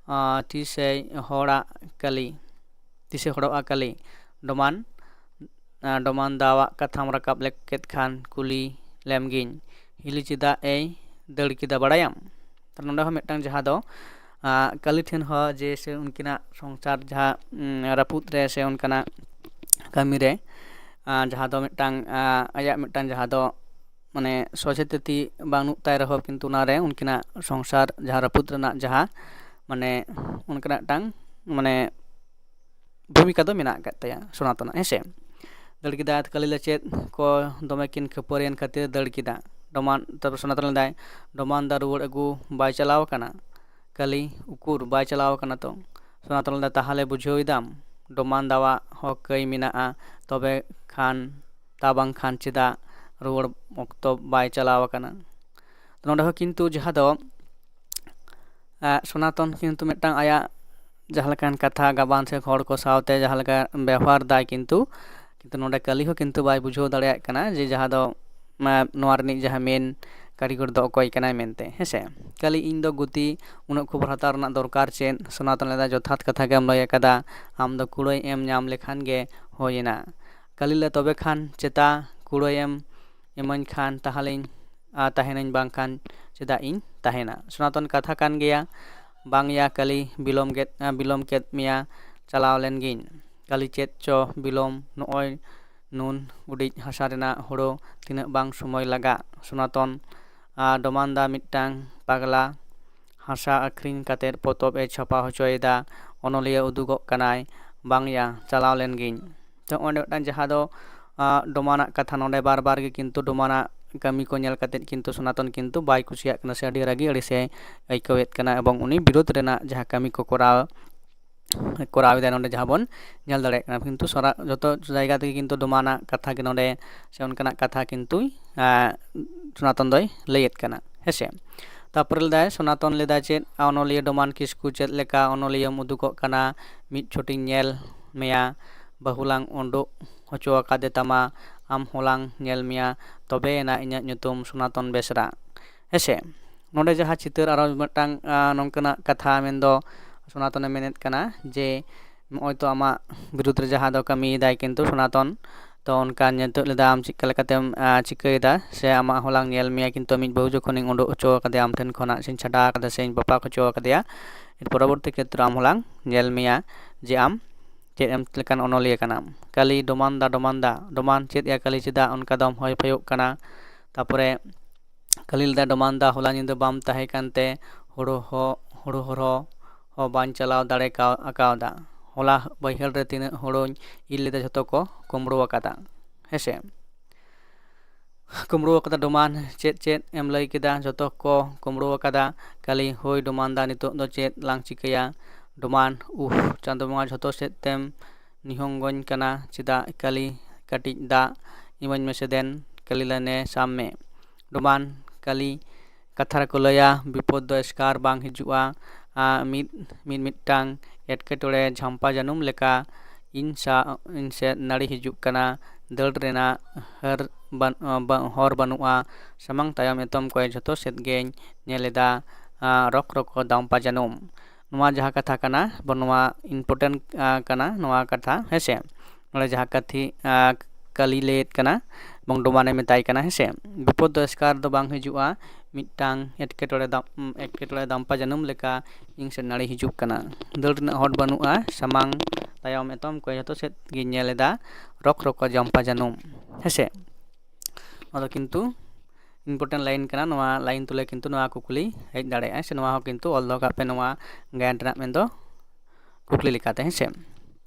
ᱟᱸ, ᱛᱤᱥᱮᱭ ᱦᱚᱲᱟᱜ ᱠᱟᱹᱞᱤ, ᱛᱤᱥᱮ ᱦᱚᱲᱚᱜᱼᱟ ᱠᱟᱹᱞᱤ? ᱰᱚᱢᱟᱱ, ᱟᱸ, ᱰᱚᱢᱟᱱ ᱫᱟᱣᱟᱜ ᱠᱟᱛᱷᱟᱢ ᱨᱟᱠᱟᱵ ᱞᱮ-, ᱠᱮᱫ ᱠᱷᱟᱱ ᱠᱩᱞᱤ ᱞᱮᱢ ᱜᱤᱧ, ᱦᱤᱞᱤ ᱪᱮᱫᱟᱜ ᱮᱭ ᱫᱟᱹᱲ ᱠᱮᱫᱟ ᱵᱟᱲᱟᱭᱟᱢ? ᱛᱚ ᱱᱚᱰᱮ ᱦᱚᱸ ᱢᱤᱫᱴᱟᱝ ᱡᱟᱦᱟᱸ ᱫᱚ, ᱟᱸ, ᱠᱟᱹᱞᱤ ᱴᱷᱮᱱ ᱦᱚᱸ ᱡᱮ ᱥᱮ ᱩᱱᱠᱤᱱᱟᱜ ᱥᱚᱝᱥᱟᱨ ᱡᱟᱦᱟᱸ, ᱩᱸ, ᱨᱟᱹᱯᱩᱫ ᱨᱮ ᱥᱮ ᱚᱱᱠᱟᱱᱟᱜ ᱠᱟᱹᱢᱤ ᱨᱮ, ᱟᱸ, ᱡᱟᱦᱟᱸ ᱫᱚ ᱢᱤᱫᱴᱟᱝ, ᱟᱸ, ᱟᱭᱟᱜ ᱢᱤᱫᱴᱟᱝ ᱡᱟᱦᱟᱸ ᱫᱚ ᱢᱟᱱᱮ ᱥᱚᱪᱮᱛᱚᱛᱤ ᱵᱟᱹᱱᱩᱜ ᱛᱟᱭ ᱨᱮᱦᱚᱸ ᱠᱤᱱᱛᱩ ᱚᱱᱟᱨᱮ ᱩᱱᱠᱤᱱᱟᱜ ᱥᱚᱝᱥᱟᱨ ᱡᱟᱦᱟᱸ ᱨᱟᱹᱯᱩᱫ ᱨᱮᱱᱟᱜ ᱡᱟᱦᱟᱸ ᱢᱟᱱᱮ ᱚᱱᱠᱟᱱᱟᱜ ᱢᱤᱫᱴᱟᱝ ᱢᱟᱱᱮ ᱵᱷᱩᱢᱤᱠᱟ ᱫᱚ ᱢᱮᱱᱟᱜ ᱟᱠᱟᱫ ᱛᱟᱭᱟ ᱥᱚᱱᱟᱛᱚᱱᱟᱜ, ᱦᱮᱸ ᱥᱮ᱾ ᱫᱟᱹᱲ ᱠᱮᱫᱟ ᱠᱟᱹᱞᱤ ᱞᱮ ᱪᱮᱫ ᱠᱚ ᱫᱚᱢᱮ ᱠᱤᱱ ᱠᱷᱟᱹᱯᱟᱹᱨᱤᱭᱮᱱ ᱠᱷᱟᱹᱛᱤᱨ ᱫᱟᱹᱲ ᱠᱮᱫᱟ᱾ ᱰᱚᱢᱟᱱ, ᱛᱟᱨᱯᱚᱨ ᱥᱚᱱᱟᱛᱚᱱ ᱞᱮᱫᱟᱭ, ᱰᱚᱢᱟᱱ ᱫᱟ ᱨᱩᱣᱟᱹᱲ ᱟᱹᱜᱩ ᱵᱟᱭ ᱪᱟᱞᱟᱣ ᱟᱠᱟᱱᱟ? ᱠᱟᱹᱞᱤ, ᱩᱠᱩᱨ ᱵᱟᱭ ᱪᱟᱞᱟᱣ ᱟᱠᱟᱱᱟ ᱛᱚ᱾ ᱥᱚᱱᱟᱛᱚᱱ ᱞᱮᱫᱟ, ᱛᱟᱦᱚᱞᱮ ᱵᱩᱡᱷᱟᱹᱣ ᱮᱫᱟᱢ ᱰᱚᱢᱟᱱ ᱫᱟᱣᱟᱜ ᱦᱚᱸ ᱠᱟᱹᱭ ᱢᱮᱱᱟᱜᱼᱟ, ᱛᱚᱵᱮ ᱠᱷᱟᱱ ᱛᱟ ᱵᱟᱝᱠᱷᱟᱱ ᱪᱮᱫᱟᱜ ᱨᱩᱣᱟᱹᱲ ᱚᱠᱛᱚ ᱵᱟᱭ ᱪᱟᱞᱟᱣ ᱟᱠᱟᱱᱟ? ᱱᱚᱰᱮ ᱦᱚᱸ ᱠᱤᱱᱛᱩ ᱡᱟᱦᱟᱸ ᱫᱚ, ᱟᱸ, ᱥᱚᱱᱟᱛᱚᱱ ᱠᱤᱱᱛᱩ ᱢᱤᱫᱴᱟᱝ ᱟᱭᱟᱜ ᱡᱟᱦᱟᱸ ᱞᱮᱠᱟᱱ ᱠᱟᱛᱷᱟ ᱜᱟᱵᱟᱱ ᱥᱮ ᱦᱚᱲ ᱠᱚ ᱥᱟᱶᱛᱮ ᱡᱟᱦᱟᱸ ᱞᱮᱠᱟ ᱵᱮᱣᱦᱟᱨ ᱫᱟᱭ ᱠᱤᱱᱛᱩ, ᱠᱤᱱᱛᱩ ᱱᱚᱰᱮ ᱠᱟᱹᱞᱤ ᱦᱚᱸ ᱠᱤᱱᱛᱩ ᱵᱟᱭ ᱵᱩᱡᱷᱟᱹᱣ ᱫᱟᱲᱮᱭᱟᱜ ᱠᱟᱱᱟ ᱡᱮ ᱡᱟᱦᱟᱸ ᱫᱚ, ᱟᱸ, ᱱᱚᱣᱟ ᱨᱤᱱᱤᱡ ᱡᱟᱦᱟᱸ ᱢᱮᱱ ᱠᱟᱹᱨᱤᱜᱚᱨ ᱫᱚ ᱚᱠᱚᱭ ᱠᱟᱱᱟᱭ ᱢᱮᱱᱛᱮ, ᱦᱮᱸ ᱥᱮ᱾ ᱠᱟᱹᱞᱤ, ᱤᱧ ᱫᱚ ᱜᱩᱛᱤ ᱩᱱᱟᱹᱜ ᱠᱷᱚᱵᱚᱨ ᱦᱟᱛᱟᱣ ᱨᱮᱱᱟᱜ ᱫᱚᱨᱠᱟᱨ ᱪᱮᱫ? ᱥᱚᱱᱟᱛᱚᱱ ᱞᱮᱫᱟ, ᱡᱚᱛᱷᱟᱛ ᱠᱟᱛᱷᱟ ᱜᱮᱢ ᱞᱟᱹᱭ ᱟᱠᱟᱫᱟ, ᱟᱢ ᱫᱚ ᱠᱩᱲᱟᱹᱭ ᱮᱢ ᱧᱟᱢ ᱞᱮᱠᱷᱟᱱ ᱜᱮ ᱦᱩᱭᱮᱱᱟ᱾ ᱠᱟᱹᱞᱤ ᱞᱮ, ᱛᱚᱵᱮ ᱠᱷᱟᱱ ᱪᱮᱛᱟ ᱠᱩᱲᱟᱹᱭ ᱮᱢ ᱤᱢᱟᱹᱧ ᱠᱷᱟᱱ ᱛᱟᱦᱚᱞᱮᱧ, ᱟ, ᱛᱟᱦᱮᱱᱟᱹᱧ, ᱵᱟᱝᱠᱷᱟᱱ ᱪᱮᱫᱟᱜ ᱤᱧ ᱛᱟᱦᱮᱱᱟ? ᱥᱚᱱᱟᱛᱚᱱ, ᱠᱟᱛᱷᱟ ᱠᱟᱱ ᱜᱮᱭᱟ, ᱵᱟᱝ ᱭᱟ ᱠᱟᱹᱞᱤ, ᱵᱤᱞᱚᱢ ᱠᱮᱫ, ᱟ, ᱵᱤᱞᱚᱢ ᱠᱮᱫ ᱢᱮᱭᱟ, ᱪᱟᱞᱟᱣ ᱞᱮᱱ ᱜᱤᱧ᱾ ᱠᱟᱹᱞᱤ, ᱪᱮᱫ ᱪᱚ ᱵᱤᱞᱚᱢ, ᱱᱚᱜᱼᱚᱭ ᱱᱩᱱ ᱩᱰᱤᱡ ᱦᱟᱥᱟ ᱨᱮᱱᱟᱜ ᱦᱳᱲᱳ ᱛᱤᱱᱟᱹᱜ ᱵᱟᱝ ᱥᱚᱢᱚᱭ ᱞᱟᱜᱟᱜ? ᱥᱚᱱᱟᱛᱚᱱ, ᱟᱨ ᱰᱚᱢᱟᱱ ᱫᱟ ᱢᱤᱫᱴᱟᱝ ᱯᱟᱜᱽᱞᱟ ᱦᱟᱥᱟ ᱟᱹᱠᱷᱨᱤᱧ ᱠᱟᱛᱮᱫ ᱯᱚᱛᱚᱵ ᱮ ᱪᱷᱟᱯᱟ ᱦᱚᱪᱚᱭᱮᱫᱟ, ᱚᱱᱚᱞᱤᱭᱟᱹ ᱩᱫᱩᱜᱚᱜ ᱠᱟᱱᱟᱭ, ᱵᱟᱝᱭᱟ, ᱪᱟᱞᱟᱣ ᱞᱮᱱ ᱜᱤᱧ᱾ ᱛᱚ, ᱚᱸᱰᱮ ᱢᱤᱫᱴᱟᱝ ᱡᱟᱦᱟᱸ ᱫᱚ, ᱟᱸ, ᱰᱚᱢᱟᱱᱟᱜ ᱠᱟᱛᱷᱟ, ᱱᱚᱰᱮ ᱵᱟᱨ ᱵᱟᱨ ᱜᱮ ᱠᱤᱱᱛᱩ ᱰᱚᱢᱟᱱᱟᱜ ᱠᱟᱹᱢᱤ ᱠᱚ ᱧᱮᱞ ᱠᱟᱛᱮᱫ ᱠᱤᱱᱛᱩ ᱥᱚᱱᱟᱛᱚᱱ ᱠᱤᱱᱛᱩ ᱵᱟᱭ ᱠᱩᱥᱤᱭᱟᱜ ᱠᱟᱱᱟ ᱥᱮ ᱟᱹᱰᱤ ᱨᱟᱹᱜᱤ ᱟᱹᱲᱤᱥᱮ ᱟᱹᱭᱠᱟᱹᱣᱮᱫ ᱠᱟᱱᱟ, ᱮᱵᱚᱝ ᱩᱱᱤ ᱵᱤᱨᱳᱫᱷ ᱨᱮᱱᱟᱜ ᱡᱟᱦᱟᱸ ᱠᱟᱹᱢᱤ ᱠᱚ ᱠᱚᱨᱟᱣ, ᱠᱚᱨᱟᱣ ᱮᱫᱟᱭ, ᱱᱚᱰᱮ ᱡᱟᱦᱟᱸ ᱵᱚᱱ ᱧᱮᱞ ᱫᱟᱲᱮᱭᱟᱜ ᱠᱟᱱᱟ᱾ ᱠᱤᱱᱛᱩ ᱥᱟᱨᱟ, ᱡᱚᱛᱚ ᱡᱟᱭᱜᱟ ᱛᱮᱜᱮ ᱠᱤᱱᱛᱩ ᱰᱚᱢᱟᱱᱟᱜ ᱠᱟᱛᱷᱟ ᱜᱮ ᱱᱚᱰᱮ ᱥᱮ ᱚᱱᱠᱟᱱᱟᱜ ᱠᱟᱛᱷᱟ ᱠᱤᱱᱛᱩ, ᱟᱸ, ᱥᱚᱱᱟᱛᱚᱱ ᱫᱚᱭ ᱞᱟᱹᱭᱮᱫ ᱠᱟᱱᱟ, ᱦᱮᱸᱥᱮ᱾ ᱛᱟᱨᱯᱚᱨᱮ ᱞᱮᱫᱟᱭ, ᱥᱚᱱᱟᱛᱚᱱ ᱞᱮᱫᱟᱭ ᱪᱮᱫ, ᱚᱱᱚᱞᱤᱭᱟᱹ ᱰᱚᱢᱟᱱ ᱠᱤᱥᱠᱩ, ᱪᱮᱫ ᱞᱮᱠᱟ ᱚᱱᱚᱞᱤᱭᱟᱹᱢ ᱩᱫᱩᱜᱚᱜ ᱠᱟᱱᱟ? ᱢᱤᱫ ᱪᱷᱚᱴᱤᱧ ᱧᱮᱞ ᱢᱮᱭᱟ, ᱵᱟᱹᱦᱩ ᱞᱟᱝ ᱩᱰᱩᱠ ᱦᱚᱪᱚ ᱟᱠᱟᱫᱮ ᱛᱟᱢᱟ, ᱟᱢ ᱦᱚᱸᱞᱟᱝ ᱧᱮᱞ ᱢᱮᱭᱟ, ᱛᱚᱵᱮᱭᱮᱱᱟ ᱤᱧᱟᱹᱜ ᱧᱩᱛᱩᱢ ᱥᱚᱱᱟᱛᱚᱱ ᱵᱮᱥᱨᱟ᱾ ᱦᱮᱸᱥᱮ, ᱱᱚᱰᱮ ᱡᱟᱦᱟᱸ ᱪᱤᱛᱟᱹᱨ ᱟᱨᱚ ᱢᱤᱫᱴᱟᱝ, ᱟᱸ, ᱱᱚᱝᱠᱟᱱᱟᱜ ᱠᱟᱛᱷᱟ, ᱢᱮᱱᱫᱚ ᱥᱚᱱᱟᱛᱚᱱᱮ ᱢᱮᱱᱮᱫ ᱠᱟᱱᱟ ᱡᱮ ᱱᱚᱜᱼᱚᱭ ᱛᱚ ᱟᱢᱟᱜ ᱵᱤᱨᱩᱫᱽ ᱨᱮ ᱡᱟᱦᱟᱸ ᱫᱚ ᱠᱟᱹᱢᱤᱭᱮᱫᱟᱭ ᱠᱤᱱᱛᱩ ᱥᱚᱱᱟᱛᱚᱱ, ᱛᱚ ᱚᱱᱠᱟ ᱱᱤᱛᱚᱜ ᱞᱮᱫᱟ ᱟᱢ ᱪᱮᱫ ᱞᱮᱠᱟᱛᱮᱢ, ᱟᱸ, ᱪᱤᱠᱟᱹᱭᱮᱫᱟ, ᱥᱮ ᱟᱢᱟᱜ ᱦᱚᱸᱞᱟᱝ ᱧᱮᱞ ᱢᱮᱭᱟ, ᱠᱤᱱᱛᱩ ᱟᱢᱤᱡ ᱵᱟᱹᱦᱩ ᱡᱚᱠᱷᱚᱱᱤᱧ ᱩᱰᱩᱠ ᱦᱚᱪᱚ ᱟᱠᱟᱫᱮᱭᱟ ᱟᱢ ᱴᱷᱮᱱ ᱠᱷᱚᱱᱟᱜ, ᱥᱮᱧ ᱪᱷᱟᱰᱟ ᱟᱠᱟᱫᱟ, ᱥᱮᱧ ᱵᱟᱯᱟᱜ ᱦᱚᱪᱚ ᱟᱠᱟᱫᱮᱭᱟ, ᱮᱨ ᱯᱚᱨᱚᱵᱚᱨᱛᱤ ᱠᱷᱮᱛᱨᱮ ᱟᱢ ᱦᱚᱸᱞᱟᱝ ᱧᱮᱞ ᱢᱮᱭᱟ ᱡᱮ ᱟᱢ ᱪᱮᱫ ᱮᱢ ᱞᱮᱠᱟᱱ ᱚᱱᱚᱞᱤᱭᱟᱹ ᱠᱟᱱᱟᱢ᱾ ᱠᱟᱞᱤ, ᱰᱚᱢᱟᱱ ᱫᱟ, ᱰᱚᱢᱟᱱ ᱫᱟ, ᱰᱚᱢᱟᱱ, ᱪᱮᱫ ᱭᱟ ᱠᱟᱞᱤ, ᱪᱮᱫᱟᱜ ᱚᱱᱠᱟ ᱫᱚᱢ ᱦᱚᱭ ᱯᱷᱚᱭᱚᱜ ᱠᱟᱱᱟ? ᱛᱟᱯᱚᱨᱮ ᱠᱟᱞᱤ ᱞᱮᱫᱟ, ᱰᱚᱢᱟᱱ ᱫᱟ, ᱦᱚᱞᱟ ᱧᱤᱫᱟᱹ ᱵᱟᱢ ᱛᱟᱦᱮᱸ ᱠᱟᱱᱛᱮ ᱦᱳᱲᱳ ᱦᱚ-, ᱦᱳᱲᱳ ᱦᱚᱨᱦᱚ ᱦᱚᱸ ᱵᱟᱧ ᱪᱟᱞᱟᱣ ᱫᱟᱲᱮ ᱠᱟᱣ-, ᱟᱠᱟᱣᱫᱟ᱾ ᱦᱚᱞᱟ ᱵᱟᱹᱭᱦᱟᱹᱲ ᱨᱮ ᱛᱤᱱᱟᱹᱜ ᱦᱳᱲᱳᱧ ᱤᱨ ᱞᱮᱫᱟ, ᱡᱷᱚᱛᱚ ᱠᱚ ᱠᱩᱢᱵᱽᱲᱩ ᱟᱠᱟᱫᱟ᱾ ᱦᱮᱸᱥᱮ? ᱠᱩᱢᱵᱽᱲᱩ ᱟᱠᱟᱫᱟ᱾ ᱰᱚᱢᱟᱱ, ᱪᱮᱫ ᱪᱮᱫ ᱮᱢ ᱞᱟᱹᱭ ᱠᱮᱫᱟ? ᱡᱷᱚᱛᱚ ᱠᱚ ᱠᱩᱢᱵᱽᱲᱩ ᱟᱠᱟᱫᱟ᱾ ᱠᱟᱞᱤ, ᱦᱳᱭ ᱰᱚᱢᱟᱱ ᱫᱟ, ᱱᱤᱛᱚᱜ ᱫᱚ ᱪᱮᱫ ᱞᱟᱝ ᱪᱤᱠᱟᱹᱭᱟ? ᱰᱚᱢᱟᱱ, ᱩᱦ, ᱪᱟᱸᱫᱚ ᱵᱚᱸᱜᱟ ᱡᱷᱚᱛᱚ ᱥᱮᱫ ᱛᱮᱢ ᱱᱤᱦᱚᱝᱜᱚᱧ ᱠᱟᱱᱟ ᱪᱮᱫᱟᱜ? ᱠᱟᱞᱤ, ᱠᱟᱹᱴᱤᱡ ᱫᱟᱜ ᱤᱢᱟᱹᱧ ᱢᱮᱥᱮ ᱫᱮᱱ᱾ ᱠᱟᱞᱤ ᱞᱟᱹᱭ, ᱱᱮ ᱥᱟᱵ ᱢᱮ᱾ ᱰᱚᱢᱟᱱ, ᱠᱟᱞᱤ, ᱠᱟᱛᱷᱟ ᱨᱮᱠᱚ ᱞᱟᱹᱭᱟ, ᱵᱤᱯᱚᱫ ᱫᱚ ᱮᱥᱠᱟᱨ ᱵᱟᱝ ᱦᱤᱡᱩᱜᱼᱟ᱾ ᱟ, ᱢᱤᱫ, ᱢᱤᱫ ᱢᱤᱫᱴᱟᱝ ᱮᱴᱠᱮᱴᱚᱬᱮ ᱡᱷᱟᱢᱯᱟ ᱡᱟᱹᱱᱩᱢ ᱞᱮᱠᱟ ᱤᱧ ᱥᱟ-, ᱤᱧ ᱥᱮᱫ ᱱᱟᱹᱲᱤ ᱦᱤᱡᱩᱜ ᱠᱟᱱᱟ᱾ ᱫᱟᱹᱲ ᱨᱮᱱᱟᱜ ᱦᱟᱹᱨ ᱵᱟᱱ-, ᱵᱟ-, ᱦᱚᱨ ᱵᱟᱹᱱᱩᱜᱼᱟ᱾ ᱥᱟᱢᱟᱝ ᱛᱟᱭᱚᱢ ᱮᱛᱚᱢ ᱠᱚᱭᱮ ᱡᱷᱚᱛᱚ ᱥᱮᱫ ᱜᱮᱧ ᱧᱮᱞ ᱮᱫᱟ᱾ ᱟ, ᱨᱚᱠ ᱨᱚᱠᱚ ᱫᱟᱢᱯᱟ ᱡᱟᱹᱱᱩᱢ᱾ ᱱᱚᱣᱟ ᱡᱟᱦᱟᱸ ᱠᱟᱛᱷᱟ ᱠᱟᱱᱟ, ᱵᱚ-, ᱱᱚᱣᱟ important, ᱟ, ᱠᱟᱱᱟ ᱱᱚᱣᱟ ᱠᱟᱛᱷᱟ, ᱦᱮᱸ ᱥᱮ᱾ ᱱᱚᱰᱮ ᱡᱟᱦᱟᱸ ᱠᱟᱹᱛᱷᱤ, ᱟ, ᱠᱟᱞᱤ ᱞᱟᱹᱭᱮᱫ ᱠᱟᱱᱟ ᱮᱵᱚᱝ ᱰᱚᱢᱟᱱᱮ ᱢᱮᱛᱟᱭ ᱠᱟᱱᱟ, ᱦᱮᱸ ᱥᱮ᱾ ᱵᱤᱯᱚᱫ ᱫᱚ ᱮᱥᱠᱟᱨ ᱫᱚ ᱵᱟᱝ ᱦᱤᱡᱩᱜᱼᱟ, ᱢᱤᱫᱴᱟᱝ ᱮᱴᱠᱮᱴᱚᱬᱮ ᱫᱟᱢ-, ᱮᱴᱠᱮᱴᱚᱬᱮ ᱫᱟᱢᱯᱟ ᱡᱟᱹᱱᱩᱢ ᱞᱮᱠᱟ ᱤᱧ ᱥᱮᱫ ᱱᱟᱹᱲᱤ ᱦᱤᱡᱩᱜ ᱠᱟᱱᱟ᱾ ᱫᱟᱹᱲ ᱨᱮᱱᱟᱜ ᱦᱚᱨ ᱵᱟᱹᱱᱩᱜᱼᱟ, ᱥᱟᱢᱟᱝ ᱛᱟᱭᱚᱢ ᱮᱛᱚᱢ ᱠᱚ ᱡᱷᱚᱛᱚ ᱥᱮᱫ ᱜᱤᱧ ᱧᱮᱞ ᱮᱫᱟ, ᱨᱚᱠ ᱨᱚᱠᱚ ᱡᱟᱢᱯᱟ ᱡᱟᱹᱱᱩᱢ, ᱦᱮᱸ ᱥᱮ᱾ ᱱᱚᱣᱟ ᱫᱚ ᱠᱤᱱᱛᱩ important line ᱠᱟᱱᱟ, ᱱᱚᱣᱟ line ᱛᱩᱞᱟᱹ ᱠᱤᱱᱛᱩ ᱱᱚᱣᱟ ᱠᱩᱠᱞᱤ ᱦᱮᱡ ᱫᱟᱲᱮᱭᱟᱜᱼᱟ, ᱥᱮ ᱱᱚᱣᱟ ᱦᱚᱸ ᱠᱤᱱᱛᱩ ᱚᱞ ᱫᱚᱦᱚ ᱠᱟᱜ ᱯᱮ ᱱᱚᱣᱟ ᱜᱟᱭᱟᱱ ᱨᱮᱱᱟᱜ ᱢᱮᱱᱫᱚ ᱠᱩᱠᱞᱤ ᱞᱮᱠᱟᱛᱮ, ᱦᱮᱸ ᱥᱮ᱾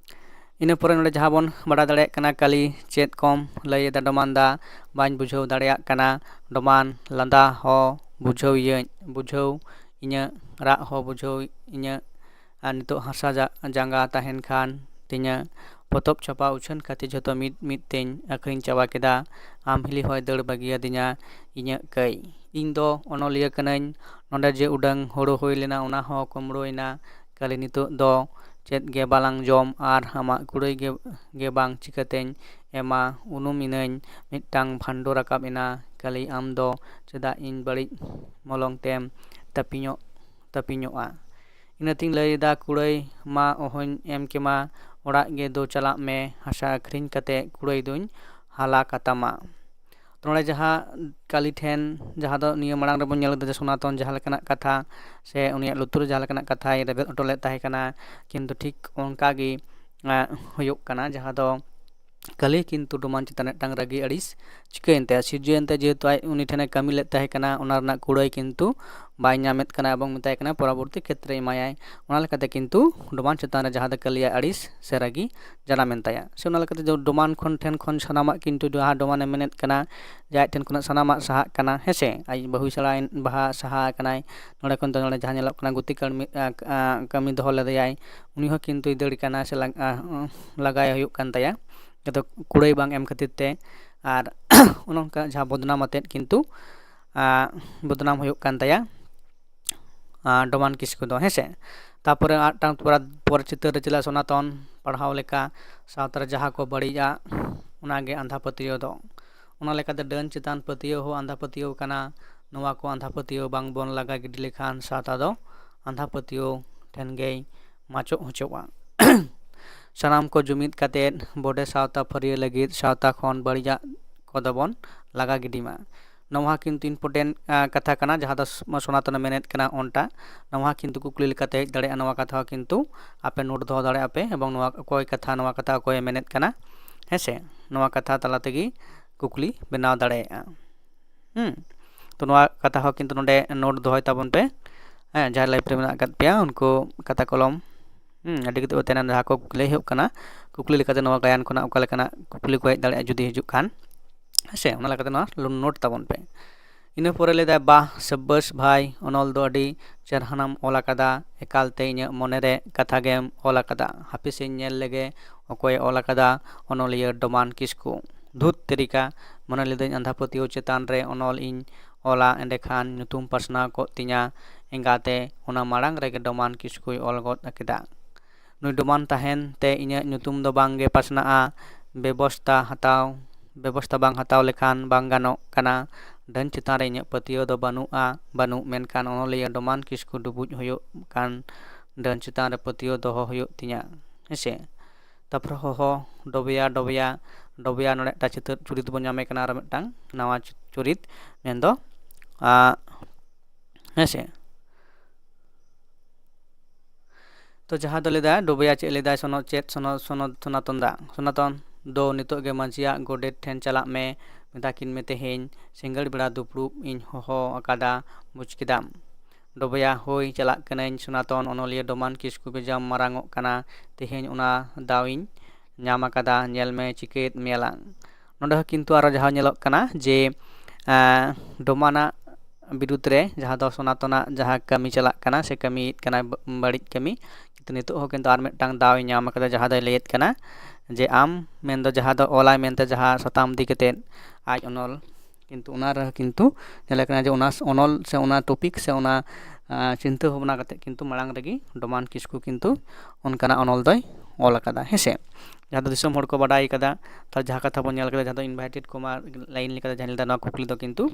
ᱤᱱᱟᱹ ᱯᱚᱨᱮ ᱱᱚᱰᱮ ᱡᱟᱦᱟᱸ ᱵᱚᱱ ᱵᱟᱲᱟᱭ ᱫᱟᱲᱮᱭᱟᱜ ᱠᱟᱱᱟ, ᱠᱟᱹᱞᱤ ᱪᱮᱫ ᱠᱚᱢ ᱞᱟᱹᱭ ᱮᱫᱟ ᱰᱚᱢᱟᱱ ᱫᱟ, ᱵᱟᱹᱧ ᱵᱩᱡᱷᱟᱹᱣ ᱫᱟᱲᱮᱭᱟᱜ ᱠᱟᱱᱟ ᱰᱚᱢᱟᱱ, ᱞᱟᱸᱫᱟ ᱦᱚᱸ ᱵᱩᱡᱷᱟᱹᱣ ᱤᱭᱟᱹᱧ, ᱵᱩᱡᱷᱟᱹᱣ ᱤᱧᱟᱹᱜ, ᱨᱟᱜ ᱦᱚᱸ ᱵᱩᱡᱷᱟᱹᱣ ᱤᱧᱟᱹᱜ, ᱟᱨ ᱱᱤᱛᱚᱜ ᱦᱟᱥᱟ ᱡᱟ-, ᱡᱟᱸᱜᱟ ᱛᱟᱦᱮᱱ ᱠᱷᱟᱱ ᱛᱤᱧᱟᱹ᱾ ᱯᱚᱛᱚᱵ ᱪᱷᱟᱯᱟ ᱩᱪᱷᱟᱹᱱ ᱠᱟᱛᱮ ᱡᱷᱚᱛᱚ ᱢᱤᱫ ᱢᱤᱫ ᱛᱮᱧ ᱟᱹᱠᱷᱨᱤᱧ ᱪᱟᱵᱟ ᱠᱮᱫᱟ᱾ ᱟᱢ ᱦᱤᱞᱤ ᱦᱚᱸᱭ ᱫᱟᱹᱲ ᱵᱟᱹᱜᱤᱭᱟᱫᱤᱧᱟ ᱤᱧᱟᱹᱜ ᱠᱟᱹᱭ᱾ ᱤᱧ ᱫᱚ ᱚᱱᱚᱞᱤᱭᱟᱹ ᱠᱟᱹᱱᱟᱹᱧ᱾ ᱱᱚᱰᱮ ᱡᱮ ᱩᱰᱟᱹᱝ ᱦᱳᱲᱳ ᱦᱩᱭ ᱞᱮᱱᱟ, ᱚᱱᱟ ᱦᱚᱸ ᱠᱩᱢᱲᱳᱭᱮᱱᱟ᱾ ᱠᱟᱹᱞᱤ, ᱱᱤᱛᱚᱜ ᱫᱚ ᱪᱮᱫ ᱜᱮ ᱵᱟᱞᱟᱝ ᱡᱚᱢ ᱟᱨ ᱟᱢᱟᱜ ᱠᱩᱲᱟᱹᱭ ᱜᱮ, ᱜᱮ ᱵᱟᱝ ᱪᱤᱠᱟᱹᱛᱮᱧ ᱮᱢᱟ᱾ ᱩᱱᱩᱢ ᱤᱱᱟᱹᱧ ᱢᱤᱫᱴᱟᱝ ᱵᱷᱟᱱᱰᱚ ᱨᱟᱠᱟᱵ ᱮᱱᱟ᱾ ᱠᱟᱹᱞᱤ, ᱟᱢ ᱫᱚ ᱪᱮᱫᱟᱜ ᱤᱧ ᱵᱟᱹᱲᱤᱡ ᱢᱚᱞᱚᱝ ᱛᱮᱢ ᱛᱟᱹᱯᱤᱧᱚᱜ, ᱛᱟᱹᱯᱤᱧᱚᱜᱼᱟ? ᱤᱱᱟᱹᱛᱤᱧ ᱞᱟᱹᱭ ᱮᱫᱟ, ᱠᱩᱲᱟᱹᱭ ᱢᱟ ᱚᱦᱚᱧ ᱮᱢ ᱠᱮᱢᱟ, ᱚᱲᱟᱜ ᱜᱮ ᱫᱩ ᱪᱟᱞᱟᱜ ᱢᱮ, ᱦᱟᱥᱟ ᱟᱹᱠᱷᱨᱤᱧ ᱠᱟᱛᱮ ᱠᱩᱲᱟᱹᱭ ᱫᱩᱧ ᱦᱟᱞᱟ ᱠᱟᱛᱟᱢᱟ᱾ ᱛᱚ ᱱᱚᱰᱮ ᱡᱟᱦᱟᱸ ᱠᱟᱹᱞᱤ ᱴᱷᱮᱱ, ᱡᱟᱦᱟᱸ ᱫᱚ ᱱᱤᱭᱟᱹ ᱢᱟᱲᱟᱝ ᱨᱮᱵᱚᱱ ᱧᱮᱞ ᱞᱮᱫᱟ ᱡᱮ ᱥᱚᱱᱟᱛᱚᱱ ᱡᱟᱦᱟᱸ ᱞᱮᱠᱟᱱᱟᱜ ᱠᱟᱛᱷᱟ ᱥᱮ ᱩᱱᱤᱭᱟᱜ ᱞᱩᱛᱩᱨ ᱨᱮ ᱡᱟᱦᱟᱸ ᱞᱮᱠᱟᱱᱟᱜ ᱠᱟᱛᱷᱟᱭ ᱨᱮᱵᱮᱫ ᱦᱚᱴᱚ ᱞᱮᱫ ᱛᱟᱦᱮᱸ ᱠᱟᱱᱟ, ᱠᱤᱱᱛᱩ ᱴᱷᱤᱠ ᱚᱱᱠᱟ ᱜᱮ, ᱮᱸ, ᱦᱩᱭᱩᱜ ᱠᱟᱱᱟ, ᱡᱟᱦᱟᱸ ᱫᱚ ᱠᱟᱹᱞᱤ ᱠᱤᱱᱛᱩ ᱰᱚᱢᱟᱱ ᱪᱮᱛᱟᱱ ᱨᱮ ᱢᱤᱫᱴᱟᱝ ᱨᱟᱹᱜᱤ ᱟᱹᱲᱤᱥ ᱪᱤᱠᱟᱹᱭᱮᱱ ᱛᱟᱭᱟ, ᱥᱤᱨᱡᱟᱹᱣᱮᱱ ᱛᱟᱭᱟ, ᱡᱮᱦᱮᱛᱩ ᱟᱡ ᱩᱱᱤ ᱴᱷᱮᱱᱮ ᱠᱟᱹᱢᱤ ᱞᱮᱫ ᱛᱟᱦᱮᱸ ᱠᱟᱱᱟ, ᱚᱱᱟ ᱨᱮᱱᱟᱜ ᱠᱩᱲᱟᱹᱭ ᱠᱤᱱᱛᱩ ᱵᱟᱭ ᱧᱟᱢᱮᱫ ᱠᱟᱱᱟ ᱮᱵᱚᱝ ᱢᱮᱛᱟᱭ ᱠᱟᱱᱟ ᱯᱚᱨᱚᱵᱚᱨᱛᱤ ᱠᱷᱮᱛᱨᱮ ᱮᱢᱟᱭᱟᱭ᱾ ᱚᱱᱟ ᱞᱮᱠᱟᱛᱮ ᱠᱤᱱᱛᱩ ᱰᱚᱢᱟᱱ ᱪᱮᱛᱟᱱ ᱨᱮ ᱡᱟᱦᱟᱸ ᱫᱚ ᱠᱟᱹᱞᱤᱭᱟᱜ ᱟᱹᱲᱤᱥ ᱥᱮ ᱨᱟᱹᱜᱤ ᱡᱟᱱᱟᱢᱮᱱ ᱛᱟᱭᱟ᱾ ᱥᱮ ᱚᱱᱟ ᱞᱮᱠᱟᱛᱮ ᱡᱮ ᱰᱚᱢᱟᱱ ᱠᱷᱚᱱ, ᱴᱷᱮᱱ ᱠᱷᱚᱱ ᱥᱟᱱᱟᱢᱟᱜ ᱠᱤᱱᱛᱩ ᱡᱟᱦᱟᱸ ᱰᱚᱢᱟᱱᱮ ᱢᱮᱱᱮᱫ ᱠᱟᱱᱟ ᱡᱮ ᱟᱡ ᱴᱷᱮᱱ ᱠᱷᱚᱱᱟᱜ ᱥᱟᱱᱟᱢᱟᱜ ᱥᱟᱦᱟᱜ ᱠᱟᱱᱟ, ᱦᱮᱸ ᱥᱮ, ᱟᱡ ᱵᱟᱹᱦᱩᱭ ᱥᱟᱞᱟᱭ-, ᱵᱟᱦᱟ ᱥᱟᱦᱟ ᱟᱠᱟᱱᱟᱭ, ᱱᱚᱰᱮ ᱠᱷᱚᱱ ᱫᱚ ᱱᱚᱰᱮ ᱡᱟᱦᱟᱸ ᱧᱮᱞᱚᱜ ᱠᱟᱱᱟ ᱜᱩᱛᱤ ᱠᱟᱹᱢᱤ, ᱟ, ᱟ, ᱠᱟᱹᱢᱤ ᱫᱚᱦᱚ ᱞᱮᱫᱮᱭᱟᱭ, ᱩᱱᱤ ᱦᱚᱸ ᱠᱤᱱᱛᱩᱭ ᱫᱟᱹᱲ ᱠᱟᱱᱟ ᱥᱮ ᱞᱟᱜ-, ᱟ, ᱞᱟᱜᱟᱭ ᱦᱩᱭᱩᱜ ᱠᱟᱱ ᱛᱟᱭᱟ, ᱡᱚᱛᱚ ᱠᱩᱲᱟᱹᱭ ᱵᱟᱝ ᱮᱢ ᱠᱷᱟᱹᱛᱤᱨ ᱛᱮ᱾ ᱟᱨ ᱚᱱᱮ ᱚᱱᱠᱟ ᱡᱟᱦᱟᱸ ᱵᱚᱫᱱᱟᱢ ᱟᱛᱮᱫ ᱠᱤᱱᱛᱩ, ᱟ, ᱵᱚᱫᱱᱟᱢ ᱦᱩᱭᱩᱜ ᱠᱟᱱ ᱛᱟᱭᱟ, ᱟ, ᱰᱚᱢᱟᱱ ᱠᱤᱥᱠᱩ ᱫᱚ, ᱦᱮᱸ ᱥᱮ᱾ ᱛᱟᱯᱚᱨᱮ ᱟᱨ ᱢᱤᱫᱴᱟᱝ ᱯᱚᱨᱟ-, ᱯᱚᱨ ᱪᱤᱛᱟᱹᱨ ᱨᱮ ᱪᱮᱫᱟᱜ ᱥᱚᱱᱟᱛᱚᱱ ᱯᱟᱲᱦᱟᱣ ᱞᱮᱠᱟ ᱥᱟᱶᱛᱟ ᱨᱮ ᱡᱟᱦᱟᱸ ᱠᱚ ᱵᱟᱹᱲᱤᱡᱼᱟ, ᱚᱱᱟᱜᱮ ᱟᱸᱫᱷᱟ ᱯᱟᱹᱛᱭᱟᱹᱣ ᱫᱚ᱾ ᱚᱱᱟ ᱞᱮᱠᱟᱛᱮ ᱰᱟᱹᱱ ᱪᱮᱛᱟᱱ ᱯᱟᱹᱛᱭᱟᱹᱣ ᱦᱚᱸ ᱟᱸᱫᱷᱟ ᱯᱟᱹᱛᱭᱟᱹᱣ ᱠᱟᱱᱟ᱾ ᱱᱚᱣᱟ ᱠᱚ ᱟᱸᱫᱷᱟ ᱯᱟᱹᱛᱭᱟᱹᱣ ᱵᱟᱝ ᱵᱚᱱ ᱞᱟᱜᱟ ᱜᱤᱰᱤ ᱞᱮᱠᱷᱟᱱ ᱥᱟᱶᱛᱟ ᱫᱚ ᱟᱸᱫᱷᱟ ᱯᱟᱹᱛᱭᱟᱹᱣ ᱴᱷᱮᱱ ᱜᱮᱭ ᱢᱟᱪᱚᱜ ᱦᱚᱪᱚᱜᱼᱟ᱾ ᱥᱟᱱᱟᱢ ᱠᱚ ᱡᱩᱢᱤᱫ ᱠᱟᱛᱮᱫ ᱵᱚᱰᱮ ᱥᱟᱶᱛᱟ ᱯᱷᱟᱹᱨᱭᱟᱹ ᱞᱟᱹᱜᱤᱫ ᱥᱟᱶᱛᱟ ᱠᱷᱚᱱ ᱵᱟᱹᱲᱤᱡᱟᱜ ᱠᱚᱫᱚ ᱵᱚᱱ ᱞᱟᱜᱟ ᱜᱤᱰᱤ ᱢᱟ᱾ ᱱᱚᱣᱟ ᱠᱤᱱᱛᱩ important, ᱟ, ᱠᱟᱛᱷᱟ ᱠᱟᱱᱟ, ᱡᱟᱦᱟᱸ ᱫᱚ ᱥ-, ᱥᱚᱱᱟᱛᱚᱱᱮ ᱢᱮᱱᱮᱫ ᱠᱟᱱᱟ ᱚᱱᱴᱟ᱾ ᱱᱚᱣᱟ ᱠᱤᱱᱛᱩ ᱠᱩᱠᱞᱤ ᱞᱮᱠᱟᱛᱮ ᱦᱮᱡ ᱫᱟᱲᱮᱭᱟᱜᱼᱟ᱾ ᱱᱚᱣᱟ ᱠᱟᱛᱷᱟ ᱦᱚᱸ ᱠᱤᱱᱛᱩ ᱟᱯᱮ note ᱫᱚᱦᱚ ᱫᱟᱲᱮᱭᱟᱜᱼᱟ ᱯᱮ, ᱮᱵᱚᱝ ᱱᱚᱣᱟ ᱚᱠᱚᱭ ᱠᱟᱛᱷᱟ, ᱱᱚᱣᱟ ᱠᱟᱛᱷᱟ ᱚᱠᱚᱭᱮ ᱢᱮᱱᱮᱫ ᱠᱟᱱᱟ, ᱦᱮᱸ ᱥᱮ, ᱱᱚᱣᱟ ᱠᱟᱛᱷᱟ ᱛᱟᱞᱟ ᱛᱮᱜᱮ ᱠᱩᱠᱞᱤ ᱵᱮᱱᱟᱣ ᱫᱟᱲᱮᱭᱟᱜᱼᱟ᱾ ᱦᱩᱸ᱾ ᱛᱚ ᱱᱚᱣᱟ ᱠᱟᱛᱷᱟ ᱦᱚᱸ ᱠᱤᱱᱛᱩ ᱱᱚᱰᱮ ᱱᱳᱴ ᱫᱚᱦᱚᱭ ᱛᱟᱵᱚᱱ ᱯᱮ᱾ ᱦᱮᱸ, ᱡᱟᱦᱟᱸᱭ ᱞᱟᱭᱤᱵᱷ ᱨᱮ ᱢᱮᱱᱟᱜ ᱟᱠᱟᱫ ᱯᱮᱭᱟ ᱩᱱᱠᱩ ᱠᱟᱛᱷᱟ ᱠᱚᱞᱚᱢ, ᱦᱩᱸ, ᱟᱹᱰᱤ ᱠᱟᱛᱮ ᱛᱟᱦᱮᱱᱟ ᱡᱟᱦᱟᱸ ᱠᱚ ᱠᱩᱠᱞᱤ ᱦᱩᱭᱩᱜ ᱠᱟᱱᱟ, ᱠᱩᱠᱞᱤ ᱞᱮᱠᱟᱛᱮ ᱱᱚᱣᱟ ᱜᱟᱭᱟᱱ ᱠᱷᱚᱱᱟᱜ ᱚᱠᱟ ᱞᱮᱠᱟᱱᱟᱜ ᱠᱩᱠᱞᱤ ᱠᱚ ᱦᱮᱡ ᱫᱟᱲᱮᱭᱟᱜᱼᱟ ᱡᱩᱫᱤ ᱦᱤᱡᱩᱜ ᱠᱷᱟᱱ, ᱦᱮᱸ ᱥᱮ, ᱚᱱᱟ ᱞᱮᱠᱟᱛᱮ ᱱᱚᱣᱟ ᱱᱳᱴ ᱛᱟᱵᱚᱱ ᱯᱮ᱾ ᱤᱱᱟᱹ ᱯᱚᱨᱮ ᱞᱟᱹᱭᱫᱟᱭ, "ᱵᱟᱦ, ᱥᱟᱵᱵᱟᱥ ᱵᱷᱟᱭ, ᱚᱱᱚᱞ ᱫᱚ ᱟᱹᱰᱤ ᱪᱮᱨᱦᱟᱱᱟᱢ ᱚᱞ ᱟᱠᱟᱫᱟ, ᱮᱠᱟᱞᱛᱮ ᱤᱧᱟᱹᱜ ᱢᱚᱱᱮᱨᱮ ᱠᱟᱛᱷᱟ ᱜᱮᱢ ᱚᱞ ᱟᱠᱟᱫᱟ, ᱦᱟᱯᱮᱥᱮᱧ ᱧᱮᱞ ᱞᱮᱜᱮ ᱚᱠᱚᱭᱮ ᱚᱞ ᱟᱠᱟᱫᱟ, ᱚᱱᱚᱞᱤᱭᱟᱹ ᱰᱚᱢᱟᱱ ᱠᱤᱥᱠᱩ᱾ ᱫᱷᱩᱛ ᱛᱮᱨᱤᱠᱟ, ᱢᱚᱱᱮ ᱞᱤᱫᱟᱹᱧ ᱟᱸᱫᱷᱟ ᱯᱟᱹᱛᱭᱟᱹᱣ ᱪᱮᱛᱟᱱ ᱨᱮ ᱚᱱᱚᱞ ᱤᱧ ᱚᱞᱟ, ᱮᱸᱰᱮᱠᱷᱟᱱ ᱧᱩᱛᱩᱢ ᱯᱟᱥᱱᱟᱣ ᱠᱚᱜ ᱛᱤᱧᱟ ᱮᱸᱜᱟᱛᱮ, ᱚᱱᱟ ᱢᱟᱲᱟᱝ ᱨᱮᱜᱮ ᱰᱚᱢᱟᱱ ᱠᱤᱥᱠᱩᱭ ᱚᱞ ᱜᱚᱫ ᱠᱮᱫᱟ᱾ ᱱᱩᱭ ᱰᱚᱢᱟᱱ ᱛᱟᱦᱮᱱ ᱛᱮ ᱤᱧᱟᱹᱜ ᱧᱩᱛᱩᱢ ᱫᱚ ᱵᱟᱝ ᱜᱮ ᱯᱟᱥᱱᱟᱜᱼᱟ, ᱵᱮᱵᱚᱥᱛᱟ ᱦᱟᱛᱟᱣ, ᱵᱮᱵᱚᱥᱛᱟ ᱵᱟᱝ ᱦᱟᱛᱟᱣ ᱞᱮᱠᱷᱟᱱ ᱵᱟᱝ ᱜᱟᱱᱚᱜ ᱠᱟᱱᱟ᱾ ᱰᱟᱹᱱ ᱪᱮᱛᱟᱱ ᱨᱮ ᱤᱧᱟᱹᱜ ᱯᱟᱹᱛᱭᱟᱹᱣ ᱫᱚ ᱵᱟᱹᱱᱩᱜᱼᱟ, ᱵᱟᱹᱱᱩᱜ, ᱢᱮᱱᱠᱷᱟᱱ ᱚᱱᱚᱞᱤᱭᱟᱹ ᱰᱚᱢᱟᱱ ᱠᱤᱥᱠᱩ ᱰᱩᱵᱩᱡ ᱦᱩᱭᱩᱜ ᱠᱟᱱ ᱰᱟᱹᱱ ᱪᱮᱛᱟᱱ ᱨᱮ ᱯᱟᱹᱛᱭᱟᱹᱣ ᱫᱚᱦᱚ ᱦᱩᱭᱩᱜ ᱛᱤᱧᱟ, ᱦᱮᱸᱥᱮ?" ᱛᱟᱨᱯᱚᱨᱮ ᱦᱚᱦᱚ, ᱰᱚᱵᱮᱭᱟ, ᱰᱚᱵᱮᱭᱟ, ᱰᱚᱵᱮᱭᱟ ᱱᱚᱰᱮ ᱢᱤᱫᱴᱟᱝ ᱪᱤᱛᱟᱹᱨ ᱪᱩᱨᱤᱛ ᱵᱚᱱ ᱧᱟᱢᱮ ᱠᱟᱱᱟ, ᱟᱨ ᱢᱤᱫᱴᱟᱝ ᱱᱟᱣᱟ ᱪᱩ-, ᱪᱩᱨᱤᱛ, ᱢᱮᱱᱫᱚ, ᱟ, ᱦᱮᱸᱥᱮ᱾ ᱛᱚ ᱡᱟᱦᱟᱸ ᱫᱚ ᱞᱟᱹᱭᱫᱟᱭ, ᱰᱚᱵᱮᱭᱟ ᱪᱮᱫ ᱞᱟᱹᱭᱫᱟᱭ, ᱥᱚᱱᱚᱛ ᱪᱮᱫ, ᱥᱚᱱᱚᱛ, ᱥᱚᱱᱚᱛ, ᱥᱚᱱᱟᱛᱚᱱ ᱫᱟ, ᱥᱚᱱᱟᱛᱚᱱ ᱫᱚ ᱱᱤᱛᱚᱜ ᱜᱮ ᱢᱟᱹᱡᱷᱤᱭᱟᱜ ᱜᱚᱰᱮᱛ ᱴᱷᱮᱱ ᱪᱟᱞᱟᱜ ᱢᱮ, ᱢᱮᱛᱟ ᱠᱤᱱ ᱢᱮ ᱛᱮᱦᱮᱧ ᱥᱤᱸᱜᱟᱹᱲ ᱵᱮᱲᱟ ᱫᱩᱯᱲᱩᱵ ᱤᱧ ᱦᱚᱦᱚ ᱟᱠᱟᱫᱟ, ᱵᱩᱡᱽ ᱠᱮᱫᱟᱢ? ᱰᱚᱵᱮᱭᱟ, ᱦᱳᱭ, ᱪᱟᱞᱟᱜ ᱠᱟᱹᱱᱟᱹᱧ᱾ ᱥᱚᱱᱟᱛᱚᱱ ᱚᱱᱚᱞᱤᱭᱟᱹ ᱰᱚᱢᱟᱱ ᱠᱤᱥᱠᱩ ᱵᱮᱡᱟᱢ ᱢᱟᱨᱟᱝᱚᱜ ᱠᱟᱱᱟ, ᱛᱮᱦᱮᱧ ᱚᱱᱟ ᱫᱟᱣ ᱤᱧ ᱧᱟᱢ ᱟᱠᱟᱫᱟ, ᱧᱮᱞ ᱢᱮ ᱪᱤᱠᱟᱹᱭᱮᱫ ᱢᱮᱭᱟᱞᱟᱝ᱾ ᱱᱚᱰᱮ ᱦᱚᱸ ᱠᱤᱱᱛᱩ ᱟᱨᱚ ᱡᱟᱦᱟᱸ ᱧᱮᱞᱚᱜ ᱠᱟᱱᱟ ᱡᱮ, ᱟᱸ, ᱰᱚᱢᱟᱱᱟᱜ ᱵᱤᱨᱩᱫᱽ ᱨᱮ ᱡᱟᱦᱟᱸ ᱫᱚ ᱥᱚᱱᱟᱛᱚᱱᱟᱜ ᱡᱟᱦᱟᱸ ᱠᱟᱹᱢᱤ ᱪᱟᱞᱟᱜ ᱠᱟᱱᱟ ᱥᱮ ᱠᱟᱹᱢᱤᱭᱮᱫ ᱠᱟᱱᱟᱭ ᱵᱟ-, ᱵᱟᱹᱲᱤᱡ ᱠᱟᱹᱢᱤ, ᱠᱤᱱᱛᱩ ᱱᱤᱛᱚᱜ ᱦᱚᱸ ᱠᱤᱱᱛᱩ ᱟᱨ ᱢᱤᱫᱴᱟᱝ ᱫᱟᱣ ᱮ ᱧᱟᱢ ᱟᱠᱟᱫᱟ, ᱡᱟᱦᱟᱸ ᱫᱚᱭ ᱞᱟᱹᱭᱮᱫ ᱠᱟᱱᱟ ᱡᱮ ᱟᱢ ᱢᱮᱱᱫᱚ ᱡᱟᱦᱟᱸ ᱫᱚ ᱚᱞᱟᱭ ᱢᱮᱱᱛᱮ ᱡᱟᱦᱟᱸ ᱥᱟᱛᱟᱢ ᱤᱫᱤ ᱠᱟᱛᱮᱫ ᱟᱡ ᱚᱱᱚᱞ, ᱠᱤᱱᱛᱩ ᱚᱱᱟ ᱨᱮᱦᱚᱸ ᱠᱤᱱᱛᱩ ᱧᱮᱞ ᱠᱟᱱᱟ ᱡᱮ ᱚᱱᱟ ᱚᱱᱚᱞ ᱥᱮ ᱚᱱᱟ ᱴᱚᱯᱤᱠ ᱥᱮ ᱚᱱᱟ, ᱟᱸ, ᱪᱤᱱᱛᱟᱹ ᱵᱷᱟᱵᱽᱱᱟ ᱠᱟᱛᱮᱫ ᱠᱤᱱᱛᱩ ᱢᱟᱲᱟᱝ ᱨᱮᱜᱮ ᱰᱚᱢᱟᱱ ᱠᱤᱥᱠᱩ ᱠᱤᱱᱛᱩ ᱚᱱᱠᱟᱱᱟᱜ ᱚᱱᱚᱞ ᱫᱚᱭ ᱚᱞ ᱟᱠᱟᱫᱟ, ᱦᱮᱸ ᱥᱮ᱾ ᱡᱟᱦᱟᱸ ᱫᱚ ᱫᱤᱥᱚᱢ ᱦᱚᱲ ᱠᱚ ᱵᱟᱰᱟᱭ ᱠᱟᱫᱟ, ᱛᱟᱦᱞᱮ ᱡᱟᱦᱟᱸ ᱠᱟᱛᱷᱟ ᱵᱚᱱ ᱧᱮᱞ ᱠᱟᱫᱟ, ᱡᱟᱦᱟᱸ ᱫᱚ ᱤᱱᱵᱷᱟᱭᱴᱮᱰ ᱠᱚᱢᱟ ᱞᱟᱭᱤᱱ ᱞᱮᱠᱟᱛᱮ ᱡᱟᱦᱟᱸ ᱞᱮᱠᱟ ᱱᱚᱣᱟ ᱠᱩᱠᱞᱤ ᱫᱚ ᱠᱤᱱᱛᱩ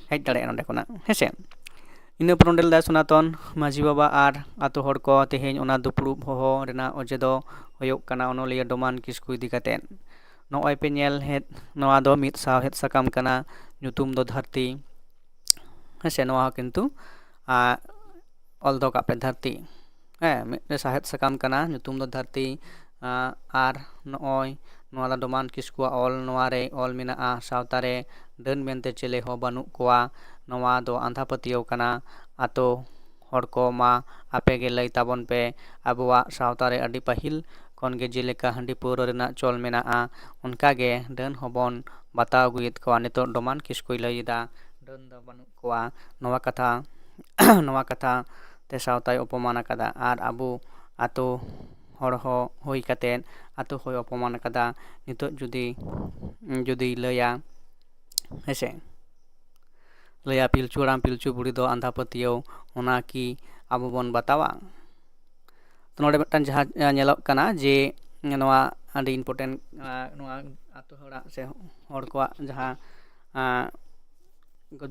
ᱦᱮᱡ ᱫᱟᱲᱮᱭᱟᱜᱼᱟ ᱱᱚᱸᱰᱮ ᱠᱷᱚᱱᱟᱜ, ᱦᱮᱸ ᱥᱮ᱾ ᱤᱱᱟᱹ ᱯᱚᱨ ᱱᱚᱸᱰᱮ ᱞᱮᱫᱟᱭ ᱥᱚᱱᱟᱛᱚᱱ ᱢᱟᱹᱡᱷᱤ ᱵᱟᱵᱟ ᱟᱨ ᱟᱛᱳ ᱦᱚᱲ ᱠᱚ ᱛᱮᱦᱮᱧ ᱚᱱᱟ ᱫᱩᱯᱲᱩᱵ ᱦᱚᱦᱚ ᱨᱮᱱᱟᱜ ᱚᱡᱮ ᱫᱚ ᱦᱩᱭᱩᱜ ᱠᱟᱱᱟ ᱚᱱᱚᱞᱤᱭᱟᱹ ᱰᱚᱢᱟᱱ ᱠᱤᱥᱠᱩ ᱤᱫᱤ ᱠᱟᱛᱮᱫ᱾ ᱱᱚᱜᱼᱚᱭ ᱯᱮ ᱧᱮᱞ ᱦᱮᱫ, ᱱᱚᱣᱟ ᱫᱚ ᱢᱤᱫ ᱥᱟᱶᱦᱮᱫ ᱥᱟᱠᱟᱢ ᱠᱟᱱᱟ, ᱧᱩᱛᱩᱢ ᱫᱚ ᱫᱷᱟᱹᱨᱛᱤ, ᱦᱮᱸ ᱥᱮ, ᱱᱚᱣᱟ ᱦᱚᱸ ᱠᱤᱱᱛᱩ, ᱟ, ᱚᱞ ᱫᱚᱦᱚ ᱠᱟᱜ ᱯᱮ ᱫᱷᱟᱹᱨᱛᱤ᱾ ᱦᱮᱸ, ᱢᱤᱫᱴᱮᱱ ᱥᱟᱶᱦᱮᱫ ᱥᱟᱠᱟᱢ ᱠᱟᱱᱟ, ᱧᱩᱛᱩᱢ ᱫᱚ ᱫᱷᱟᱹᱨᱛᱤ, ᱟ, ᱟᱨ ᱱᱚᱜᱼᱚᱭ ᱱᱚᱣᱟ ᱫᱚ ᱰᱚᱢᱟᱱ ᱠᱤᱥᱠᱩᱣᱟᱜ ᱚᱞ᱾ ᱱᱚᱣᱟ ᱨᱮ ᱚᱞ ᱢᱮᱱᱟᱜᱼᱟ, ᱥᱟᱶᱛᱟ ᱨᱮ ᱰᱟᱹᱱ ᱢᱮᱱᱛᱮ ᱪᱮᱞᱮ ᱦᱚᱸ ᱵᱟᱹᱱᱩᱜ ᱠᱚᱣᱟ᱾ ᱱᱚᱣᱟ ᱫᱚ ᱟᱸᱫᱷᱟ ᱯᱟᱹᱛᱭᱟᱹᱣ ᱠᱟᱱᱟ᱾ ᱟᱛᱳ ᱦᱚᱲ ᱠᱚ ᱢᱟ ᱟᱯᱮ ᱜᱮ ᱞᱟᱹᱭ ᱛᱟᱵᱚᱱ ᱯᱮ, ᱟᱵᱚᱣᱟᱜ ᱥᱟᱶᱛᱟ ᱨᱮ ᱟᱹᱰᱤ ᱯᱟᱹᱦᱤᱞ ᱠᱷᱚᱱ ᱜᱮ ᱡᱮᱞᱮᱠᱟ ᱦᱟᱺᱰᱤ ᱯᱟᱹᱣᱨᱟᱹ ᱨᱮᱱᱟᱜ ᱪᱚᱞ ᱢᱮᱱᱟᱜᱼᱟ, ᱚᱱᱠᱟ ᱜᱮ ᱰᱟᱹᱱ ᱦᱚᱸᱵᱚᱱ ᱵᱟᱛᱟᱣ ᱟᱹᱜᱩᱭᱮᱫ ᱠᱚᱣᱟ᱾ ᱱᱤᱛᱚᱜ ᱰᱚᱢᱟᱱ ᱠᱤᱥᱠᱩᱭ ᱞᱟᱹᱭ ᱮᱫᱟ, ᱰᱟᱹᱱ ᱫᱚ ᱵᱟᱹᱱᱩᱜ ᱠᱚᱣᱟ᱾ ᱱᱚᱣᱟ ᱠᱟᱛᱷᱟ ᱱᱚᱣᱟ ᱠᱟᱛᱷᱟ ᱛᱮ ᱥᱟᱶᱛᱟᱭ ᱚᱯᱚᱢᱟᱱ ᱟᱠᱟᱫᱟ᱾ ᱟᱨ ᱟᱵᱚ ᱟᱛᱳ ᱦᱚᱲ ᱦᱚᱸ ᱦᱩᱭ ᱠᱟᱛᱮᱫ ᱟᱛᱳ ᱦᱚᱸᱭ ᱚᱯᱚᱢᱟᱱ ᱟᱠᱟᱫᱟ᱾ ᱱᱤᱛᱚᱜ ᱡᱩᱫᱤ ᱡᱩᱫᱤᱭ ᱞᱟᱹᱭᱟ, ᱦᱮᱸᱥᱮ, ᱞᱟᱹᱭᱟ ᱯᱤᱞᱪᱩ ᱦᱟᱲᱟᱢ ᱯᱤᱞᱪᱩ ᱵᱩᱲᱦᱤ ᱫᱚ ᱟᱸᱫᱷᱟ ᱯᱟᱹᱛᱭᱟᱹᱣ, ᱚᱱᱟ ᱠᱤ ᱟᱵᱚ ᱵᱚᱱ ᱵᱟᱛᱟᱣᱟ? ᱛᱚ ᱱᱚᱰᱮ ᱢᱤᱫᱴᱟᱝ ᱡᱟᱦᱟᱸ ᱧᱮᱞᱚᱜ ᱠᱟᱱᱟ ᱡᱮ ᱱᱚᱣᱟ ᱟᱹᱰᱤ important, ᱱᱚᱣᱟ ᱟᱛᱳ ᱦᱚᱲᱟᱜ ᱥᱮ ᱦᱚᱲ ᱠᱚᱣᱟᱜ ᱡᱟᱦᱟᱸ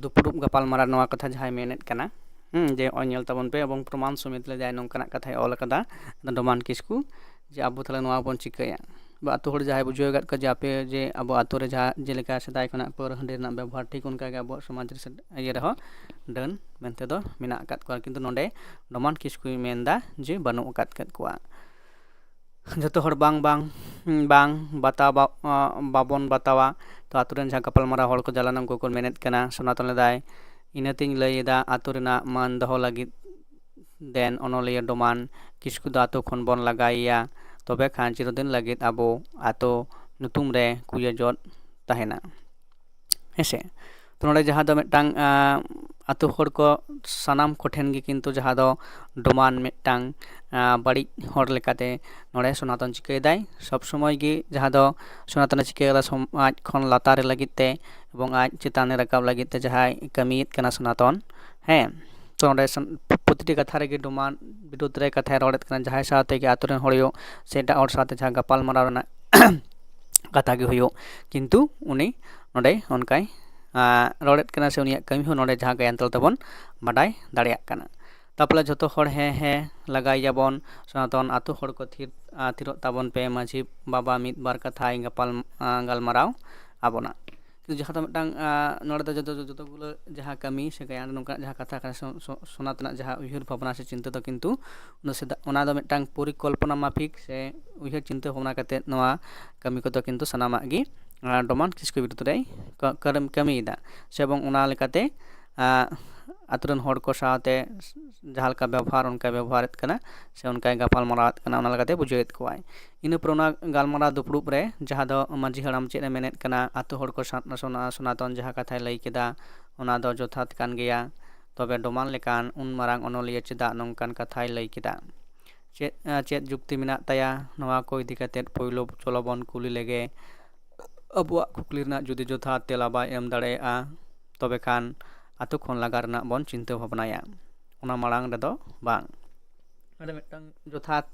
ᱫᱩᱯᱲᱩᱵ ᱜᱟᱯᱟᱞᱢᱟᱨᱟᱣ ᱱᱚᱣᱟ ᱠᱟᱛᱷᱟ ᱡᱟᱦᱟᱸᱭ ᱢᱮᱱᱮᱫ ᱠᱟᱱᱟ, ᱦᱩᱸ, ᱡᱮ ᱱᱚᱜᱼᱚᱭ ᱧᱮᱞ ᱛᱟᱵᱚᱱ ᱯᱮ ᱮᱵᱚᱝ ᱯᱨᱚᱢᱟᱱ ᱥᱚᱢᱮᱛ ᱞᱮᱫᱟᱭ, ᱱᱚᱝᱠᱟᱱᱟᱜ ᱠᱟᱛᱷᱟᱭ ᱚᱞ ᱟᱠᱟᱫᱟ ᱰᱚᱢᱟᱱ ᱠᱤᱥᱠᱩ, ᱡᱮ ᱟᱵᱚ ᱛᱟᱦᱞᱮ ᱱᱚᱣᱟ ᱵᱚᱱ ᱪᱤᱠᱟᱹᱭᱟ᱾ ᱵᱟ ᱟᱛᱳ ᱦᱚᱲ ᱡᱟᱦᱟᱸᱭ ᱵᱩᱡᱷᱟᱹᱣ ᱟᱠᱟᱫ ᱠᱚᱣᱟ ᱡᱮ ᱟᱯᱮ ᱡᱮ ᱟᱵᱚ ᱟᱛᱳ ᱨᱮ ᱡᱟᱦᱟᱸ ᱡᱮᱞᱮᱠᱟ ᱥᱮᱫᱟᱭ ᱠᱷᱚᱱᱟᱜ ᱯᱟᱹᱣᱨᱟᱹ ᱦᱟᱺᱰᱤ ᱨᱮᱱᱟᱜ ᱵᱮᱵᱚᱦᱟᱨ ᱴᱷᱤᱠ ᱚᱱᱠᱟᱜᱮ ᱟᱵᱚᱣᱟᱜ ᱥᱚᱢᱟᱡᱽ ᱨᱮ ᱥᱮ ᱤᱭᱟᱹ ᱨᱮᱦᱚᱸ ᱰᱟᱹᱱ ᱢᱮᱱᱛᱮ ᱫᱚ ᱢᱮᱱᱟᱜ ᱟᱠᱟᱫ ᱠᱚᱣᱟ, ᱠᱤᱱᱛᱩ ᱱᱚᱰᱮ ᱰᱚᱢᱟᱱ ᱠᱤᱥᱠᱩᱭ ᱢᱮᱱᱫᱟ ᱡᱮ ᱵᱟᱹᱱᱩᱜ ᱟᱠᱟᱫ ᱠᱟᱫ ᱠᱚᱣᱟ᱾ ᱡᱚᱛᱚ ᱦᱚᱲ ᱵᱟᱝ ᱵᱟᱝ ᱵᱟᱝ ᱵᱟᱛᱟᱣ ᱵᱟ-, ᱵᱟᱵᱚᱱ ᱵᱟᱛᱟᱣᱟ᱾ ᱛᱚ ᱟᱛᱳ ᱨᱮᱱ ᱡᱟᱦᱟᱸ ᱜᱟᱯᱟᱞᱢᱟᱨᱟᱣ ᱦᱚᱲ ᱠᱚ ᱪᱟᱞᱟᱣ ᱞᱮᱱᱟ ᱩᱱᱠᱩ ᱠᱚ ᱢᱮᱱᱮᱫ ᱠᱟᱱᱟ, ᱥᱚᱱᱟᱛᱚᱱ ᱞᱮᱫᱟᱭ, ᱤᱱᱟᱹᱛᱤᱧ ᱞᱟᱹᱭ ᱮᱫᱟ ᱟᱛᱳ ᱨᱮᱱᱟᱜ ᱢᱟᱹᱱ ᱫᱚᱦᱚ ᱞᱟᱹᱜᱤᱫ ᱫᱮᱱ ᱚᱱᱚᱞᱤᱭᱟᱹ ᱰᱚᱢᱟᱱ ᱠᱤᱥᱠᱩ ᱫᱚ ᱟᱛᱳ ᱠᱷᱚᱱ ᱵᱚᱱ ᱞᱟᱜᱟᱭᱮᱭᱟ, ᱛᱚᱵᱮ ᱠᱷᱟᱱ ᱪᱤᱨᱚᱫᱤᱱ ᱞᱟᱹᱜᱤᱫ ᱟᱵᱚ ᱟᱛᱳ ᱧᱩᱛᱩᱢ ᱨᱮ ᱠᱩᱭᱟᱹ ᱡᱚᱫ ᱛᱟᱦᱮᱱᱟ᱾ ᱦᱮᱸᱥᱮ, ᱛᱚ ᱱᱚᱰᱮ ᱡᱟᱦᱟᱸ ᱫᱚ ᱢᱤᱫᱴᱟᱝ ᱟᱛᱳ ᱦᱚᱲ ᱠᱚ ᱥᱟᱱᱟᱢ ᱠᱚᱴᱷᱮᱱ ᱜᱮ ᱠᱤᱱᱛᱩ ᱡᱟᱦᱟᱸ ᱫᱚ ᱰᱚᱢᱟᱱ ᱢᱤᱫᱴᱟᱝ ᱵᱟᱹᱲᱤᱡ ᱦᱚᱲ ᱞᱮᱠᱟᱛᱮ ᱱᱚᱰᱮ ᱥᱚᱱᱟᱛᱚᱱ ᱪᱤᱠᱟᱹᱭᱮᱫᱟᱭ᱾ ᱥᱚᱵᱽ ᱥᱚᱢᱚᱭ ᱜᱮ ᱡᱟᱦᱟᱸ ᱫᱚ ᱥᱚᱱᱟᱛᱚᱱᱮ ᱪᱤᱠᱟᱹ ᱠᱟᱫᱟ ᱥᱚᱢᱟᱡᱽ ᱠᱷᱚᱱ ᱞᱟᱛᱟᱨ ᱨᱮ ᱞᱟᱹᱜᱤᱫ ᱛᱮ ᱮᱵᱚᱝ ᱟᱡ ᱪᱮᱛᱟᱱ ᱨᱮ ᱨᱟᱠᱟᱵ ᱞᱟᱹᱜᱤᱫ ᱛᱮ ᱡᱟᱦᱟᱸᱭ ᱠᱟᱹᱢᱤᱭᱮᱫ ᱠᱟᱱᱟ ᱥᱚᱱᱟᱛᱚᱱ, ᱦᱮᱸ, ᱛᱚ ᱱᱚᱰᱮ ᱯᱨᱚᱛᱤᱴᱤ ᱠᱟᱛᱷᱟ ᱨᱮᱜᱮ ᱰᱚᱢᱟᱱ ᱵᱤᱨᱩᱫᱽ ᱨᱮ ᱠᱟᱛᱷᱟᱭ ᱨᱚᱲᱮᱫ ᱠᱟᱱᱟ, ᱡᱟᱦᱟᱸᱭ ᱥᱟᱶᱛᱮ ᱜᱮ ᱟᱛᱳ ᱨᱮᱱ ᱦᱚᱲ ᱥᱮ ᱮᱴᱟᱜ ᱦᱚᱲ ᱥᱟᱶᱛᱮ ᱡᱟᱦᱟᱸ ᱜᱟᱯᱟᱞ ᱢᱟᱨᱟᱣ ᱨᱮᱱᱟᱜ ᱠᱟᱛᱷᱟ ᱜᱮ ᱦᱩᱭᱩᱜ, ᱠᱤᱱᱛᱩ ᱩᱱᱤ ᱱᱚᱰᱮ ᱚᱱᱠᱟᱭ ᱨᱚᱲᱮᱫ ᱠᱟᱱᱟ ᱥᱮ ᱩᱱᱤᱭᱟᱜ ᱠᱟᱹᱢᱤ ᱦᱚᱸ ᱱᱚᱰᱮ ᱡᱟᱦᱟᱸ ᱜᱟᱭᱟᱱ ᱛᱟᱞᱟ ᱛᱮᱵᱚᱱ ᱵᱟᱰᱟᱭ ᱫᱟᱲᱮᱭᱟᱜ ᱠᱟᱱᱟ᱾ ᱛᱟᱯᱚᱨᱮ ᱡᱷᱚᱛᱚ ᱦᱚᱲ ᱦᱮᱸ ᱦᱮᱸ ᱞᱟᱜᱟᱭ ᱭᱟᱵᱚᱱ, ᱥᱚᱱᱟᱛᱚᱱ ᱟᱛᱳ ᱦᱚᱲ ᱠᱚ ᱛᱷᱤᱨ ᱛᱷᱤᱨᱚᱜ ᱛᱟᱵᱚᱱ ᱯᱮ, ᱢᱟᱹᱡᱷᱤ ᱵᱟᱵᱟ ᱢᱤᱫ ᱵᱟᱨ ᱠᱟᱛᱷᱟᱭ ᱜᱟᱯᱟᱞ ᱜᱟᱞᱢᱟᱨᱟᱣ ᱟᱵᱚᱱᱟ᱾ ᱡᱟᱦᱟᱸ ᱫᱚ ᱢᱤᱫᱴᱟᱝ ᱟᱸ, ᱱᱚᱰᱮ ᱫᱚ ᱡᱚᱛᱚ ᱡᱚᱛᱚ ᱜᱩᱞᱟᱹ ᱡᱟᱦᱟᱸ ᱠᱟᱹᱢᱤ ᱥᱮ ᱜᱟᱭᱟᱱ ᱨᱮ ᱱᱚᱝᱠᱟᱱᱟᱜ ᱡᱟᱦᱟᱸ ᱠᱟᱛᱷᱟ ᱠᱟᱱᱟ, ᱥᱚ- ᱥᱚ- ᱥᱚᱱᱟᱛᱚᱱᱟᱜ ᱡᱟᱦᱟᱸ ᱩᱭᱦᱟᱹᱨ ᱵᱷᱟᱵᱽᱱᱟ ᱥᱮ ᱪᱤᱱᱛᱟᱹ ᱫᱚ ᱠᱤᱱᱛᱩ ᱚᱱᱟ ᱥᱮᱫᱟᱜ ᱚᱱᱟ ᱫᱚ ᱢᱤᱫᱴᱟᱝ ᱯᱚᱨᱤᱠᱚᱞᱯᱚᱱᱟ ᱢᱟᱯᱷᱤᱠ ᱥᱮ ᱩᱭᱦᱟᱹᱨ ᱪᱤᱱᱛᱟᱹ ᱵᱷᱟᱵᱽᱱᱟ ᱠᱟᱛᱮᱫ ᱱᱚᱣᱟ ᱠᱟᱹᱢᱤ ᱠᱚᱫᱚ ᱠᱤᱱᱛᱩ ᱥᱟᱱᱟᱢᱟᱜ ᱜᱮ ᱟᱸ, ᱰᱚᱢᱟᱱ ᱠᱤᱥᱠᱩ ᱵᱤᱨᱩᱫᱽ ᱨᱮᱭ ᱠᱟ- ᱠᱟᱨᱮᱢ- ᱠᱟᱹᱢᱤᱭᱮᱫᱟ᱾ ᱥᱮ ᱮᱵᱚᱝ ᱚᱱᱟ ᱞᱮᱠᱟᱛᱮ ᱟᱸ, ᱟᱛᱳ ᱨᱮᱱ ᱦᱚᱲ ᱠᱚ ᱥᱟᱶᱛᱮ ᱡᱟᱦᱟᱸ ᱞᱮᱠᱟ ᱵᱮᱵᱚᱦᱟᱨ ᱚᱱᱠᱟᱭ ᱵᱮᱵᱚᱦᱟᱨᱮᱫ ᱠᱟᱱᱟ ᱥᱮ ᱚᱱᱠᱟᱭ ᱜᱟᱯᱟᱞ ᱢᱟᱨᱟᱣᱮᱫ ᱠᱟᱱᱟ, ᱚᱱᱟ ᱞᱮᱠᱟᱛᱮ ᱵᱩᱡᱷᱟᱹᱣᱮᱫ ᱠᱚᱣᱟᱭ᱾ ᱤᱱᱟᱹ ᱯᱚᱨᱮ ᱚᱱᱟ ᱜᱟᱞᱢᱟᱨᱟᱣ ᱫᱩᱯᱲᱩᱵ ᱨᱮ ᱡᱟᱦᱟᱸ ᱫᱚ ᱢᱟᱹᱡᱷᱤ ᱦᱟᱲᱟᱢ ᱪᱮᱫ ᱮ ᱢᱮᱱᱮᱫ ᱠᱟᱱᱟ, ᱟᱛᱳ ᱦᱚᱲ ᱠᱚ ᱥᱟᱶ ᱥᱚᱱᱟ- ᱥᱚᱱᱟᱛᱚᱱ ᱡᱟᱦᱟᱸ ᱠᱟᱛᱷᱟᱭ ᱞᱟᱹᱭ ᱠᱮᱫᱟ ᱚᱱᱟ ᱫᱚ ᱡᱚᱛᱷᱟᱛ ᱠᱟᱱ ᱜᱮᱭᱟ᱾ ᱛᱚᱵᱮ ᱰᱚᱢᱟᱱ ᱞᱮᱠᱟᱱ ᱩᱱ ᱢᱟᱨᱟᱝ ᱚᱱᱚᱞᱤᱭᱟᱹ ᱪᱮᱫᱟᱜ ᱱᱚᱝᱠᱟᱱ ᱠᱟᱛᱷᱟᱭ ᱞᱟᱹᱭ ᱠᱮᱫᱟ? ᱪᱮᱫ ᱪᱮᱫ ᱡᱩᱠᱛᱤ ᱢᱮᱱᱟᱜ ᱛᱟᱭᱟ? ᱱᱚᱣᱟ ᱠᱚ ᱤᱫᱤ ᱠᱟᱛᱮᱫ ᱯᱳᱭᱞᱳ ᱪᱚᱞᱚ ᱵᱚᱱ ᱠᱩᱞᱤ ᱞᱮᱜᱮ᱾ ᱟᱵᱚᱣᱟᱜ ᱠᱩᱠᱞᱤ ᱨᱮᱱᱟᱜ ᱡᱩᱫᱤ ᱡᱚᱛᱷᱟᱛ ᱛᱮᱞᱟ ᱵᱟᱭ ᱮᱢ ᱫᱟᱲᱮᱭᱟᱜᱼᱟ, ᱛᱚᱵᱮ ᱠᱷᱟᱱ ᱟᱛᱳ ᱠᱷᱚᱱ ᱞᱟᱜᱟ ᱨᱮᱱᱟᱜ ᱵᱚᱱ ᱪᱤᱱᱛᱟᱹ ᱵᱷᱟᱵᱽᱱᱟᱭᱟ, ᱚᱱᱟ ᱢᱟᱲᱟᱝ ᱨᱮᱫᱚ ᱵᱟᱝ᱾ ᱚᱸᱰᱮ ᱢᱤᱫᱴᱟᱝ ᱡᱚᱛᱷᱟᱛ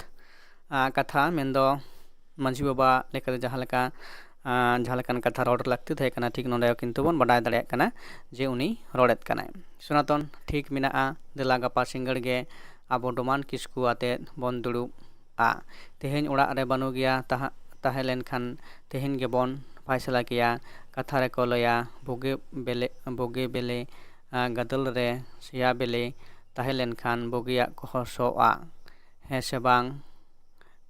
ᱟᱸ, ᱠᱟᱛᱷᱟ ᱢᱮᱱᱫᱚ ᱢᱟᱹᱡᱷᱤ ᱵᱟᱵᱟ ᱞᱮᱠᱟᱛᱮ ᱡᱟᱦᱟᱸ ᱞᱮᱠᱟ ᱟᱸ, ᱡᱟᱦᱟᱸ ᱞᱮᱠᱟᱱ ᱠᱟᱛᱷᱟ ᱨᱚᱲ ᱞᱟᱹᱠᱛᱤ ᱛᱟᱦᱮᱸ ᱠᱟᱱᱟ, ᱴᱷᱤᱠ ᱱᱚᱰᱮ ᱠᱤᱱᱛᱩ ᱵᱚᱱ ᱵᱟᱰᱟᱭ ᱫᱟᱲᱮᱭᱟᱜ ᱠᱟᱱᱟ ᱡᱮ ᱩᱱᱤ ᱨᱚᱲᱮᱫ ᱠᱟᱱᱟᱭ᱾ ᱥᱚᱱᱟᱛᱚᱱ, ᱴᱷᱤᱠ ᱢᱮᱱᱟᱜᱼᱟ, ᱫᱮᱞᱟ ᱜᱟᱯᱟ ᱥᱤᱸᱜᱟᱹᱲ ᱜᱮ ᱟᱵᱚ ᱰᱚᱢᱟᱱ ᱠᱤᱥᱠᱩ ᱟᱛᱮᱫ ᱵᱚᱱ ᱫᱩᱲᱩᱵᱼᱟ᱾ ᱛᱮᱦᱮᱧ ᱚᱲᱟᱜ ᱨᱮ ᱵᱟᱹᱱᱩᱜ ᱜᱮᱭᱟ, ᱛᱟᱦᱟ- ᱛᱟᱦᱮᱸ ᱞᱮᱱᱠᱷᱟᱱ ᱛᱮᱦᱮᱧ ᱜᱮᱵᱚᱱ ᱯᱷᱟᱭᱥᱟᱞᱟ ᱠᱮᱭᱟ᱾ ᱠᱟᱛᱷᱟ ᱨᱮᱠᱚ ᱞᱟᱹᱭᱟ, ᱵᱩᱜᱤ ᱵᱮᱞᱮ ᱵᱩᱜᱤ ᱵᱮᱞᱮ ᱟᱸ, ᱜᱟᱫᱮᱞ ᱨᱮ ᱥᱮᱭᱟ ᱵᱮᱞᱮ ᱛᱟᱦᱮᱸ ᱞᱮᱱᱠᱷᱟᱱ ᱵᱩᱜᱤᱭᱟᱜ ᱠᱚᱦᱚᱸ ᱥᱚᱜᱼᱟ, ᱦᱮᱸ ᱥᱮ ᱵᱟᱝ?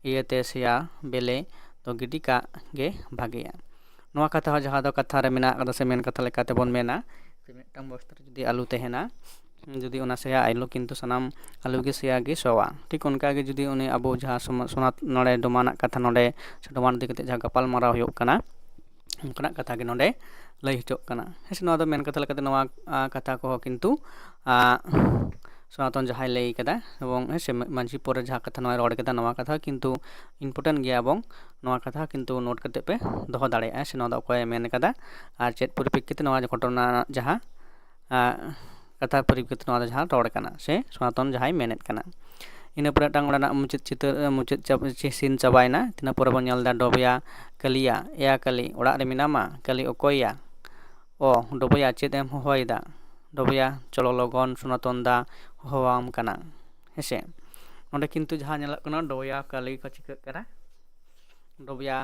ᱤᱭᱟᱹᱛᱮ ᱥᱮᱭᱟ ᱵᱮᱞᱮ ᱫᱚ ᱜᱤᱰᱤ ᱠᱟᱜ ᱜᱮ ᱵᱷᱟᱜᱮᱭᱟ᱾ ᱱᱚᱣᱟ ᱠᱟᱛᱷᱟ ᱦᱚᱸ ᱡᱟᱦᱟᱸ ᱫᱚ ᱠᱟᱛᱷᱟ ᱨᱮ ᱢᱮᱱᱟᱜ ᱟᱠᱟᱫᱟ ᱥᱮ ᱢᱮᱱ ᱠᱟᱛᱷᱟ ᱞᱮᱠᱟᱛᱮ ᱵᱚᱱ ᱢᱮᱱᱟ, ᱡᱮ ᱢᱤᱫᱴᱟᱝ ᱵᱚᱥᱛᱟ ᱨᱮ ᱡᱩᱫᱤ ᱟᱹᱞᱩ ᱛᱟᱦᱮᱱᱟ, ᱡᱩᱫᱤ ᱚᱱᱟ ᱥᱮᱭᱟ ᱟᱹᱞᱩ ᱠᱤᱱᱛᱩ ᱥᱟᱱᱟᱢ ᱟᱹᱞᱩ ᱜᱮ ᱥᱮᱭᱟ ᱜᱮ ᱥᱚᱣᱟ᱾ ᱴᱷᱤᱠ ᱚᱱᱠᱟ ᱜᱮ ᱡᱩᱫᱤ ᱩᱱᱤ ᱟᱵᱚ ᱡᱟᱦᱟᱸ ᱥᱚᱢᱟ- ᱥᱚᱱᱟᱛ ᱱᱚᱰᱮ ᱰᱚᱢᱟᱱᱟᱜ ᱠᱟᱛᱷᱟ ᱱᱚᱰᱮ ᱥᱮ ᱰᱚᱢᱟᱱ ᱤᱫᱤ ᱠᱟᱛᱮ ᱡᱟᱦᱟᱸ ᱜᱟᱯᱟᱞ ᱢᱟᱨᱟᱣ ᱦᱩᱭᱩᱜ ᱠᱟᱱᱟ, ᱚᱱᱠᱟᱱᱟᱜ ᱠᱟᱛᱷᱟ ᱜᱮ ᱱᱚᱰᱮ ᱞᱟᱹᱭ ᱦᱚᱪᱚᱜ ᱠᱟᱱᱟ᱾ ᱦᱮᱸ ᱥᱮ, ᱱᱚᱣᱟ ᱫᱚ ᱢᱮᱱ ᱠᱟᱛᱷᱟ ᱞᱮᱠᱟᱛᱮ ᱱᱚᱣᱟ ᱟᱸ, ᱠᱟᱛᱷᱟ ᱠᱚᱦᱚᱸ ᱠᱤᱱᱛᱩ ᱟᱸ, ᱥᱚᱱᱟᱛᱚᱱ ᱡᱟᱦᱟᱸᱭ ᱞᱟᱹᱭ ᱠᱟᱫᱟ ᱮᱵᱚᱝ ᱦᱮᱸ ᱥᱮ ᱢᱟᱹᱡᱷᱤ ᱯᱚᱨᱮ ᱡᱟᱦᱟᱸ ᱠᱟᱛᱷᱟ ᱱᱚᱣᱟᱭ ᱨᱚᱲ ᱠᱮᱫᱟ, ᱱᱚᱣᱟ ᱠᱟᱛᱷᱟ ᱠᱤᱱᱛᱩ important ᱜᱮᱭᱟ ᱮᱵᱚᱝ ᱱᱚᱣᱟ ᱠᱟᱛᱷᱟ ᱠᱤᱱᱛᱩ note ᱠᱟᱛᱮ ᱯᱮ ᱫᱚᱦᱚ ᱫᱟᱲᱮᱭᱟᱜᱼᱟ᱾ ᱦᱮᱸ ᱥᱮ, ᱱᱚᱣᱟ ᱫᱚ ᱚᱠᱚᱭᱮ ᱢᱮᱱ ᱠᱟᱫᱟ ᱟᱨ ᱪᱮᱫ ᱯᱚᱨᱤᱯᱮᱠᱠᱷᱤᱛᱮ ᱱᱚᱣᱟ ᱜᱷᱚᱴᱚᱱᱟ ᱨᱮᱱᱟᱜ ᱡᱟᱦᱟᱸ ᱟᱸ, ᱠᱟᱛᱷᱟ ᱯᱚᱨᱤᱯᱮᱠᱠᱷᱤᱛᱮ ᱱᱚᱣᱟ ᱫᱚ ᱡᱟᱦᱟᱸ ᱨᱚᱲ ᱠᱟᱱᱟ ᱥᱮ ᱥᱚᱱᱟᱛᱚᱱ ᱡᱟᱦᱟᱸᱭ ᱢᱮᱱᱮᱫ ᱠᱟᱱᱟ᱾ ᱤᱱᱟᱹ ᱯᱚᱨᱮ ᱢᱤᱫᱴᱟᱝ ᱚᱸᱰᱮᱱᱟᱜ ᱢᱩᱪᱟᱹᱫ ᱪᱤᱛᱟᱹᱨ ᱢᱩᱪᱟᱹᱫ ᱪᱟᱵ- ᱪᱮ- scene ᱪᱟᱵᱟᱭᱮᱱᱟ᱾ ᱤᱱᱟᱹ ᱯᱚᱨᱮ ᱵᱚᱱ ᱧᱮᱞ ᱮᱫᱟ ᱰᱚᱵᱮᱭᱟ ᱠᱟᱹᱞᱤᱭᱟ, ᱮᱭᱟ ᱠᱟᱹᱞᱤ, ᱚᱲᱟᱜ ᱨᱮ ᱢᱮᱱᱟᱢᱟ? ᱠᱟᱹᱞᱤ ᱚᱠᱚᱭᱭᱟ? ᱚ, ᱰᱚᱵᱮᱭᱟ, ᱪᱮᱫ ᱮᱢ ᱦᱚᱦᱚᱭᱮᱫᱟ? ᱰᱚᱵᱮᱭᱟ, ᱪᱚᱞᱚ ᱞᱚᱜᱚᱱ ᱥᱚᱱᱟᱛᱚᱱ ᱫᱟ ᱦᱚᱦᱚᱣᱟᱢ ᱠᱟᱱᱟ᱾ ᱦᱮᱸᱥᱮ, ᱱᱚᱸᱰᱮ ᱠᱤᱱᱛᱩ ᱡᱟᱦᱟᱸ ᱧᱮᱞᱚᱜ ᱠᱟᱱᱟ ᱰᱚᱵᱮᱭᱟ ᱠᱟᱹᱞᱤ ᱠᱚ ᱪᱤᱠᱟᱹᱜ ᱠᱟᱱᱟ, ᱰᱚᱵᱮᱭᱟ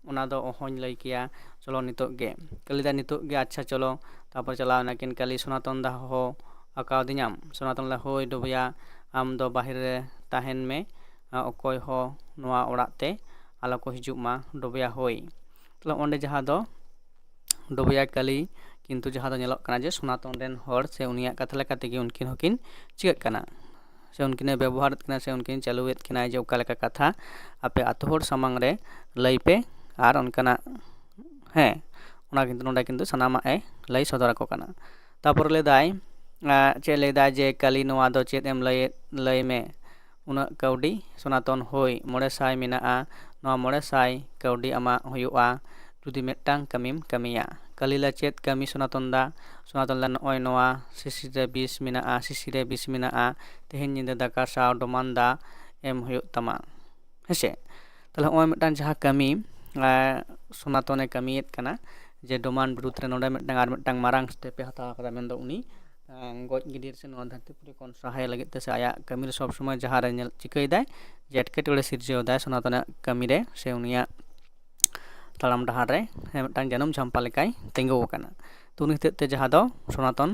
ᱚᱱᱟ ᱫᱚ ᱚᱦᱚᱧ ᱞᱟᱹᱭ ᱠᱮᱭᱟ᱾ ᱪᱚᱞᱚ ᱱᱤᱛᱚᱜ ᱜᱮ᱾ ᱠᱟᱹᱞᱤ ᱫᱟ ᱱᱤᱛᱚᱜ ᱜᱮ, ᱟᱪᱪᱷᱟ ᱪᱚᱞᱚ᱾ ᱛᱟᱨᱯᱚᱨ ᱪᱟᱞᱟᱣ ᱮᱱᱟᱠᱤᱱ ᱠᱟᱹᱞᱤ, ᱥᱚᱱᱟᱛᱚᱱ ᱫᱟ ᱦᱚᱦᱚ ᱟᱠᱟᱣᱫᱤᱧᱟᱢ? ᱥᱚᱱᱟᱛᱚᱱ ᱞᱟᱹᱭ, ᱦᱳᱭ ᱰᱚᱵᱚᱭᱟ, ᱟᱢ ᱫᱚ ᱵᱟᱦᱨᱮ ᱨᱮ ᱛᱟᱦᱮᱱ ᱢᱮ, ᱚᱠᱚᱭ ᱦᱚᱸ ᱱᱚᱣᱟ ᱚᱲᱟᱜ ᱛᱮ ᱟᱞᱚ ᱠᱚ ᱦᱤᱡᱩᱜ ᱢᱟ᱾ ᱰᱚᱵᱚᱭᱟ, ᱦᱳᱭ᱾ ᱛᱟᱦᱞᱮ ᱚᱸᱰᱮ ᱡᱟᱦᱟᱸ ᱫᱚ ᱰᱚᱵᱚᱭᱟ ᱠᱟᱹᱞᱤ ᱠᱤᱱᱛᱩ ᱡᱟᱦᱟᱸ ᱫᱚ ᱧᱮᱞᱚᱜ ᱠᱟᱱᱟ ᱡᱮ ᱥᱚᱱᱟᱛᱚᱱ ᱨᱮᱱ ᱦᱚᱲ ᱥᱮ ᱩᱱᱤᱭᱟᱜ ᱠᱟᱛᱷᱟ ᱞᱮᱠᱟ ᱛᱮᱜᱮ ᱩᱱᱠᱤᱱ ᱦᱚᱸᱠᱤᱱ ᱪᱤᱠᱟᱹᱜ ᱠᱟᱱᱟ, ᱥᱮ ᱩᱱᱠᱤᱱᱮ ᱵᱮᱵᱚᱦᱟᱨᱮᱫ ᱠᱤᱱᱟ, ᱥᱮ ᱩᱱᱠᱤᱱ ᱪᱟᱹᱞᱩᱭᱮᱫ ᱠᱤᱱᱟᱭ ᱡᱮ ᱚᱠᱟ ᱞᱮᱠᱟ ᱠᱟᱛᱷᱟ ᱟᱯᱮ ᱟᱛᱳ ᱦᱚᱲ ᱥᱟᱢᱟᱝ ᱨᱮ ᱞᱟᱹᱭ ᱯᱮ ᱟᱨ ᱚᱱᱠᱟᱱᱟᱜ, ᱦᱮᱸ, ᱚᱱᱟ ᱠᱤᱱᱛᱩ ᱱᱚᱰᱮ ᱠᱤᱱᱛᱩ ᱥᱟᱱᱟᱢᱟᱜ ᱮ ᱞᱟᱹᱭ ᱥᱚᱫᱚᱨ ᱟᱠᱚ ᱠᱟᱱᱟ᱾ ᱛᱟᱯᱚᱨ ᱞᱟᱹᱭᱫᱟᱭ, ᱟᱸ, ᱪᱮᱫ ᱞᱟᱹᱭᱫᱟᱭ ᱡᱮ ᱠᱟᱹᱞᱤ, ᱱᱚᱣᱟ ᱫᱚ ᱪᱮᱫ ᱮᱢ ᱞᱟᱹᱭᱮᱫ, ᱞᱟᱹᱭ ᱢᱮ, ᱩᱱᱟᱹᱜ ᱠᱟᱹᱣᱰᱤ? ᱥᱚᱱᱟᱛᱚᱱ, ᱦᱳᱭ, ᱢᱚᱬᱮ ᱥᱟᱭ ᱢᱮᱱᱟᱜᱼᱟ, ᱱᱚᱣᱟ ᱢᱚᱬᱮ ᱥᱟᱭ ᱠᱟᱹᱣᱰᱤ ᱟᱢᱟᱜ ᱦᱩᱭᱩᱜᱼᱟ ᱡᱩᱫᱤ ᱢᱤᱫᱴᱟᱝ ᱠᱟᱹᱢᱤᱢ ᱠᱟᱹᱢᱤᱭᱟ᱾ ᱠᱟᱹᱞᱤ, ᱞᱟ ᱪᱮᱫ ᱠᱟᱹᱢᱤ ᱥᱚᱱᱟᱛᱚᱱ ᱫᱟ? ᱥᱚᱱᱟᱛᱚᱱ ᱞᱟ, ᱱᱚᱜᱼᱚᱭ ᱱᱚᱣᱟ ᱥᱤᱥᱤ ᱨᱮ ᱵᱤᱥ ᱢᱮᱱᱟᱜᱼᱟ, ᱥᱤᱥᱤ ᱨᱮ ᱵᱤᱥ ᱢᱮᱱᱟᱜᱼᱟ, ᱛᱮᱦᱮᱧ ᱧᱤᱫᱟᱹ ᱫᱟᱠᱟ ᱥᱟᱶ ᱰᱚᱢᱟᱱ ᱫᱟ ᱮᱢ ᱦᱩᱭᱩᱜ ᱛᱟᱢᱟ, ᱦᱮᱸᱥᱮ? ᱛᱟᱦᱞᱮ ᱱᱚᱜᱼᱚᱭ ᱢᱤᱫᱴᱟᱝ ᱡᱟᱦᱟᱸ ᱠᱟᱹᱢᱤ, ᱟᱸ, ᱥᱚᱱᱟᱛᱚᱱᱮ ᱠᱟᱹᱢᱤᱭᱮᱫ ᱠᱟᱱᱟ, ᱡᱮ ᱰᱚᱢᱟᱱ ᱵᱤᱨᱩᱫᱽ ᱨᱮ ᱱᱚᱰᱮ ᱢᱤᱫᱴᱟᱝ ᱟᱨ ᱢᱤᱫᱴᱟᱝ ᱢᱟᱨᱟᱝ step ᱮ ᱦᱟᱛᱟᱣ ᱠᱟᱫᱟ, ᱢᱮᱱᱫᱚ ᱩᱱᱤ, ᱟᱸ, ᱜᱚᱡ ᱜᱤᱰᱤ ᱥᱮ ᱱᱚᱣᱟ ᱫᱷᱟᱹᱨᱛᱤ ᱯᱩᱨᱤ ᱠᱷᱚᱱ ᱥᱟᱦᱟᱭ ᱞᱟᱹᱜᱤᱫ ᱛᱮ ᱥᱮ ᱟᱭᱟᱜ ᱠᱟᱹᱢᱤ ᱨᱮ ᱥᱚᱵ ᱥᱚᱢᱚᱭ ᱡᱟᱦᱟᱸ ᱨᱮ ᱧᱮᱞ ᱪᱤᱠᱟᱹᱭᱮᱫᱟᱭ ᱡᱮ ᱮᱴᱠᱮᱴᱚᱬᱮ ᱥᱤᱨᱡᱟᱹᱣ ᱮᱫᱟᱭ ᱥᱚᱱᱟᱛᱚᱱᱟᱜ ᱠᱟᱹᱢᱤ ᱨᱮ, ᱥᱮ ᱩᱱᱤᱭᱟᱜ ᱛᱟᱲᱟᱢ ᱰᱟᱦᱟᱨ ᱨᱮ, ᱦᱮᱸ, ᱢᱤᱫᱴᱟᱝ ᱡᱟᱹᱱᱩᱢ ᱡᱷᱟᱢᱯᱟ ᱞᱮᱠᱟᱭ ᱛᱤᱸᱜᱩ ᱟᱠᱟᱱᱟ᱾ ᱛᱚ ᱩᱱᱤ ᱦᱚᱛᱮᱡ ᱛᱮ ᱡᱟᱦᱟᱸ ᱫᱚ ᱥᱚᱱᱟᱛᱚᱱ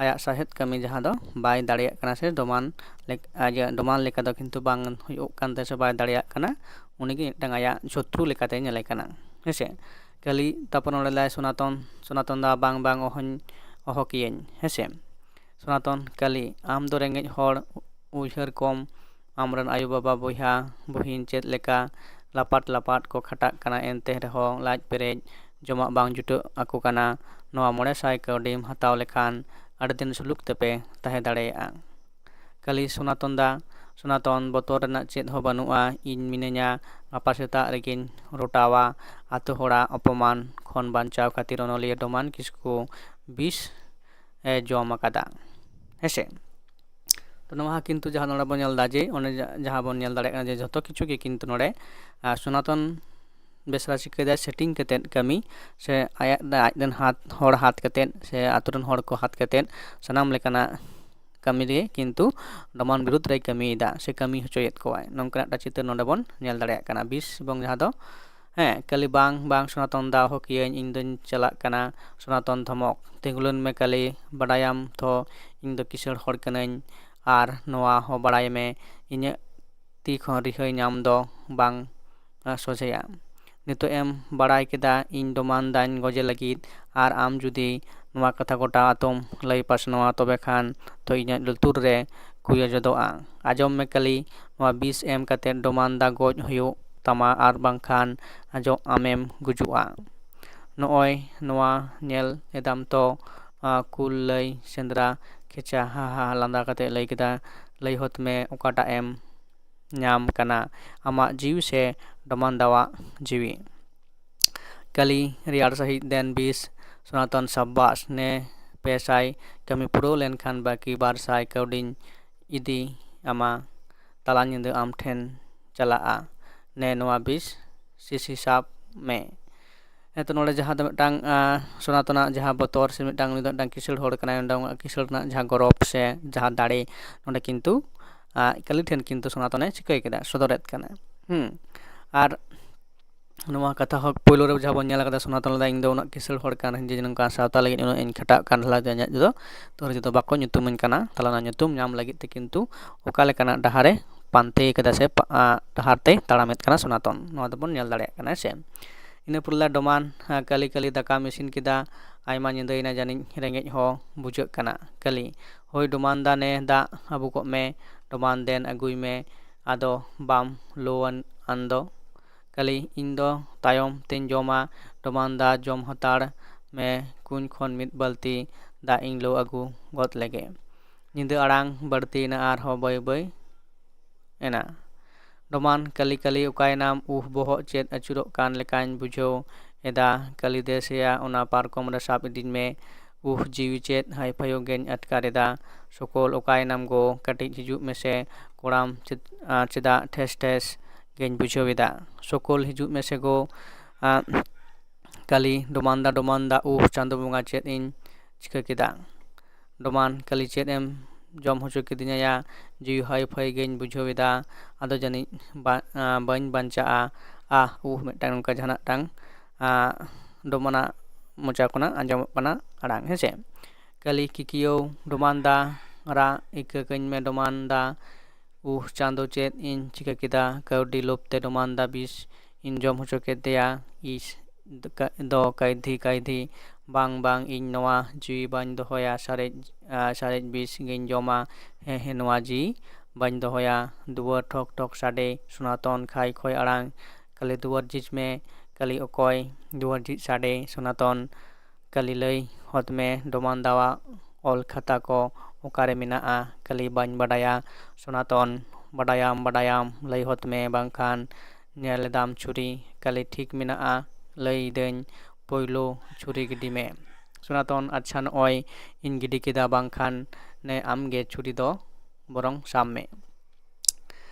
ᱟᱭᱟᱜ ᱥᱟᱦᱮᱫ ᱠᱟᱹᱢᱤ ᱡᱟᱦᱟᱸ ᱫᱚ ᱵᱟᱭ ᱫᱟᱲᱮᱭᱟᱜ ᱠᱟᱱᱟ, ᱥᱮ ᱰᱚᱢᱟᱱ ᱞᱮᱠ-, ᱟᱡ ᱰᱚᱢᱟᱱ ᱞᱮᱠᱟ ᱫᱚ ᱠᱤᱱᱛᱩ ᱵᱟᱝ ᱦᱩᱭᱩᱜ ᱠᱟᱱ ᱛᱟᱭᱟ ᱥᱮ ᱵᱟᱭ ᱫᱟᱲᱮᱭᱟᱜ ᱠᱟᱱᱟ, ᱩᱱᱤᱜᱮ ᱢᱤᱫᱴᱟᱝ ᱟᱭᱟᱜ ᱥᱚᱛᱨᱩ ᱞᱮᱠᱟᱛᱮ ᱧᱮᱞᱮ ᱠᱟᱱᱟ, ᱦᱮᱸᱥᱮ? ᱠᱟᱹᱞᱤ ᱛᱟᱯᱚᱨ ᱱᱚᱰᱮ ᱞᱟᱹᱭ ᱥᱚᱱᱟᱛᱚᱱ, ᱥᱚᱱᱟᱛᱚᱱ ᱫᱟ, ᱵᱟᱝ, ᱵᱟᱝ, ᱚᱦᱚᱧ, ᱚᱦᱚ ᱠᱤᱭᱟᱹᱧ, ᱦᱮᱸᱥᱮ? ᱥᱚᱱᱟᱛᱚᱱ, ᱠᱟᱹᱞᱤ, ᱟᱢ ᱫᱚ ᱨᱮᱸᱜᱮᱡ ᱦᱚᱲ ᱩᱭᱦᱟᱹᱨ ᱠᱚᱢ, ᱟᱢᱨᱮᱱ ᱟᱭᱳᱼᱵᱟᱵᱟ, ᱵᱚᱭᱦᱟ, ᱵᱩᱦᱤᱱ ᱪᱮᱫ ᱞᱮᱠᱟ ᱞᱟᱯᱟᱴ ᱞᱟᱯᱟᱴ ᱠᱚ ᱠᱷᱟᱴᱟᱜ ᱠᱟᱱᱟ, ᱮᱱᱛᱮ ᱨᱮᱦᱚᱸ ᱞᱟᱡ ᱯᱮᱨᱮᱡ ᱡᱚᱢᱟᱜ ᱵᱟᱝ ᱡᱩᱴᱟᱹᱜ ᱟᱠᱚ ᱠᱟᱱᱟ᱾ ᱱᱚᱣᱟ ᱢᱚᱬᱮ ᱥᱟᱭ ᱠᱟᱹᱣᱰᱤᱢ ᱦᱟᱛᱟᱣ ᱞᱮᱠᱷᱟᱱ ᱟᱹᱰᱤ ᱫᱤᱱ ᱥᱩᱞᱩᱠ ᱛᱮᱯᱮ ᱛᱟᱦᱮᱸ ᱫᱟᱲᱮᱭᱟᱜᱼᱟ᱾ ᱠᱟᱹᱞᱤ, ᱥᱚᱱᱟᱛᱚᱱ ᱫᱟ, ᱥᱚᱱᱟᱛᱚᱱ, ᱵᱚᱛᱚᱨ ᱨᱮᱱᱟᱜ ᱪᱮᱫ ᱦᱚᱸ ᱵᱟᱹᱱᱩᱜᱼᱟ, ᱤᱧ ᱢᱤᱱᱟᱹᱧᱟ, ᱜᱟᱯᱟ ᱥᱮᱛᱟᱜ ᱨᱮᱜᱮᱧ ᱨᱚᱴᱟᱣᱟ᱾ ᱟᱛᱳ ᱦᱚᱲᱟᱜ ᱚᱯᱚᱢᱟᱱ ᱠᱷᱚᱱ ᱵᱟᱧᱪᱟᱣ ᱠᱷᱟᱹᱛᱤᱨ ᱚᱱᱚᱞᱤᱭᱟᱹ ᱰᱚᱢᱟᱱ ᱠᱤᱥᱠᱩ ᱵᱤᱥ ᱮ ᱡᱚᱢ ᱟᱠᱟᱫᱟ, ᱦᱮᱸᱥᱮ? ᱛᱚ ᱱᱚᱣᱟ ᱠᱤᱱᱛᱩ ᱡᱟᱦᱟᱸ ᱱᱚᱰᱮ ᱵᱚᱱ ᱧᱮᱞ ᱮᱫᱟ ᱡᱮ ᱚᱱᱮ ᱡᱟ-, ᱡᱟᱦᱟᱸ ᱵᱚᱱ ᱧᱮᱞ ᱫᱟᱲᱮᱭᱟᱜ ᱠᱟᱱᱟ ᱡᱮ ᱡᱷᱚᱛᱚ ᱠᱤᱪᱷᱩ ᱜᱮ ᱠᱤᱱᱛᱩ ᱱᱚᱰᱮ, ᱟᱨ ᱥᱚᱱᱟᱛᱚᱱ ᱵᱮᱥᱨᱟ ᱪᱤᱠᱟᱹᱭᱮᱫᱟᱭ, setting ᱠᱟᱛᱮᱫ ᱠᱟᱹᱢᱤ, ᱥᱮ ᱟᱭᱟᱜ, ᱟᱡ ᱨᱮᱱ ᱦᱟᱛ, ᱦᱚᱲ ᱦᱟᱛ ᱠᱟᱛᱮᱫ ᱥᱮ ᱟᱛᱳ ᱨᱮᱱ ᱦᱚᱲ ᱠᱚ ᱦᱟᱛ ᱠᱟᱛᱮᱫ ᱥᱟᱱᱟᱢ ᱞᱮᱠᱟᱱᱟᱜ ᱠᱟᱹᱢᱤ ᱨᱮ ᱠᱤᱱᱛᱩ ᱰᱚᱢᱟᱱ ᱵᱤᱨᱩᱫᱽ ᱨᱮᱭ ᱠᱟᱹᱢᱤᱭᱮᱫᱟ ᱥᱮ ᱠᱟᱹᱢᱤ ᱦᱚᱪᱚᱭᱮᱫ ᱠᱚᱣᱟᱭ᱾ ᱱᱚᱝᱠᱟᱱᱟᱜ ᱢᱤᱫᱴᱟᱝ ᱪᱤᱛᱟᱹᱨ ᱱᱚᱰᱮ ᱵᱚᱱ ᱧᱮᱞ ᱫᱟᱲᱮᱭᱟᱜ ᱠᱟᱱᱟ᱾ ᱵᱤᱥ ᱮᱵᱚᱝ ᱡᱟᱦᱟᱸ ᱫᱚ ᱦᱮᱸ ᱠᱟᱹᱞᱤ, ᱵᱟᱝ ᱵᱟᱝ ᱥᱚᱱᱟᱛᱚᱱ ᱫᱟ, ᱦᱚᱠᱤᱭᱟᱹᱧ, ᱤᱧ ᱫᱚᱧ ᱪᱟᱞᱟᱜ ᱠᱟᱱᱟ᱾ ᱥᱚᱱᱟᱛᱚᱱ ᱫᱷᱚᱢᱚᱠ, ᱛᱤᱸᱜᱩ ᱞᱮᱱ ᱢᱮ ᱠᱟᱹᱞᱤ, ᱵᱟᱰᱟᱭᱟᱢ ᱛᱷᱚ ᱤᱧ ᱫᱚ ᱠᱤᱥᱟᱹᱬ ᱦᱚᱲ ᱠᱟᱹᱱᱟᱹᱧ, ᱟᱨ ᱱᱚᱣᱟ ᱦᱚᱸ ᱵᱟᱲᱟᱭ ᱢᱮ, ᱤᱧᱟᱹᱜ ᱛᱤ ᱠᱷᱚᱱ ᱨᱤᱦᱟᱹᱭ ᱧᱟᱢ ᱫᱚ ᱵᱟᱝ ᱥᱚᱡᱷᱮᱭᱟ᱾ ᱱᱤᱛᱚᱜ ᱮᱢ ᱵᱟᱲᱟᱭ ᱠᱮᱫᱟ ᱤᱧ ᱰᱚᱢᱟᱱ ᱫᱟᱧ ᱜᱚᱡᱮ ᱞᱟᱹᱜᱤᱫ, ᱟᱨ ᱟᱢ ᱡᱩᱫᱤ ᱱᱚᱣᱟ ᱠᱟᱛᱷᱟ ᱜᱚᱴᱟ ᱟᱛᱳᱢ ᱞᱟᱹᱭ ᱯᱟᱥᱱᱟᱣᱟ, ᱛᱚᱵᱮ ᱠᱷᱟᱱ ᱛᱚ ᱤᱧᱟᱹᱜ ᱞᱩᱛᱩᱨ ᱨᱮ ᱠᱩᱭᱟᱹ ᱡᱚᱫᱚᱜᱼᱟ᱾ ᱟᱸᱡᱚᱢ ᱢᱮ ᱠᱟᱹᱞᱤ, ᱱᱚᱣᱟ ᱵᱤᱥ ᱮᱢ ᱠᱟᱛᱮ ᱰᱚᱢᱟᱱ ᱫᱟ ᱜᱚᱡ ᱦᱩᱭᱩᱜ ᱛᱟᱢᱟ, ᱟᱨ ᱵᱟᱝᱠᱷᱟᱱ ᱟᱸᱡᱚᱢ ᱟᱢᱮᱢ ᱜᱩᱡᱩᱜᱼᱟ᱾ ᱱᱚᱜᱼᱚᱭ ᱱᱚᱣᱟ ᱧᱮᱞ ᱮᱫᱟᱢ ᱛᱚ, ᱟᱸ, ᱠᱩᱞ ᱞᱟᱹᱭ ᱥᱮᱸᱫᱽᱨᱟ ᱠᱷᱮᱪᱟ, ᱦᱟ ᱦᱟ ᱞᱟᱸᱫᱟ ᱠᱟᱛᱮ ᱞᱟᱹᱭ ᱠᱮᱫᱟ, ᱞᱟᱹᱭ ᱦᱚᱫ ᱢᱮ ᱚᱠᱟᱴᱟᱜ ᱮᱢ ᱧᱟᱢ ᱠᱟᱱᱟ, ᱟᱢᱟᱜ ᱡᱤᱣᱤ ᱥᱮ ᱰᱚᱢᱟᱱ ᱫᱟᱣᱟᱜ ᱡᱤᱣᱤ? ᱠᱟᱹᱞᱤ ᱨᱮᱭᱟᱲ ᱥᱟᱺᱦᱤᱡ, ᱫᱮᱱ ᱵᱤᱥ᱾ ᱥᱚᱱᱟᱛᱚᱱ, ᱥᱟᱵᱟᱥ, ᱱᱮ ᱯᱮ ᱥᱟᱭ ᱠᱟᱹᱢᱤ ᱯᱩᱨᱟᱹᱣ ᱞᱮᱱᱠᱷᱟᱱ ᱵᱟᱹᱠᱤ ᱵᱟᱨ ᱥᱟᱭ ᱠᱟᱹᱣᱰᱤᱧ ᱤᱫᱤ ᱟᱢᱟ᱾ ᱛᱟᱞᱟ ᱧᱤᱫᱟᱹ ᱟᱢ ᱴᱷᱮᱱ ᱪᱟᱞᱟᱜᱼᱟ᱾ ᱱᱮ ᱱᱚᱣᱟ ᱵᱤᱥ ᱥᱤᱥᱤ ᱥᱟᱵ ᱢᱮ᱾ ᱦᱮᱸ, ᱛᱚ ᱱᱚᱰᱮ ᱡᱟᱦᱟᱸ ᱫᱚ ᱢᱤᱫᱴᱟᱝ, ᱟᱸ, ᱥᱚᱱᱟᱛᱚᱱᱟᱜ ᱡᱟᱦᱟᱸ ᱵᱚᱛᱚᱨ ᱥᱮ ᱢᱤᱫᱴᱟᱝ, ᱩᱱᱤ ᱫᱚ ᱢᱤᱫᱴᱟᱝ ᱠᱤᱥᱟᱹᱬ ᱦᱚᱲ ᱠᱟᱱᱟᱭ, ᱚᱸᱰᱮ ᱩᱱᱟᱹᱜ ᱠᱤᱥᱟᱹᱬ ᱨᱮᱱᱟᱜ ᱡᱟᱦᱟᱸ ᱜᱚᱨᱚᱵᱽ ᱥᱮ ᱡᱟᱦᱟᱸ ᱫᱟᱲᱮ, ᱱᱚᱰᱮ ᱠᱤᱱᱛᱩ, ᱟᱸ, ᱠᱟᱹᱞᱤ ᱴᱷᱮᱱ ᱠᱤᱱᱛᱩ ᱥᱚᱱᱟᱛᱚᱱᱮ ᱪᱤᱠᱟᱹᱭ ᱠᱮᱫᱟ, ᱥᱚᱫᱚᱨᱮᱫ ᱠᱟᱱᱟ᱾ ᱦᱩᱸ᱾ ᱟᱨ ᱱᱚᱣᱟ ᱠᱟᱛᱷᱟ ᱦᱚᱸ ᱯᱳᱭᱞᱳ ᱨᱮ ᱡᱟᱦᱟᱸ ᱵᱚᱱ ᱧᱮᱞ ᱟᱠᱟᱫᱟ, ᱥᱚᱱᱟᱛᱚᱱ ᱞᱟᱹᱭᱫᱟ, "ᱤᱧ ᱫᱚ ᱩᱱᱟᱹᱜ ᱠᱤᱥᱟᱹᱬ ᱦᱚᱲ ᱠᱟᱱ ᱨᱮᱦᱚᱸ ᱡᱮ ᱱᱚᱝᱠᱟ ᱥᱟᱶᱛᱟ ᱞᱟᱹᱜᱤᱫ ᱩᱱᱟᱹᱜ ᱤᱧ ᱠᱷᱟᱴᱟᱜ ᱠᱟᱱ ᱨᱮᱦᱚᱸ ᱤᱧᱟᱹᱜ ᱫᱚ ᱛᱚᱨᱡᱤ ᱫᱚ ᱵᱟᱠᱚ ᱧᱩᱛᱩᱢᱟᱹᱧ ᱠᱟᱱᱟ", ᱛᱟᱦᱞᱮ ᱚᱱᱟ ᱧᱩᱛᱩᱢ ᱧᱟᱢ ᱞᱟᱹᱜᱤᱫ ᱛᱮ ᱠᱤᱱᱛᱩ ᱚᱠᱟ ᱞᱮᱠᱟᱱᱟᱜ ᱰᱟᱦᱟᱨᱮ ᱯᱟᱱᱛᱮ ᱠᱟᱫᱟ ᱥᱮ ᱯᱟ-, ᱟ, ᱰᱟᱦᱟᱨ ᱛᱮᱭ ᱛᱟᱲᱟᱢᱮᱫ ᱠᱟᱱᱟ ᱥᱚᱱᱟᱛᱚᱱ, ᱱᱚᱣᱟ ᱫᱚᱵᱚᱱ ᱧᱮᱞ ᱫᱟᱲᱮᱭᱟᱜ ᱠᱟᱱᱟ, ᱦᱮᱸ ᱥᱮ᱾ ᱤᱱᱟᱹ ᱯᱚᱨᱮ ᱞᱮ ᱰᱚᱢᱟᱱ, ᱟ, ᱠᱟᱹᱞᱤ ᱠᱟᱹᱞᱤ ᱫᱟᱠᱟᱢ ᱤᱥᱤᱱ ᱠᱮᱫᱟ, ᱟᱭᱢᱟ ᱧᱤᱫᱟᱹᱭᱮᱱᱟ ᱡᱟᱹᱱᱤᱡ ᱨᱮᱸᱜᱮᱡ ᱦᱚᱸ ᱵᱩᱡᱷᱟᱹᱜ ᱠᱟᱱᱟ᱾ ᱠᱟᱹᱞᱤ, ᱦᱳᱭ ᱰᱚᱢᱟᱱ ᱫᱟ, ᱱᱮ ᱫᱟᱜ ᱟᱹᱵᱩᱠᱚᱜ ᱢᱮ᱾ ᱰᱚᱢᱟᱱ, ᱫᱮᱱ ᱟᱹᱜᱩᱭ ᱢᱮ, ᱟᱫᱚ ᱵᱟᱢ ᱞᱳᱣᱟᱱ ᱟᱱ ᱫᱚ᱾ ᱠᱟᱹᱞᱤ, ᱤᱧ ᱫᱚ ᱛᱟᱭᱚᱢ ᱛᱮᱧ ᱡᱚᱢᱟ᱾ ᱰᱚᱢᱟᱱ ᱫᱟ, ᱡᱚᱢ ᱦᱟᱛᱟᱲ ᱢᱮ, ᱠᱩᱧ ᱠᱷᱚᱱ ᱢᱤᱫ ᱵᱟᱹᱞᱛᱤ ᱫᱟᱜ ᱤᱧ ᱞᱳ ᱟᱹᱜᱩ ᱜᱚᱫ ᱞᱮᱜᱮ᱾ ᱧᱤᱫᱟᱹ ᱟᱲᱟᱝ ᱵᱟᱹᱲᱛᱤᱭᱮᱱᱟ ᱟᱨᱦᱚᱸ ᱵᱟᱹᱭ ᱵᱟᱹᱭ ᱮᱱᱟ᱾ ᱰᱚᱢᱟᱱ, ᱠᱟᱹᱞᱤ ᱠᱟᱹᱞᱤ ᱚᱠᱟᱭᱮᱱᱟᱢ? ᱩᱦ, ᱵᱚᱦᱚᱜ ᱪᱮᱫ ᱟᱹᱪᱩᱨᱚᱜ ᱠᱟᱱ ᱞᱮᱠᱟᱧ ᱵᱩᱡᱷᱟᱹᱣ ᱮᱫᱟ᱾ ᱠᱟᱹᱞᱤ, ᱫᱮᱥᱮᱭᱟ ᱚᱱᱟ ᱯᱟᱨᱠᱚᱢ ᱨᱮ ᱥᱟᱵ ᱤᱫᱤᱧ ᱢᱮ᱾ ᱩᱦ, ᱡᱤᱣᱤ ᱪᱮᱫ ᱦᱟᱭᱯᱷᱟᱭᱳ ᱜᱮᱧ ᱟᱴᱠᱟᱨ ᱮᱫᱟ᱾ ᱥᱚᱠᱚᱞ, ᱚᱠᱟᱭᱮᱱᱟᱢ ᱜᱳ? ᱠᱟᱹᱴᱤᱡ ᱦᱤᱡᱩᱜ ᱢᱮᱥᱮ ᱠᱚᱲᱟᱢ, ᱪᱮᱫ-, ᱟ, ᱪᱮᱫᱟᱜ ᱴᱷᱮᱥ ᱴᱷᱮᱥ ᱜᱮᱧ ᱵᱩᱡᱷᱟᱹᱣ ᱮᱫᱟ? ᱥᱚᱠᱚᱞ, ᱦᱤᱡᱩᱜ ᱢᱮᱥᱮ ᱜᱳ᱾ ᱟ, ᱠᱟᱹᱞᱤ, ᱰᱚᱢᱟᱱ ᱫᱟ, ᱰᱚᱢᱟᱱ ᱫᱟ, ᱩᱦ, ᱪᱟᱸᱫᱚ ᱵᱚᱸᱜᱟ, ᱪᱮᱫ ᱤᱧ ᱪᱤᱠᱟᱹ ᱠᱮᱫᱟ? ᱰᱚᱢᱟᱱ, ᱠᱟᱹᱞᱤ, ᱪᱮᱫ ᱮᱢ ᱡᱚᱢ ᱦᱚᱪᱚ ᱠᱤᱫᱤᱧᱟ ᱭᱟ? ᱡᱤᱣᱤ ᱦᱟᱭ ᱯᱷᱟᱭ ᱜᱮᱧ ᱵᱩᱡᱷᱟᱹᱣ ᱮᱫᱟ᱾ ᱟᱫᱚ ᱡᱟᱹᱱᱤᱡ ᱵᱟ-, ᱟ, ᱵᱟᱹᱧ ᱵᱟᱧᱪᱟᱜᱼᱟ᱾ ᱟᱦ ᱩᱦ ᱢᱤᱫᱴᱟᱝ ᱱᱚᱝᱠᱟ ᱡᱟᱦᱟᱱᱟᱜ ᱴᱟᱝ ᱰᱚᱢᱟᱱᱟᱜ ᱢᱚᱪᱟ ᱠᱷᱚᱱᱟᱜ ᱟᱸᱡᱚᱢᱚᱜ ᱠᱟᱱᱟ ᱟᱲᱟᱝ, ᱦᱮᱸᱥᱮ᱾ ᱠᱟᱹᱞᱤ ᱠᱤᱠᱤᱭᱟᱹᱣ ᱰᱚᱢᱟᱱ ᱫᱟ ᱨᱟᱜ ᱤᱠᱟᱹ ᱠᱟᱹᱧ ᱢᱮ ᱰᱚᱢᱟᱱ ᱫᱟ᱾ ᱩᱦ ᱪᱟᱸᱫᱚ ᱪᱮᱫ ᱤᱧ ᱪᱤᱠᱟᱹ ᱠᱮᱫᱟ? ᱠᱟᱹᱣᱰᱤ ᱞᱳᱵᱷ ᱛᱮ ᱰᱚᱢᱟᱱ ᱫᱟ ᱵᱤᱥ ᱤᱧ ᱡᱚᱢ ᱦᱚᱪᱚ ᱠᱮᱫᱮᱭᱟ᱾ ᱤᱥ ᱫᱚ ᱠᱟᱹᱭᱫᱷᱤ ᱠᱟᱹᱭᱫᱷᱤ, ᱵᱟᱝ ᱵᱟᱝ, ᱤᱧ ᱱᱚᱣᱟ ᱡᱤᱣᱤ ᱵᱟᱹᱧ ᱫᱚᱦᱚᱭᱟ, ᱥᱟᱨᱮᱡ ᱥᱟᱨᱮᱡ ᱵᱤᱥ ᱜᱤᱧ ᱡᱚᱢᱟ᱾ ᱦᱮᱸ ᱦᱮᱸ, ᱱᱚᱣᱟ ᱡᱤᱣᱤ ᱵᱟᱹᱧ ᱫᱚᱦᱚᱭᱟ᱾ ᱫᱩᱣᱟᱹᱨ ᱴᱷᱚᱠ ᱴᱷᱚᱠ ᱥᱟᱰᱮ, ᱥᱚᱱᱟᱛᱚᱱ ᱠᱷᱟᱭ ᱠᱷᱚᱭ ᱟᱲᱟᱝ᱾ ᱠᱟᱹᱞᱤ ᱫᱩᱣᱟᱹᱨ ᱡᱷᱤᱡ ᱢᱮ᱾ ᱠᱟᱹᱞᱤ ᱚᱠᱚᱭ? ᱫᱩᱣᱟᱹᱨ ᱡᱷᱤᱡ ᱥᱟᱰᱮ᱾ ᱥᱚᱱᱟᱛᱚᱱ ᱠᱟᱹᱞᱤ ᱞᱟᱹᱭ ᱦᱚᱫ ᱢᱮ ᱰᱚᱢᱟᱱ ᱫᱟᱣᱟᱜ ᱚᱞ ᱠᱷᱟᱛᱟ ᱠᱚ ᱚᱠᱟᱨᱮ ᱢᱮᱱᱟᱜᱼᱟ? ᱠᱟᱹᱞᱤ ᱵᱟᱹᱧ ᱵᱟᱰᱟᱭᱟ᱾ ᱥᱚᱱᱟᱛᱚᱱ ᱵᱟᱰᱟᱭᱟᱢ ᱵᱟᱰᱟᱭᱟᱢ, ᱞᱟᱹᱭ ᱦᱚᱫ ᱢᱮ ᱵᱟᱝᱠᱷᱟᱱ ᱧᱮᱞ ᱮᱫᱟᱢ ᱪᱷᱩᱨᱤ᱾ ᱠᱟᱹᱞᱤ ᱴᱷᱤᱠ ᱢᱮᱱᱟᱜᱼᱟ, ᱞᱟᱹᱭ ᱫᱟᱹᱧ ᱯᱳᱭᱞᱳ ᱪᱷᱩᱨᱤ ᱜᱤᱰᱤ ᱢᱮ᱾ ᱥᱚᱱᱟᱛᱚᱱ ᱟᱪᱪᱷᱟ ᱱᱚᱜᱼᱚᱭ ᱤᱧ ᱜᱤᱰᱤ ᱠᱮᱫᱟ, ᱵᱟᱝᱠᱷᱟᱱ ᱱᱮ ᱟᱢᱜᱮ ᱪᱷᱩᱨᱤ ᱫᱚ ᱵᱚᱨᱚᱝ ᱥᱟᱵ ᱢᱮ᱾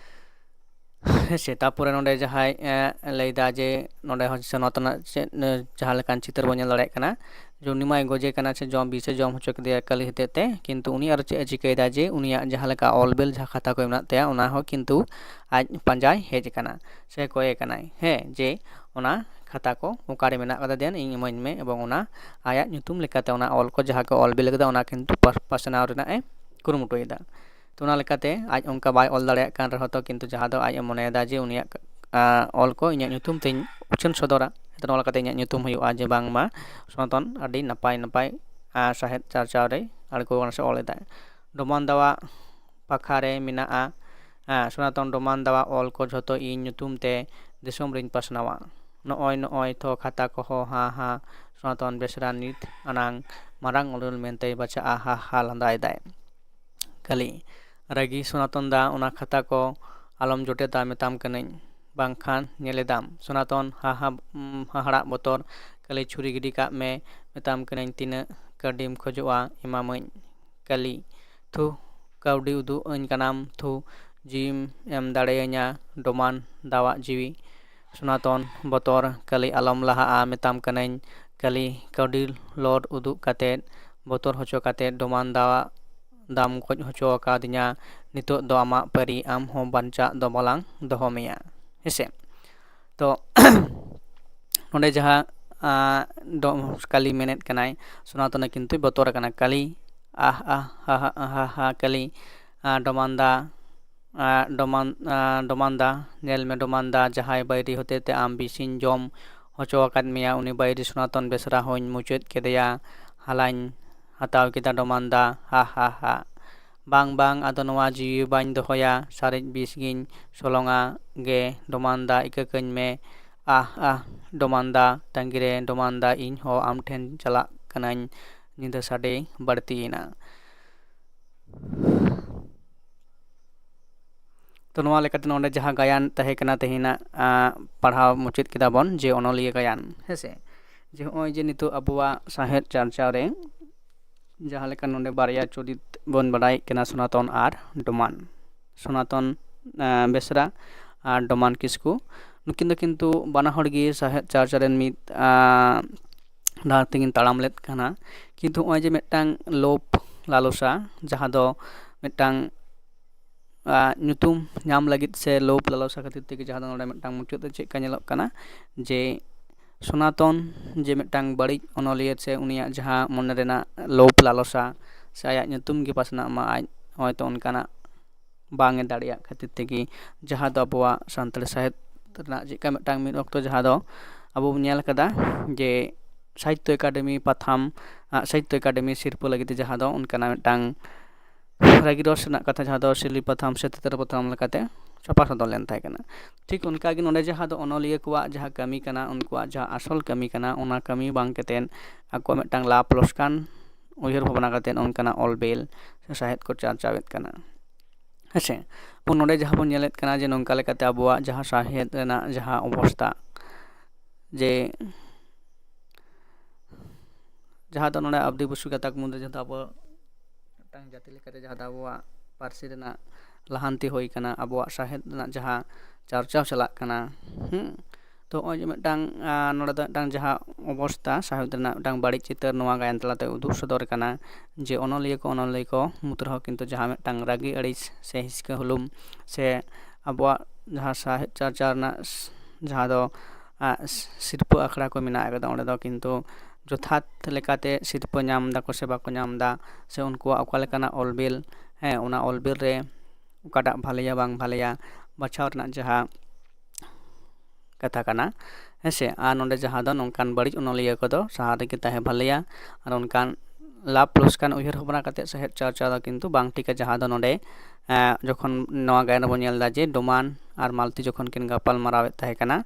ᱦᱮᱸᱥᱮ, ᱛᱟᱯᱚᱨᱮ ᱱᱚᱰᱮ ᱡᱟᱦᱟᱸᱭ ᱞᱟᱹᱭᱫᱟ ᱡᱮ ᱱᱚᱰᱮ ᱦᱚᱸ ᱥᱚᱱᱟᱛᱚᱱᱟᱜ ᱪᱮᱫ ᱡᱟᱦᱟᱸ ᱞᱮᱠᱟᱱ ᱪᱤᱛᱟᱹᱨ ᱵᱚᱱ ᱧᱮᱞ ᱫᱟᱲᱮᱭᱟᱜ ᱠᱟᱱᱟ ᱡᱮ ᱩᱱᱤ ᱢᱟᱭ ᱜᱚᱡᱮ ᱠᱟᱱᱟ ᱥᱮ ᱡᱚᱢ ᱵᱤᱥᱮ ᱡᱚᱢ ᱦᱚᱪᱚ ᱠᱮᱫᱮᱭᱟ ᱠᱟᱹᱞᱤ ᱦᱚᱛᱮᱡ ᱛᱮ, ᱠᱤᱱᱛᱩ ᱩᱱᱤ ᱟᱨ ᱪᱮᱫ ᱮ ᱪᱤᱠᱟᱹᱭᱮᱫᱟ ᱡᱮ ᱩᱱᱤᱭᱟᱜ ᱡᱟᱦᱟᱸ ᱞᱮᱠᱟ ᱚᱞ ᱵᱮᱞ ᱡᱟᱦᱟᱸ ᱠᱷᱟᱛᱟ ᱠᱚ ᱢᱮᱱᱟᱜ ᱛᱟᱭᱟ ᱚᱱᱟ ᱦᱚᱸ ᱠᱤᱱᱛᱩ ᱟᱡ ᱯᱟᱸᱡᱟᱭ ᱦᱮᱡ ᱟᱠᱟᱱᱟ ᱥᱮ ᱠᱚᱭᱮ ᱠᱟᱱᱟᱭ, ᱦᱮᱸ, ᱡᱮ ᱚᱱᱟ ᱠᱷᱟᱛᱟ ᱠᱚ ᱚᱠᱟᱨᱮ ᱢᱮᱱᱟᱜ ᱠᱟᱫᱟ ᱫᱮᱱ ᱤᱧ ᱤᱢᱟᱹᱧ ᱢᱮ, ᱮᱵᱚᱝ ᱚᱱᱟ ᱟᱭᱟᱜ ᱧᱩᱛᱩᱢ ᱞᱮᱠᱟᱛᱮ ᱚᱱᱟ ᱚᱞ ᱠᱚ ᱡᱟᱦᱟᱸ ᱠᱚ ᱚᱞ ᱵᱮᱞ ᱠᱟᱫᱟ ᱚᱱᱟ ᱠᱤᱱᱛᱩ ᱯᱟᱥᱱᱟᱣ ᱨᱮᱱᱟᱜ ᱮ ᱠᱩᱨᱩᱢᱩᱴᱩᱭᱮᱫᱟ᱾ ᱛᱚ ᱚᱱᱟ ᱞᱮᱠᱟᱛᱮ ᱟᱡ ᱚᱱᱠᱟ ᱵᱟᱭ ᱚᱞ ᱫᱟᱲᱮᱭᱟᱜ ᱠᱟᱱ ᱨᱮᱦᱚᱸ ᱛᱚ ᱠᱤᱱᱛᱩ ᱡᱟᱦᱟᱸ ᱫᱚ ᱟᱡ ᱮ ᱢᱚᱱᱮᱭᱮᱫᱟ ᱡᱮ ᱩᱱᱤᱭᱟᱜ ᱚᱞ ᱠᱚ ᱤᱧᱟᱹᱜ ᱧᱩᱛᱩᱢ ᱛᱮᱧ ᱩᱪᱷᱟᱹᱱ ᱥᱚᱫᱚᱨᱟ, ᱛᱚ ᱱᱚᱣᱟ ᱞᱮᱠᱟᱛᱮ ᱤᱧᱟᱹᱜ ᱧᱩᱛᱩᱢ ᱦᱩᱭᱩᱜᱼᱟ ᱡᱮ ᱵᱟᱝᱢᱟ ᱥᱚᱱᱟᱛᱚᱱ ᱟᱹᱰᱤ ᱱᱟᱯᱟᱭ ᱱᱟᱯᱟᱭ ᱥᱟᱶᱦᱮᱫ ᱪᱟᱨᱪᱟᱣ ᱨᱮ ᱟᱬᱜᱚ ᱟᱠᱟᱱᱟ ᱥᱮ ᱚᱞ ᱮᱫᱟᱭ᱾ ᱰᱚᱢᱟᱱ ᱫᱟᱣᱟᱜ ᱯᱟᱠᱷᱟᱨᱮ ᱢᱮᱱᱟᱜᱼᱟ᱾ ᱥᱚᱱᱟᱛᱚᱱ ᱰᱚᱢᱟᱱ ᱫᱟᱣᱟᱜ ᱚᱞ ᱠᱚ ᱡᱷᱚᱛᱚ ᱤᱧ ᱧᱩᱛᱩᱢ ᱛᱮ ᱫᱤᱥᱚᱢ ᱨᱤᱧ ᱯᱟᱥᱱᱟᱣᱟ᱾ ᱱᱚᱜᱼᱚᱭ ᱱᱚᱜᱼᱚᱭ ᱛᱷᱚ ᱠᱷᱟᱛᱟ ᱠᱚᱦᱚᱸ ᱦᱟ ᱦᱟ᱾ ᱥᱚᱱᱟᱛᱚᱱ ᱵᱮᱥᱨᱟ ᱱᱤᱛ ᱟᱱᱟᱝ ᱢᱟᱨᱟᱝ ᱩᱰᱟᱹᱱ ᱢᱮᱱᱛᱮᱭ ᱵᱟᱪᱷᱟᱜᱼᱟ, ᱦᱟ ᱦᱟ ᱞᱟᱸᱫᱟᱭᱮᱫᱟᱭ᱾ ᱠᱟᱹᱞᱤ ᱨᱟᱹᱜᱤ ᱥᱚᱱᱟᱛᱚᱱ ᱫᱟ, ᱚᱱᱟ ᱠᱷᱟᱛᱟ ᱠᱚ ᱟᱞᱚᱢ ᱡᱚᱴᱮᱫᱟ ᱢᱮᱛᱟᱢ ᱠᱟᱹᱱᱟᱹᱧ, ᱵᱟᱝᱠᱷᱟᱱ ᱧᱮᱞᱮᱫᱟᱢ᱾ ᱥᱚᱱᱟᱛᱚᱱ ᱦᱟ ᱦᱟ ᱦᱟᱦᱟᱲᱟᱜ ᱵᱚᱛᱚᱨ, ᱠᱟᱹᱞᱤ ᱪᱷᱩᱨᱤ ᱜᱤᱰᱤ ᱠᱟᱜ ᱢᱮ ᱢᱮᱛᱟᱢ ᱠᱟᱹᱱᱟᱹᱧ, ᱛᱤᱱᱟᱹᱜ ᱠᱟᱹᱣᱰᱤᱢ ᱠᱷᱚᱡᱚᱜᱼᱟ ᱮᱢᱟᱢᱟᱹᱧ᱾ ᱠᱟᱹᱞᱤ ᱛᱷᱩ, ᱠᱟᱹᱣᱰᱤ ᱩᱫᱩᱜ ᱟᱹᱧ ᱠᱟᱱᱟᱢ ᱛᱷᱩ, ᱡᱤᱣᱤᱢ ᱮᱢ ᱫᱟᱲᱮᱭᱟᱹᱧᱟ ᱰᱚᱢᱟᱱ ᱫᱟᱣᱟᱜ ᱡᱤᱣᱤ᱾ ᱥᱚᱱᱟᱛᱚᱱ ᱵᱚᱛᱚᱨ, ᱠᱟᱹᱞᱤ ᱟᱞᱚᱢ ᱞᱟᱦᱟᱜᱼᱟ ᱢᱮᱛᱟᱢ ᱠᱟᱹᱱᱟᱹᱧ᱾ ᱠᱟᱹᱞᱤ ᱠᱟᱹᱣᱰᱤ ᱞᱚᱰ ᱩᱫᱩᱜ ᱠᱟᱛᱮᱫ ᱵᱚᱛᱚᱨ ᱦᱚᱪᱚ ᱠᱟᱛᱮᱫ ᱰᱚᱢᱟᱱ ᱫᱟᱣᱟᱜ ᱫᱟᱢ ᱜᱚᱡ ᱦᱚᱪᱚ ᱟᱠᱟᱫᱤᱧᱟ᱾ ᱱᱤᱛᱚᱜ ᱫᱚ ᱟᱢᱟᱜ ᱯᱟᱹᱨᱤ, ᱟᱢ ᱦᱚᱸ ᱵᱟᱧᱪᱟᱜ ᱫᱚ ᱵᱟᱞᱟᱝ ᱫᱚᱦᱚ ᱢᱮᱭᱟ, ᱦᱮᱸᱥᱮ᱾ ᱛᱚ ᱱᱚᱰᱮ ᱡᱟᱦᱟᱸ ᱠᱟᱞᱤ ᱢᱮᱱᱮᱫ ᱠᱟᱱᱟᱭ, ᱥᱚᱱᱟᱛᱚᱱᱮ ᱠᱤᱱᱛᱩᱭ ᱵᱚᱛᱚᱨ ᱟᱠᱟᱱᱟ᱾ ᱠᱟᱞᱤ, ᱟᱦ ᱟᱦ ᱦᱟ ᱦᱟ ᱦᱟ ᱦᱟ ᱠᱟᱞᱤ, ᱰᱚᱢᱟᱱᱫᱟ, ᱰᱚᱢᱟᱱ ᱰᱚᱢᱟᱱᱫᱟ, ᱧᱮᱞ ᱢᱮ ᱰᱚᱢᱟᱱᱫᱟ, ᱡᱟᱦᱟᱸᱭ ᱵᱟᱹᱭᱨᱤ ᱦᱚᱛᱮᱛᱮ ᱟᱢ ᱵᱤᱥᱤᱧ ᱡᱚᱢ ᱦᱚᱪᱚ ᱟᱠᱟᱫ ᱢᱮᱭᱟ, ᱩᱱᱤ ᱵᱟᱹᱭᱨᱤ ᱥᱚᱱᱟᱛᱚᱱ ᱵᱮᱥᱨᱟ ᱦᱚᱸᱧ ᱢᱩᱪᱟᱹᱫ ᱠᱮᱫᱮᱭᱟ᱾ ᱦᱟᱞᱟᱧ ᱦᱟᱛᱟᱣ ᱠᱮᱫᱟ ᱰᱚᱢᱟᱱᱫᱟ, ᱦᱟ ᱦᱟ ᱦᱟ᱾ ᱵᱟᱝ ᱵᱟᱝ, ᱟᱫᱚ ᱱᱚᱣᱟ ᱡᱤᱣᱤ ᱵᱟᱹᱧ ᱫᱚᱦᱚᱭᱟ, ᱥᱟᱨᱮᱡ ᱵᱤᱥ ᱜᱤᱧ ᱥᱚᱞᱚᱝᱟ ᱜᱮ᱾ ᱰᱚᱢᱟᱱᱫᱟ, ᱤᱠᱟᱹ ᱠᱟᱹᱧ ᱢᱮ, ᱟᱦ ᱟᱦ᱾ ᱰᱚᱢᱟᱱᱫᱟ, ᱛᱟᱺᱜᱤᱨᱮ ᱰᱚᱢᱟᱱᱫᱟ, ᱤᱧ ᱦᱚᱸ ᱟᱢ ᱴᱷᱮᱱ ᱪᱟᱞᱟᱜ ᱠᱟᱹᱱᱟᱹᱧ᱾ ᱧᱤᱫᱟᱹ ᱥᱟᱰᱮ ᱵᱟᱹᱲᱛᱤᱭᱮᱱᱟ᱾ ᱛᱚ ᱱᱚᱣᱟ ᱞᱮᱠᱟᱛᱮ ᱱᱚᱰᱮ ᱡᱟᱦᱟᱸ ᱜᱟᱭᱟᱱ ᱛᱟᱦᱮᱸ ᱠᱟᱱᱟ ᱛᱮᱦᱮᱧᱟᱜ ᱯᱟᱲᱦᱟᱣ ᱢᱩᱪᱟᱹᱫ ᱠᱮᱫᱟ ᱵᱚᱱ, ᱡᱮ ᱚᱱᱚᱞᱤᱭᱟᱹ ᱜᱟᱭᱟᱱ, ᱦᱮᱸᱥᱮ᱾ ᱡᱮ ᱱᱚᱜᱼᱚᱭ ᱡᱮ ᱱᱤᱛᱚᱜ ᱟᱵᱚᱣᱟᱜ ᱥᱟᱶᱦᱮᱫ ᱪᱟᱨᱪᱟᱣ ᱨᱮ ᱡᱟᱦᱟᱸ ᱞᱮᱠᱟ ᱱᱚᱰᱮ ᱵᱟᱨᱭᱟ ᱪᱚᱨᱤᱛ ᱵᱚᱱ ᱵᱟᱰᱟᱭᱮᱫ ᱠᱟᱱᱟ, ᱥᱚᱱᱟᱛᱚᱱ ᱟᱨ ᱰᱚᱢᱟᱱ᱾ ᱥᱚᱱᱟᱛᱚᱱ ᱵᱮᱥᱨᱟ ᱟᱨ ᱰᱚᱢᱟᱱ ᱠᱤᱥᱠᱩ, ᱱᱩᱠᱤᱱ ᱫᱚ ᱠᱤᱱᱛᱩ ᱵᱟᱱᱟ ᱦᱚᱲ ᱜᱮ ᱥᱟᱶᱦᱮᱫ ᱪᱟᱨᱪᱟ ᱨᱮᱱ ᱢᱤᱫ ᱰᱟᱦᱟᱨ ᱛᱮᱠᱤᱱ ᱛᱟᱲᱟᱢ ᱞᱮᱫ ᱠᱟᱱᱟ᱾ ᱠᱤᱱᱛᱩ ᱱᱚᱜᱼᱚᱭ ᱡᱮ ᱢᱤᱫᱴᱟᱝ ᱞᱳᱵᱷ ᱞᱟᱞᱚᱥᱟ, ᱡᱟᱦᱟᱸ ᱫᱚ ᱢᱤᱫᱴᱟᱝ ᱧᱩᱛᱩᱢ ᱧᱟᱢ ᱞᱟᱹᱜᱤᱫ ᱥᱮ ᱞᱳᱵᱷ ᱞᱟᱞᱚᱥᱟ ᱠᱷᱟᱹᱛᱤᱨ ᱛᱮᱜᱮ, ᱡᱟᱦᱟᱸ ᱫᱚ ᱱᱚᱰᱮ ᱢᱤᱫᱴᱟᱝ ᱢᱩᱪᱟᱹᱫ ᱨᱮ ᱪᱮᱫ ᱞᱮᱠᱟ ᱧᱮᱞᱚᱜ ᱠᱟᱱᱟ, ᱡᱮ ᱥᱚᱱᱟᱛᱚᱱ ᱡᱮ ᱢᱤᱫᱴᱟᱝ ᱵᱟᱹᱲᱤᱡ ᱚᱱᱚᱞᱤᱭᱟᱹ ᱥᱮ ᱩᱱᱤᱭᱟᱜ ᱡᱟᱦᱟᱸ ᱢᱚᱱᱮ ᱨᱮᱱᱟᱜ ᱞᱳᱵᱷ ᱞᱟᱞᱚᱥᱟ ᱥᱮ ᱟᱭᱟᱜ ᱧᱩᱛᱩᱢ ᱜᱮ ᱯᱟᱥᱱᱟᱜ ᱢᱟ, ᱟᱡ ᱦᱚᱭᱛᱳ ᱚᱱᱠᱟᱱᱟᱜ ᱵᱟᱝ ᱮ ᱫᱟᱲᱮᱭᱟᱜ ᱠᱷᱟᱹᱛᱤᱨ ᱛᱮᱜᱮ, ᱡᱟᱦᱟᱸ ᱫᱚ ᱟᱵᱚᱣᱟᱜ ᱥᱟᱱᱛᱟᱲᱤ ᱥᱟᱶᱦᱮᱫ ᱨᱮᱱᱟᱜ ᱪᱮᱫᱠᱟ ᱢᱤᱫᱴᱟᱝ ᱢᱤᱫ ᱚᱠᱛᱚ ᱡᱟᱦᱟᱸ ᱫᱚ ᱟᱵᱚ ᱵᱚᱱ ᱧᱮᱞ ᱟᱠᱟᱫᱟ ᱡᱮ ᱥᱟᱦᱤᱛᱛᱚ ᱮᱠᱟᱰᱮᱢᱤ ᱯᱟᱛᱷᱟᱢ, ᱥᱟᱦᱤᱛᱛᱚ ᱮᱠᱟᱰᱮᱢᱤ ᱥᱤᱨᱯᱟᱹ ᱞᱟᱹᱜᱤᱫ ᱛᱮ ᱡᱟᱦᱟᱸ ᱫᱚ ᱚᱱᱠᱟᱱᱟᱜ ᱢᱤᱫᱴᱟᱝ ᱨᱟᱹᱜᱤ ᱨᱚᱥ ᱨᱮᱱᱟᱜ ᱠᱟᱛᱷᱟ, ᱡᱟᱦᱟᱸ ᱫᱚ ᱥᱤᱞᱤ ᱯᱟᱛᱷᱟᱢ ᱥᱮ ᱛᱮᱛᱨᱮ ᱯᱟᱛᱷᱟᱢ ᱞᱮᱠᱟᱛᱮ ᱪᱷᱟᱯᱟ ᱥᱚᱫᱚᱨ ᱞᱮᱱ ᱛᱟᱦᱮᱸ ᱠᱟᱱᱟ᱾ ᱴᱷᱤᱠ ᱚᱱᱠᱟᱜᱮ ᱱᱚᱰᱮ ᱡᱟᱦᱟᱸ ᱫᱚ ᱚᱱᱚᱞᱤᱭᱟᱹ ᱠᱚᱣᱟᱜ ᱡᱟᱦᱟᱸ ᱠᱟᱹᱢᱤ ᱠᱟᱱᱟ, ᱩᱱᱠᱩᱣᱟᱜ ᱡᱟᱦᱟᱸ ᱟᱥᱚᱞ ᱠᱟᱹᱢᱤ ᱠᱟᱱᱟ, ᱚᱱᱟ ᱠᱟᱹᱢᱤ ᱵᱟᱝ ᱠᱟᱛᱮᱫ ᱟᱠᱚᱣᱟᱜ ᱢᱤᱫᱴᱟᱝ ᱞᱟᱵᱷ ᱞᱚᱥᱠᱟᱱ ᱩᱭᱦᱟᱹᱨ ᱵᱷᱟᱵᱽᱱᱟ ᱠᱟᱛᱮᱫ ᱚᱱᱠᱟᱱᱟᱜ ᱚᱞ ᱵᱤᱞ ᱥᱮ ᱥᱟᱶᱦᱮᱫ ᱠᱚ ᱪᱟᱨᱪᱟᱣᱮᱫ ᱠᱟᱱᱟ, ᱦᱮᱸᱥᱮ᱾ ᱮᱵᱚᱝ ᱱᱚᱰᱮ ᱡᱟᱦᱟᱸ ᱵᱚᱱ ᱧᱮᱞᱮᱫ ᱠᱟᱱᱟ ᱡᱮ ᱱᱚᱝᱠᱟ ᱞᱮᱠᱟᱛᱮ ᱟᱵᱚᱣᱟᱜ ᱡᱟᱦᱟᱸ ᱥᱟᱶᱦᱮᱫ ᱨᱮᱱᱟᱜ ᱡᱟᱦᱟᱸ ᱚᱵᱚᱥᱛᱟ, ᱡᱮ ᱡᱟᱦᱟᱸ ᱫᱚ ᱱᱚᱰᱮ ᱟᱹᱫᱤᱵᱟᱹᱥᱤ ᱜᱟᱛᱟᱠ ᱢᱩᱫᱽᱨᱮ ᱡᱟᱦᱟᱸ ᱫᱚ ᱟᱵᱚ ᱢᱤᱫᱴᱟᱝ ᱡᱟᱹᱛᱤ ᱞᱮᱠᱟᱛᱮ ᱡᱟᱦᱟᱸ ᱫᱚ ᱟᱵᱚᱣᱟᱜ ᱯᱟᱹᱨᱥᱤ ᱨᱮᱱᱟᱜ ᱞᱟᱦᱟᱱᱛᱤ ᱦᱩᱭ ᱠᱟᱱᱟ, ᱟᱵᱚᱣᱟᱜ ᱥᱟᱶᱦᱮᱫ ᱨᱮᱱᱟᱜ ᱡᱟᱦᱟᱸ ᱪᱟᱨᱪᱟᱣ ᱪᱟᱞᱟᱜ ᱠᱟᱱᱟ, ᱦᱩᱸ, ᱛᱚ ᱱᱚᱜᱼᱚᱭ ᱡᱮ ᱢᱤᱫᱴᱟᱝ, ᱟᱸ, ᱱᱚᱰᱮ ᱫᱚ ᱢᱤᱫᱴᱟᱝ ᱡᱟᱦᱟᱸ ᱚᱵᱚᱥᱛᱟ, ᱥᱟᱶᱦᱮᱫ ᱨᱮᱱᱟᱜ ᱢᱤᱫᱴᱟᱝ ᱵᱟᱹᱲᱤᱡ ᱪᱤᱛᱟᱹᱨ ᱱᱚᱣᱟ ᱜᱟᱭᱟᱱ ᱛᱟᱞᱟᱛᱮ ᱩᱫᱩᱜ ᱥᱚᱫᱚᱨ ᱠᱟᱱᱟ, ᱡᱮ ᱚᱱᱚᱞᱤᱭᱟᱹ ᱠᱚ ᱚᱱᱚᱞᱤᱭᱟᱹ ᱠᱚ ᱢᱩᱫᱽ ᱨᱮᱦᱚᱸ ᱠᱤᱱᱛᱩ ᱡᱟᱦᱟᱸ ᱢᱤᱫᱴᱟᱝ ᱨᱟᱹᱜᱤ ᱟᱹᱲᱤᱥ ᱥᱮ ᱦᱤᱥᱠᱟᱹ ᱦᱩᱞᱩᱢ ᱥᱮ ᱟᱵᱚᱣᱟᱜ ᱡᱟᱦᱟᱸ ᱥᱟᱶᱦᱮᱫ ᱪᱟᱨᱪᱟᱣ ᱨᱮᱱᱟᱜ ᱥ-, ᱡᱟᱦᱟᱸ ᱫᱚ ᱟᱜ, ᱥᱤᱨᱯᱟᱹ ᱟᱠᱷᱲᱟ ᱠᱚ ᱢᱮᱱᱟᱜ ᱟᱠᱟᱫᱟ, ᱚᱸᱰᱮ ᱫᱚ ᱠᱤᱱᱛᱩ ᱡᱚᱛᱷᱟᱛ ᱞᱮᱠᱟᱛᱮ ᱥᱤᱨᱯᱟᱹ ᱧᱟᱢ ᱫᱟᱠᱚ ᱥᱮ ᱵᱟᱠᱚ ᱧᱟᱢ ᱮᱫᱟ, ᱥᱮ ᱩᱱᱠᱩᱣᱟᱜ ᱚᱠᱟ ᱞᱮᱠᱟᱱᱟᱜ ᱚᱞ ᱵᱤᱞ, ᱦᱮᱸ, ᱚᱱᱟ ᱚᱞ ᱵᱤᱞ ᱨᱮ ᱚᱠᱟᱴᱟᱜ ᱵᱷᱟᱞᱮᱭᱟ ᱵᱟᱝ ᱵᱷᱟᱞᱮᱭᱟ ᱵᱟᱪᱷᱟᱣ ᱨᱮᱱᱟᱜ ᱡᱟᱦᱟᱸ ᱠᱟᱛᱷᱟ ᱠᱟᱱᱟ, ᱦᱮᱸ ᱥᱮ᱾ ᱟᱨ ᱱᱚᱰᱮ ᱡᱟᱦᱟᱸ ᱫᱚ ᱱᱚᱝᱠᱟᱱ ᱵᱟᱹᱲᱤᱡ ᱚᱱᱚᱞᱤᱭᱟᱹ ᱠᱚᱫᱚ ᱥᱟᱦᱟ ᱨᱮᱜᱮ ᱛᱟᱦᱮᱸ ᱵᱷᱟᱞᱮᱭᱟ᱾ ᱟᱨ ᱚᱱᱠᱟᱱ ᱞᱟᱵᱷ ᱞᱚᱥᱠᱟᱱ ᱩᱭᱦᱟᱹᱨ ᱵᱷᱟᱵᱽᱱᱟ ᱠᱟᱛᱮ ᱥᱟᱦᱮᱫ ᱪᱟᱨᱪᱟ ᱫᱚ ᱠᱤᱱᱛᱩ ᱵᱟᱝ ᱴᱷᱤᱠᱟ, ᱡᱟᱦᱟᱸ ᱫᱚ ᱱᱚᱰᱮ ᱮᱸ, ᱡᱚᱠᱷᱚᱱ ᱱᱚᱣᱟ ᱜᱟᱭᱟᱱ ᱨᱮᱵᱚᱱ ᱧᱮᱞ ᱮᱫᱟ ᱡᱮ ᱰᱳᱢᱟᱱ ᱟᱨ ᱢᱟᱞᱛᱤ ᱡᱚᱠᱷᱚᱱ ᱠᱤᱱ ᱜᱟᱯᱟᱞ ᱢᱟᱨᱟᱣᱮᱫ ᱛᱟᱦᱮᱸ ᱠᱟᱱᱟ,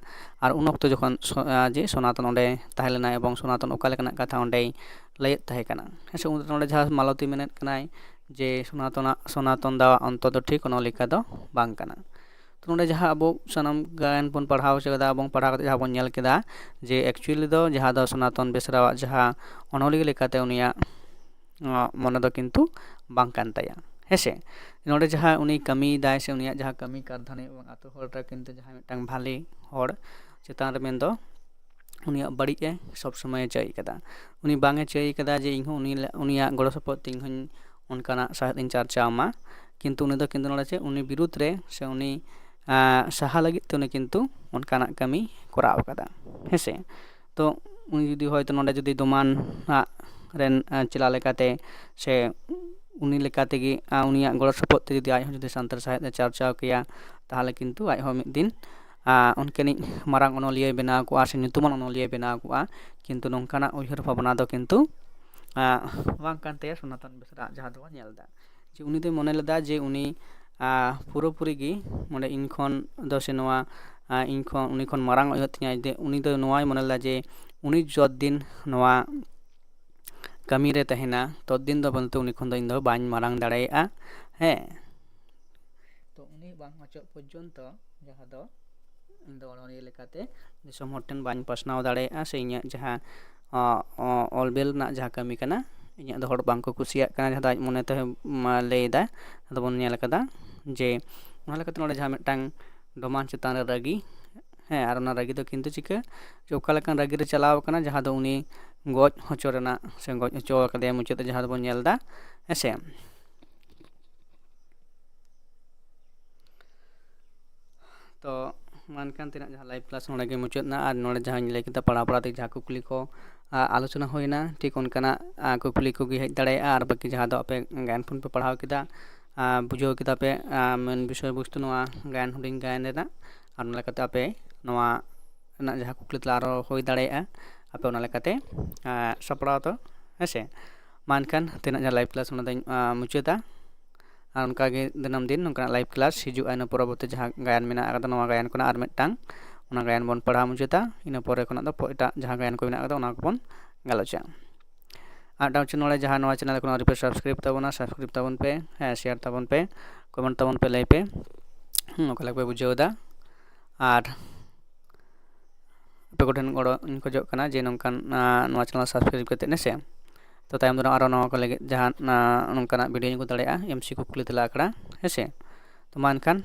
ᱟᱨ ᱩᱱ ᱚᱠᱛᱚ ᱡᱚᱠᱷᱚᱱ ᱥᱚ-, ᱟᱸ, ᱡᱮ ᱥᱚᱱᱟᱛᱚᱱ ᱚᱸᱰᱮ ᱛᱟᱦᱮᱸ ᱞᱮᱱᱟᱭ ᱮᱵᱚᱝ ᱥᱚᱱᱟᱛᱚᱱ ᱚᱠᱟ ᱞᱮᱠᱟᱱᱟᱜ ᱠᱟᱛᱷᱟ ᱚᱸᱰᱮᱭ ᱞᱟᱹᱭᱮᱫ ᱛᱟᱦᱮᱸ ᱠᱟᱱᱟ, ᱦᱮᱸ ᱥᱮ, ᱩᱱ ᱱᱚᱰᱮ ᱡᱟᱦᱟᱸ ᱢᱟᱞᱚᱛᱤ ᱢᱮᱱᱮᱫ ᱠᱟᱱᱟᱭ ᱡᱮ ᱥᱚᱱᱟᱛᱚᱱᱟᱜ, ᱥᱚᱱᱟᱛᱚᱱ ᱫᱟᱣᱟᱜ ᱚᱱᱛᱚ ᱫᱚ ᱴᱷᱤᱠ ᱚᱱᱚᱞᱤᱠᱟ ᱫᱚ ᱵᱟᱝ ᱠᱟᱱᱟ᱾ ᱛᱚ ᱱᱚᱰᱮ ᱡᱟᱦᱟᱸ ᱟᱵᱚ ᱥᱟᱱᱟᱢ ᱜᱟᱭᱟᱱ ᱵᱚᱱ ᱯᱟᱲᱦᱟᱣ ᱦᱚᱪᱚ ᱠᱮᱫᱟ ᱮᱵᱚᱝ ᱯᱟᱲᱦᱟᱣ ᱠᱟᱛᱮ ᱡᱟᱦᱟᱸ ᱵᱚᱱ ᱧᱮᱞ ᱠᱮᱫᱟ ᱡᱮ actually ᱫᱚ ᱡᱟᱦᱟᱸ ᱫᱚ ᱥᱚᱱᱟᱛᱚᱱ ᱵᱮᱥᱨᱟᱣᱟᱜ ᱡᱟᱦᱟᱸ ᱚᱱᱚᱞᱤᱭᱟᱹ ᱞᱮᱠᱟᱛᱮ ᱩᱱᱤᱭᱟᱜ ᱟᱸ, ᱢᱚᱱᱮ ᱫᱚ ᱠᱤᱱᱛᱩ ᱵᱟᱝ ᱠᱟᱱ ᱛᱟᱭᱟ, ᱦᱮᱸ ᱥᱮ᱾ ᱱᱚᱰᱮ ᱡᱟᱦᱟᱸ ᱩᱱᱤ ᱠᱟᱹᱢᱤᱭᱮᱫᱟᱭ ᱥᱮ ᱩᱱᱤᱭᱟᱜ ᱡᱟᱦᱟᱸ ᱠᱟᱹᱢᱤ ᱠᱟᱨᱫᱷᱟᱹᱱᱤ ᱮᱵᱚᱝ ᱟᱛᱳ ᱦᱚᱲ ᱨᱮ ᱠᱤᱱᱛᱩ ᱡᱟᱦᱟᱸᱭ ᱢᱤᱫᱴᱟᱝ ᱵᱷᱟᱞᱮ ᱦᱚᱲ ᱪᱮᱛᱟᱱ ᱨᱮ ᱢᱮᱱᱫᱚ ᱩᱱᱤᱭᱟᱜ ᱵᱟᱹᱲᱤᱡ ᱮ ᱥᱚᱵ ᱥᱚᱢᱚᱭᱮ ᱪᱟᱹᱭ ᱠᱟᱫᱟ᱾ ᱩᱱᱤ ᱵᱟᱝ ᱮ ᱪᱟᱹᱭ ᱠᱟᱫᱟ ᱡᱮ ᱤᱧᱦᱚᱸ ᱩᱱᱤ ᱞᱮ-, ᱩᱱᱤᱭᱟᱜ ᱜᱚᱲᱚ ᱥᱚᱯᱚᱦᱚᱫ ᱛᱮ ᱤᱧᱦᱚᱸᱧ ᱚᱱᱠᱟᱱᱟᱜ ᱥᱟᱦᱮᱫ ᱤᱧ ᱪᱟᱨᱪᱟᱣ ᱢᱟ, ᱠᱤᱱᱛᱩ ᱩᱱᱤ ᱫᱚ ᱠᱤᱱᱛᱩ ᱱᱚᱰᱮ ᱪᱮᱫ ᱩᱱᱤ ᱵᱤᱨᱩᱫᱽ ᱨᱮ ᱥᱮ ᱩᱱᱤ ᱟᱸ, ᱥᱟᱦᱟ ᱞᱟᱹᱜᱤᱫ ᱛᱮ ᱩᱱᱤ ᱠᱤᱱᱛᱩ ᱚᱱᱠᱟᱱᱟᱜ ᱠᱟᱹᱢᱤ ᱠᱚᱨᱟᱣ ᱠᱟᱫᱟ, ᱦᱮᱸ ᱥᱮ᱾ ᱛᱚ ᱩᱱᱤ ᱡᱩᱫᱤ ᱦᱚᱭᱛᱳ ᱱᱚᱰᱮ ᱡᱩᱫᱤ ᱫᱚᱢᱟᱱ ᱟᱜ ᱨᱮᱱ, ᱟᱸ, ᱪᱮᱞᱟ ᱞᱮᱠᱟᱛᱮ ᱥᱮ ᱩᱱᱤ ᱞᱮᱠᱟ ᱛᱮᱜᱮ, ᱟᱸ, ᱩᱱᱤᱭᱟᱜ ᱜᱚᱲᱚ ᱥᱚᱯᱚᱦᱚᱫ ᱛᱮ ᱡᱩᱫᱤ ᱟᱡ ᱦᱚᱸ ᱡᱩᱫᱤ ᱥᱟᱱᱛᱟᱲ ᱥᱟᱶᱦᱮᱫ ᱮ ᱪᱟᱨᱪᱟᱣ ᱠᱮᱭᱟ, ᱛᱟᱦᱚᱞᱮ ᱠᱤᱱᱛᱩ ᱟᱡ ᱦᱚᱸ ᱢᱤᱫ ᱫᱤᱱ, ᱟᱸ, ᱚᱱᱠᱟᱱᱤᱡ ᱢᱟᱨᱟᱝ ᱚᱱᱚᱞᱤᱭᱟᱹᱭ ᱵᱮᱱᱟᱣ ᱠᱚᱜᱼᱟ ᱥᱮ ᱧᱩᱛᱩᱢᱟᱱ ᱚᱱᱚᱞᱤᱭᱟᱹᱭ ᱵᱮᱱᱟᱣ ᱠᱚᱜᱼᱟ᱾ ᱠᱤᱱᱛᱩ ᱱᱚᱝᱠᱟᱱᱟᱜ ᱩᱭᱦᱟᱹᱨ ᱵᱷᱟᱵᱽᱱᱟ ᱫᱚ ᱠᱤᱱᱛᱩ, ᱟᱸ, ᱵᱟᱝ ᱠᱟᱱ ᱛᱟᱭᱟ ᱥᱚᱱᱟᱛᱚᱱ ᱵᱮᱥᱨᱟ ᱡᱟᱦᱟᱸ ᱫᱚᱵᱚᱱ ᱧᱮᱞ ᱮᱫᱟ᱾ ᱡᱮ ᱩᱱᱤ ᱫᱚᱭ ᱢᱚᱱᱮ ᱞᱮᱫᱟ ᱡᱮ ᱩᱱᱤ, ᱟᱸ, ᱯᱩᱨᱟᱹᱯᱩᱨᱤ ᱜᱮ ᱱᱚᱰᱮ ᱤᱧ ᱠᱷᱚᱱ ᱫᱚ ᱥᱮ ᱱᱚᱣᱟ, ᱟᱸ, ᱤᱧ ᱠᱷᱚᱱ, ᱩᱱᱤ ᱠᱷᱚᱱ ᱢᱟᱨᱟᱝ ᱚᱭᱚᱜ ᱛᱤᱧᱟᱭ᱾ ᱡᱮ ᱩᱱᱤ ᱫᱚ ᱱᱚᱣᱟᱭ ᱢᱚᱱᱮ ᱞᱮᱫᱟ ᱡᱮ ᱩᱱᱤ ᱡᱚᱛ ᱫᱤᱱ ᱱᱚᱣᱟ ᱠᱟᱹᱢᱤ ᱨᱮ ᱛᱟᱦᱮᱱᱟ, ᱛᱚᱛ ᱫᱤᱱ ᱫᱚ ᱵᱚᱞᱛᱮ ᱩᱱᱤ ᱠᱷᱚᱱ ᱫᱚ ᱤᱧ ᱫᱚ ᱵᱟᱹᱧ ᱢᱟᱨᱟᱝ ᱫᱟᱲᱮᱭᱟᱜᱼᱟ᱾ ᱦᱮᱸ, ᱛᱚ ᱩᱱᱤ ᱵᱟᱝ ᱚᱪᱚᱜ ᱯᱚᱨᱡᱚᱱᱛᱚ ᱡᱟᱦᱟᱸ ᱫᱚ ᱤᱧ ᱫᱚ ᱚᱱᱚᱞᱤᱭᱟᱹ ᱞᱮᱠᱟᱛᱮ ᱫᱤᱥᱚᱢ ᱦᱚᱲ ᱴᱷᱮᱱ ᱵᱟᱹᱧ ᱯᱟᱥᱱᱟᱣ ᱫᱟᱲᱮᱭᱟᱜᱼᱟ, ᱥᱮ ᱤᱧᱟᱹᱜ ᱡᱟᱦᱟᱸ, ᱚ, ᱚ, ᱚᱞ ᱵᱮᱞ ᱨᱮᱱᱟᱜ ᱡᱟᱦᱟᱸ ᱠᱟᱹᱢᱤ ᱠᱟᱱᱟ, ᱤᱧᱟᱹᱜ ᱫᱚ ᱦᱚᱲ ᱵᱟᱝ ᱠᱚ ᱠᱩᱥᱤᱭᱟᱜ ᱠᱟᱱᱟ, ᱡᱟᱦᱟᱸ ᱫᱚ ᱟᱡ ᱢᱚᱱᱮ ᱛᱮ, ᱢᱟ, ᱞᱟᱹᱭ ᱮᱫᱟ, ᱟᱫᱚ ᱵᱚᱱ ᱧᱮᱞ ᱟᱠᱟᱫᱟ ᱡᱮ ᱚᱱᱟ ᱞᱮᱠᱟᱛᱮ ᱱᱚᱰᱮ ᱡᱟᱦᱟᱸ ᱢᱤᱫᱴᱟᱝ ᱰᱚᱢᱟᱱ ᱪᱮᱛᱟᱱ ᱨᱮ ᱨᱟᱹᱜᱤ, ᱦᱮᱸ, ᱟᱨ ᱚᱱᱟ ᱨᱟᱹᱜᱤ ᱫᱚ ᱠᱤᱱᱛᱩ ᱪᱤᱠᱟᱹ ᱡᱮ ᱚᱠᱟ ᱞᱮᱠᱟᱱ ᱨᱟᱹᱜᱤ ᱨᱮ ᱪᱟᱞᱟᱣ ᱟᱠᱟᱱᱟ, ᱡᱟᱦᱟᱸ ᱫᱚ ᱩᱱᱤ ᱜᱚᱡ ᱦᱚᱪᱚ ᱨᱮᱱᱟᱜ ᱥᱮ ᱜᱚᱡ ᱦᱚᱪᱚ ᱟᱠᱟᱫᱮᱭᱟ ᱢᱩᱪᱟᱹᱫ ᱨᱮ, ᱡᱟᱦᱟᱸ ᱫᱚᱵᱚᱱ ᱧᱮᱞ ᱮᱫᱟ, ᱦᱮᱸ ᱥᱮ᱾ ᱛᱚ ᱢᱟ ᱮᱱᱠᱷᱟᱱ ᱛᱮᱱᱟᱜ ᱡᱟᱦᱟᱸ live class ᱱᱚᱰᱮ ᱜᱮ ᱢᱩᱪᱟᱹᱫ ᱮᱱᱟ᱾ ᱟᱨ ᱱᱚᱰᱮ ᱡᱟᱦᱟᱸᱧ ᱞᱟᱹᱭ ᱠᱮᱫᱟ, ᱯᱟᱲᱦᱟᱣ ᱯᱟᱲᱦᱟᱣ ᱛᱮ ᱡᱟᱦᱟᱸ ᱠᱩᱠᱞᱤ ᱠᱚ ᱟ, ᱟᱞᱳᱪᱚᱱᱟ ᱦᱩᱭᱱᱟ, ᱴᱷᱤᱠ ᱚᱱᱠᱟᱱᱟᱜ ᱟ, ᱠᱩᱠᱞᱤ ᱠᱚᱜᱮ ᱦᱮᱡ ᱫᱟᱲᱮᱭᱟᱜᱼᱟ᱾ ᱟᱨ ᱵᱟᱹᱠᱤ ᱡᱟᱦᱟᱸ ᱫᱚ ᱟᱯᱮ ᱜᱟᱭᱟᱱ ᱠᱷᱚᱱ ᱯᱮ ᱯᱟᱲᱦᱟᱣ ᱠᱮᱫᱟ, ᱟ, ᱵᱩᱡᱷᱟᱹᱣ ᱠᱮᱫᱟ ᱯᱮ, ᱟ, ᱢᱮᱱ ᱵᱤᱥᱚᱭ ᱵᱚᱥᱛᱩ ᱱᱚᱣᱟ ᱜᱟᱭᱟᱱ, ᱦᱩᱰᱤᱧ ᱜᱟᱭᱟᱱ ᱨᱮᱱᱟᱜ, ᱟᱨ ᱚᱱᱟ ᱞᱮᱠᱟᱛᱮ ᱟᱯᱮ ᱱᱚᱣᱟ ᱨᱮᱱᱟᱜ ᱡᱟᱦᱟᱸ ᱠᱩᱠᱞᱤ ᱛᱮᱞᱟ ᱟᱨᱚ ᱦᱩᱭ ᱫᱟᱲᱮᱭᱟᱜᱼᱟ, ᱟᱯᱮ ᱚᱱᱟ ᱞᱮᱠᱟᱛᱮ ᱟ, ᱥᱟᱯᱲᱟᱣ ᱫᱚ, ᱦᱮᱸ ᱥᱮ᱾ ᱢᱟ ᱮᱱᱠᱷᱟᱱ ᱛᱮᱱᱟᱜ ᱡᱟᱦᱟᱸ live class ᱚᱱᱟ ᱫᱚᱧ ᱟ, ᱢᱩᱪᱟᱹᱫᱟ᱾ ᱟᱨ ᱚᱱᱠᱟᱜᱮ ᱫᱤᱱᱟᱹᱢ ᱫᱤᱱ ᱱᱚᱝᱠᱟᱱᱟᱜ live class ᱦᱤᱡᱩᱜᱼᱟ᱾ ᱤᱱᱟᱹ ᱯᱚᱨᱚᱵᱚᱨᱛᱤ ᱡᱟᱦᱟᱸ ᱜᱟᱭᱟᱱ ᱢᱮᱱᱟᱜ ᱟᱠᱟᱫᱟ, ᱱᱚᱣᱟ ᱜᱟᱭᱟᱱ ᱠᱷᱚᱱᱟᱜ ᱟᱨ ᱢᱤᱫᱴᱟᱝ, ᱚᱱᱟ ᱜᱟᱭᱟᱱ ᱵᱚᱱ ᱯᱟᱲᱦᱟᱣ ᱢᱩᱪᱟᱹᱫᱟ᱾ ᱤᱱᱟᱹ ᱯᱚᱨᱮ ᱠᱷᱚᱱᱟᱜ ᱫᱚ ᱯᱚ-, ᱮᱴᱟᱜ ᱡᱟᱦᱟᱸ ᱜᱟᱭᱟᱱ ᱠᱚ ᱢᱮᱱᱟᱜ ᱟᱠᱟᱫᱟ, ᱚᱱᱟ ᱠᱚᱵᱚᱱ ᱜᱟᱞᱚᱪᱟ᱾ ᱟᱨ ᱢᱤᱫᱴᱟᱝ ᱦᱚᱪᱪᱷᱮ ᱱᱚᱰᱮ ᱡᱟᱦᱟᱸ ᱱᱚᱣᱟ channel ᱠᱷᱚᱱ ᱟᱹᱣᱨᱤ ᱯᱮ subscribe ᱛᱟᱵᱚᱱᱟ, subscribe ᱛᱟᱵᱚᱱ ᱯᱮ, ᱦᱮᱸ, share ᱛᱟᱵᱚᱱ ᱯᱮ, comment ᱛᱟᱵᱚᱱ ᱯᱮ, ᱞᱟᱹᱭ ᱯᱮ, ᱦᱩᱸ, ᱚᱠᱟ ᱞᱮᱠᱟ ᱯᱮ ᱵᱩᱡᱷᱟᱹᱣ ᱮᱫᱟ᱾ ᱟᱨ ᱟᱯᱮ ᱠᱚᱴᱷᱮᱱ ᱜᱚᱲᱚ ᱤᱧ ᱠᱷᱚᱡᱚᱜ ᱠᱟᱱᱟ ᱡᱮ ᱱᱚᱝᱠᱟᱱ, ᱟ, ᱱᱚᱣᱟ channel subscribe ᱠᱟᱛᱮᱫ, ᱦᱮᱸ ᱥᱮ᱾ ᱛᱚ ᱛᱟᱭᱚᱢ ᱫᱟᱨᱟᱢ ᱟᱨᱚ ᱱᱚᱣᱟ ᱠᱚ ᱞᱟᱹᱜᱤᱫ ᱡᱟᱦᱟᱸ, ᱟ, ᱱᱚᱝᱠᱟᱱᱟᱜ video ᱤᱧ ᱟᱹᱜᱩ ᱫᱟᱲᱮᱭᱟᱜᱼᱟ, M C Q ᱠᱩᱠᱞᱤ ᱛᱮᱞᱟ ᱟᱠᱷᱲᱟ, ᱦᱮᱸ ᱥᱮ᱾ ᱛᱚ ᱢᱟ ᱮᱱᱠᱷᱟᱱ